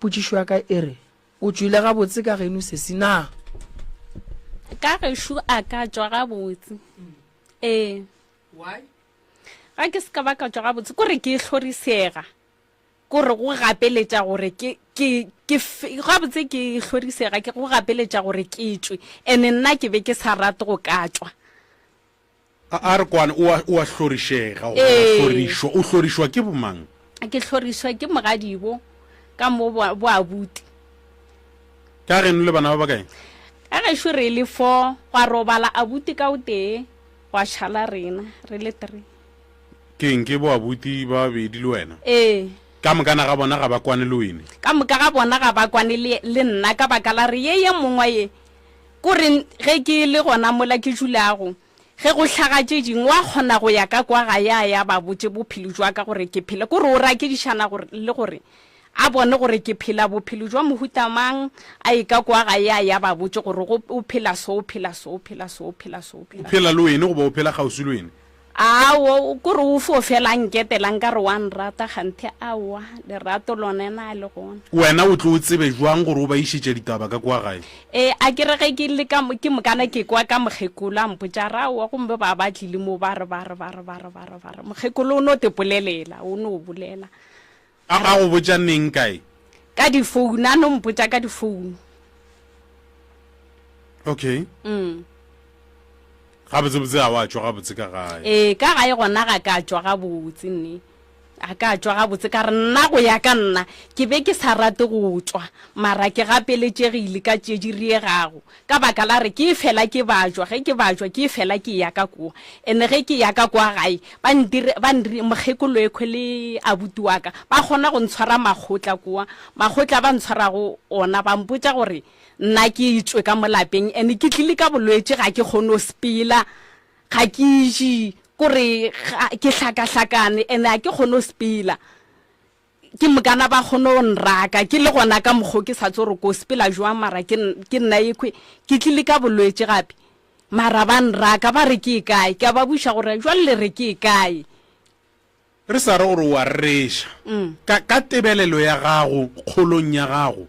Potšišo ya ka e re, O tšwele gabotse ka geno sesi na? Ka gešo a ka tšwa gabotse. Ee. Why? Ga ke se ka ba ka tšwa gabotse, kore ke hlorisega. Kore go gapeletša gore ke, ke, ke, gabotse ke hlorisega, ke go gapeletša gore ke tšwe. Ene nna ke be ke sa rate go ka tšwa. A, a re kwane, o a, o a hlorišega, goba wa Ee. hlorišwa. O hlorišwa ke bomang? Ke hlorišwa ke mogadibo ka mo bo abuti. Ka geno le bana ba bakae? Ka gešo re le fo, gwa robala abuti ka o tee, gwa šala rena re le three. Keng ke bo abuti ba babedi le wena? Ee. Ka mokana ga bona ga ba kwane le wene? Ka moka ga bona ga ba kwane le, le nna ka baka la re ye ye mongwe ye, ko re ge ke le gona mola ke dulago, Ge go hlaga tše dingwe, wa kgona go ya ka kwa gae a ya ba botše bophelo jwa ka gore ke phela. Kore o rakedišana gore, le gore a bone gore ke phela bophelo jwa mohuta mang, a ye ka kwa gae a ya ba botše gore go, o phela so, o phela so, o phela so, o phela so, o O phela so. phela le wene goba o phela kgauswi le wene? Aowa, kore o fo fela a nketela nkare wa nrata, kganthe aowa, lerato lona na le gona. Wena o tlo o tsebe jwang gore o ba išetša ditaba ka kua gae? Ee, a ke re ge ke le ka mo, ke mokana ke kwa ka mokgekolo a mpotša a re, Aowa, gomme ba ba tlile mo ba re, ba re, ba re, ba re, ba re, ba re. Mokgekolo o no te polelela, o no bolela. A, a go botša neng, kae? Ka difounu, a no mpotša ka difounu. Okay. Mm. Gabotsebotse ga wa tšwa gabotse ka gae. Ee, ka gae gona ga ka tšwa gabotse nne. Ga ka tšwa gabotse ka re nna go ya ka nna ke be ke sa rate go tšwa mara ke gapeletšegile ka tše di riegago ka baka la re ke fela ke bajwa ge ke bajwa ke fela ke ya ka kua ene ge ke ya ka kwa gae ba ntire ba nri mokgekolo ekhwe le abuti wa ka ba kgona go ntshwara makgotla kua makgotla ba ntshwarago ona ba mpotša gore Nna ke tšwe ka mo lapeng and ke tlile ka bolwetši ga ke kgone go sepela, ga ke je, kore ke hlakahlakane and ga ke kgone go sepela. Ke mokana ba kgone go nraka ke le gona ka mokgo ke sa tsebe gore ko sepela jwang mara ke nna ekhwe ke tlile ka bolwetši gape mara ba nraka ba re ke e kae, ke a ba buša gore jwale le re ke e kae. Re sa re gore o a rereša. Ka, ka tebelelo ya gago, kgolong ya gago,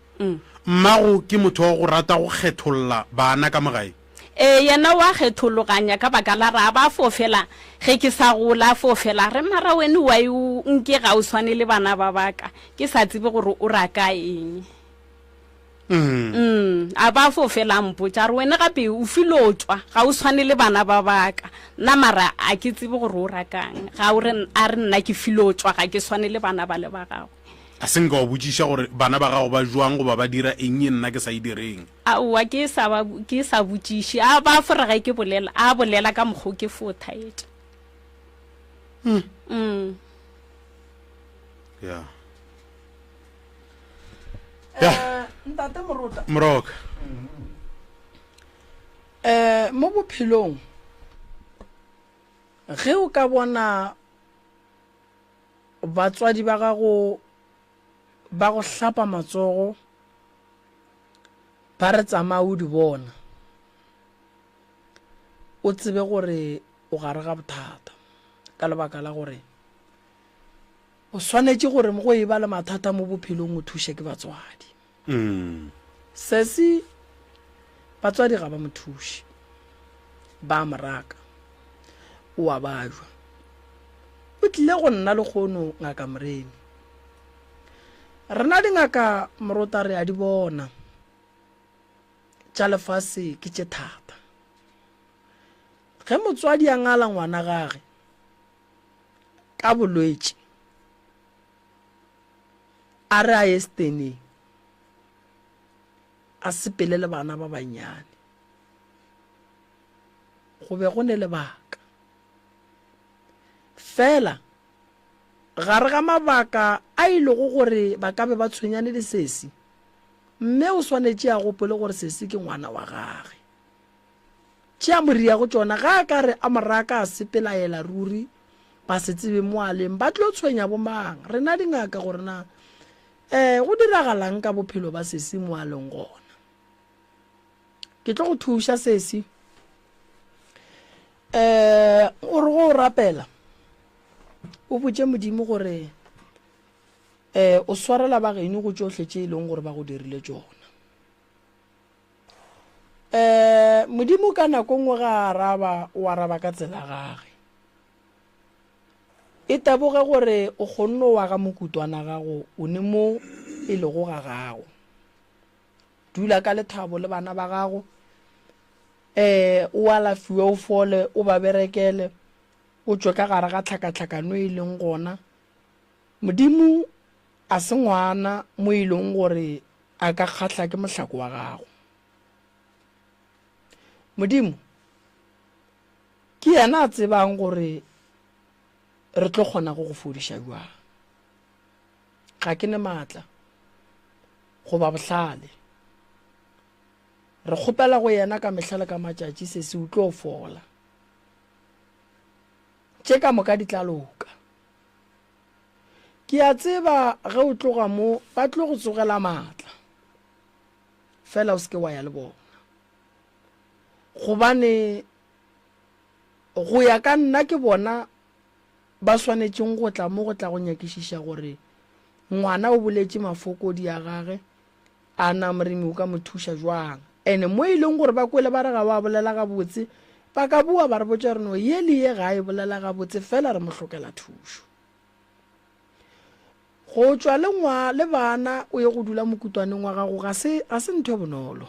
mmago ke motho wa go rata go kgetholla bana ka mo gae? Ee, yena o a kgethologanya ka baka la re a ba fo fela ge ke sa gola, a fo fela a re, Mara wene why o nke ga o swane le bana ba ba ka? Ke sa tsebe gore o ra ka eng. Mm. A ba fo fela a mpotša a re, Wene gape o filo tšwa, ga o swane le bana ba ba ka. Nna mara a ke tsebe gore o ra kang. Ga o re, a re nna ke filo tšwa, ga ke swane le bana bale ba gagwe. A se nka wa botšiša gore bana ba gago ba jwang goba ba dira eng ye nna ke sa e direng? Aowa, ke sa ba, ke sa botšiše. A ba fo re ge ke bolela, a bolela ka mokgwa o ke fo thaetša. Mm. Ya. Eh, ntate morota moroka eh mo bophelong ge o ka bona batswadi ba gago ba go hlapa matsogo ba re tsamaya o di bona o tsebe gore o gare ga bothata ka lebaka la gore O swanetše gore go e ba le mathata mo bophelong o thuše ke batswadi. Sesi, batswadi ga ba mo thuše. Ba a mo raka. O a bajwa. O tlile go nna lekgono Ngaka Moremi. Rena dingaka Morota re a di bona. Tša lefase ke tše thata. Ge motswadi a ngala ngwana gage, ka bolwetši a re a ye steneng a sepele le bana ba bannyane go be go ne lebaka fela gare ga mabaka a e lego gore ba ka be ba tshwenyane le sesi mme o swanetše a gopole gore sesi ke ngwana wa gage Tše a mo riago tšona, ge a ka re a mo raka a sepela a yela ruri, ba se tsebe mo a leng, ba tlo tshwenya bomang? Rena dingaka gore na um go diragalang ka bophelo ba sesi mo a leng gona. Ke tlo go thuša sesi. Um o re go o rapela, o botše Modimo gore um o swarela ba geno go tšohle tše e leng gore ba go dirile tšona. Um Modimo ka nako nngwe ga a araba, o araba ka tsela gage. E teboge gore o kgonne o aga mokutwana gago o ne mo e lego ga gago. Dula ka lethabo le bana ba gago, um o alafiwe o fole, o ba berekele, o tšwe ka gare ga tlhakatlhakano e leng gona. Modimo a se ngwana mo e leng gore a ka kgahla ke mohlako wa gago. Modimo ke yena a tsebang gore re tlo kgona go go fodiša bjang. Ga ke ne maatla goba bohlale. Re kgopela go yena ka mehla le ka matšatši se se o tlo fola. Tše ka moka di tla loka. Ke a tseba ge o tloga mo ba tlo go tsogela maatla. Fela o se ke wa ya le bona. Gobane go ya ka nna ke bona ba swanetšeng go tla mo go tla go nyakišiša gore ngwana o boletše mafokodi a gage, a na moremi o ka mo thuša jwang. Ene mo e leng gore ba kwele ba re ga wa bolela gabotse, ba ka boa ba re botša gore no ye le ye ga a e bolela gabotse fela re mo hlokela thušo. Go tšwa le ngwa le bana o ye go dula mokutwaneng wa gago ga se ga se ntho e bonolo.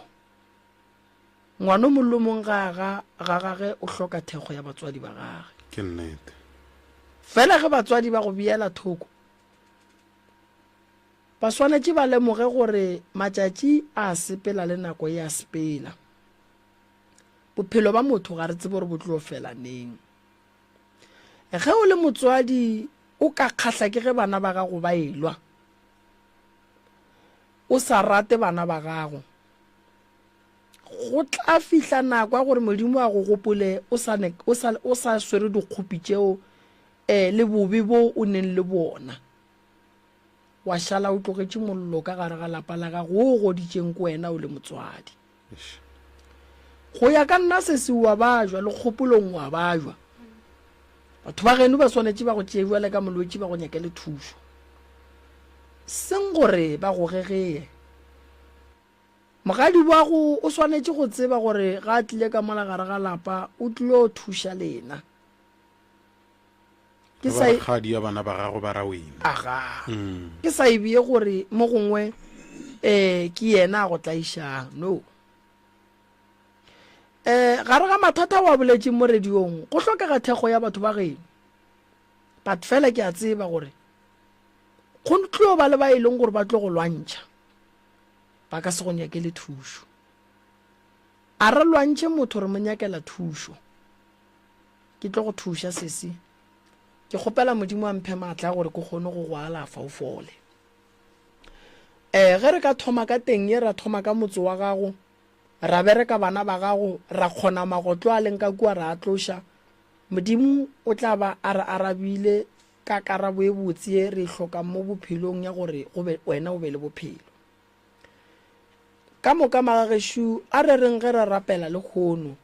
Ngwana o mong le o mong ga ga ga gage o hloka thekgo ya batswadi ba gage. Ke nnete. Fela ge batswadi ba go beela thoko, ba swanetše ba lemoge gore matšatši a sepela le nako e a sepela. Bophelo ba motho ga re tsebe gore bo tlo fela neng. Ge o le motswadi o ka kgahla ke ge bana ba gago ba elwa, o sa rate bana ba gago, go tla fihla nako ya gore Modimo a go gopole o sa, o sa, o sa swere dikgopi tšeo um le bobe bo o neng le bona. Wa šala o tlogetše mollo ka gare ga lapa la gago wo o goditšeng ke wena o le motswadi. Go ya ka nna sesi o a bajwa le kgopolong o a bajwa. Batho ba geno ba swanetše ba go tšee bjale ka molwetši ba go nyakele thušo. Seng gore ba go gegee. Mogadi wago o swanetše go tseba gore ga a tlile ka mola gare ga lapa o tlilo thuša lena. Ke sa e kgadi ya bana ba gago ba ra wena. Aga. Mm. Ke sa e bie gore mo gongwe eh ke yena a go tlaišang. No. Eh gare ga mathata wa boletšeng mo radiong go hlokega thekgo ya batho ba geno. But fela ke a tseba gore go tlo ba le ba e leng gore ba tlo go lwantšha. Ba ka se go nyakele thušo. A re lwantšhe motho re mo nyakela thušo. Ke tlo go thuša, sesi. Ke kgopela Modimo a mphe maatla a gore ke kgone go go alafa o fole. Um ge re ka thoma ka teng ye, ra thoma ka motse wa gago, ra bereka bana ba gago, ra kgona magotlo a leng ka kua ra a tloša, Modimo o tla ba a re arabile ka karabo e botse ye re e hlokang mo bophelong ya gore go be wena o be le bophelo. Ka moka magagešo a re reng ge re rapela lehono,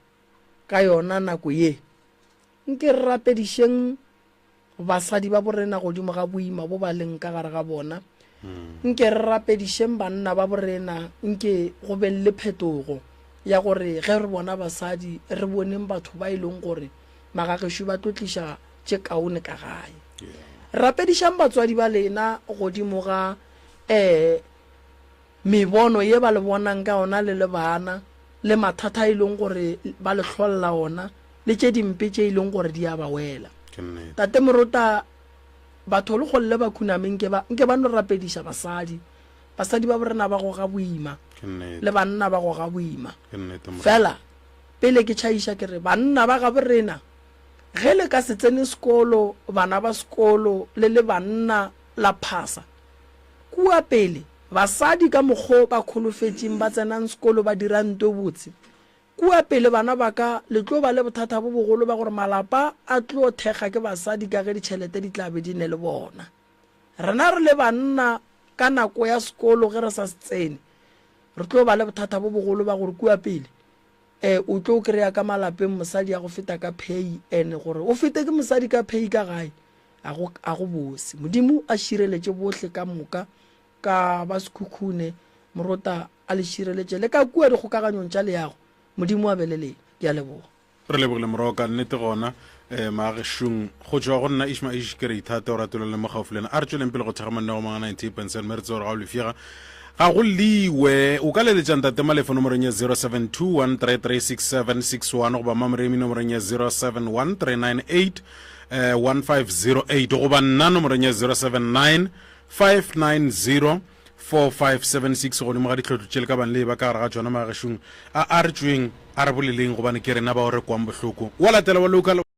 Ka yona nako ye, nke re rapedišeng basadi ba borena godimo ga boima bo ba leng ka gare ga bona. Nke re rapedišeng banna ba borena, nke go beng le phetogo ya gore ge re bona basadi, re boneng batho ba e leng gore magagešo ba tlo tliša tše kaone ka gae. Rapedišang batswadi ba lena godimo ga um Mebono ye ba le bonang ka yona le le bana, le mathata a e leng gore ba le hlolla ona, le tše dimpe tše e leng gore di a ba wela. Ke nnete. Tate Morota, batho le kgolle ba khuname nke ba, nke ba no rapediša basadi. Basadi ba borena ba goga boima, Ke nnete. le banna ba goga boima. Ke nnete, Morena. Fela, pele ke tšhaiša ke re, banna ba gaborena, ge le ka se tsene sekolo, bana ba sekolo, le le banna la phasa, Kua pele, basadi ka mokgo ba kholofetšeng ba tsenang sekolo ba dira nto botse. Kua pele, bana ba ka, le tlo ba le bothata bo bogolo ba gore malapa a tlo thekga ke basadi ka ge ditšhelete di tla be di ne le bona. Rena re le banna ka nako ya sekolo ge re sa se tsene, re tlo ba le bothata bo bogolo ba gore kua pele um o tlo kry-a ka malapeng mosadi a go feta ka pay and gore o fete ke mosadi ka pay ka gae A go, a go bose. Modimo a šireletše bohle ka moka, ka ba Sekhukhune, Morota a le šireletše le ka kua dikgokaganyong tša leago. Modimo a be le lena. Ke a leboga. Re lebogile Moroka, nnete gona eh, maagešong. Go tšwa go nna Ishma Ish ke re ithate o ratolele le mo gaufi le nna. A re tšweleng pele go thekga mananeo a mangwe a 98.7 mme re tsebe gore ga o lefega ga go liwe. O ka leletša Ntate Malefo nomorong ya 0721336761 goba Mamoremi nomorong ya 071398. 1508 goba nna nomorong ya 079 590 4576 godimo ga ditlhotlo tše le ka bang le e ba ka gare ga tšona magešong a a re tšweng a re boleleng gobane ke rena bao re kwang bohloko wa latela wa local.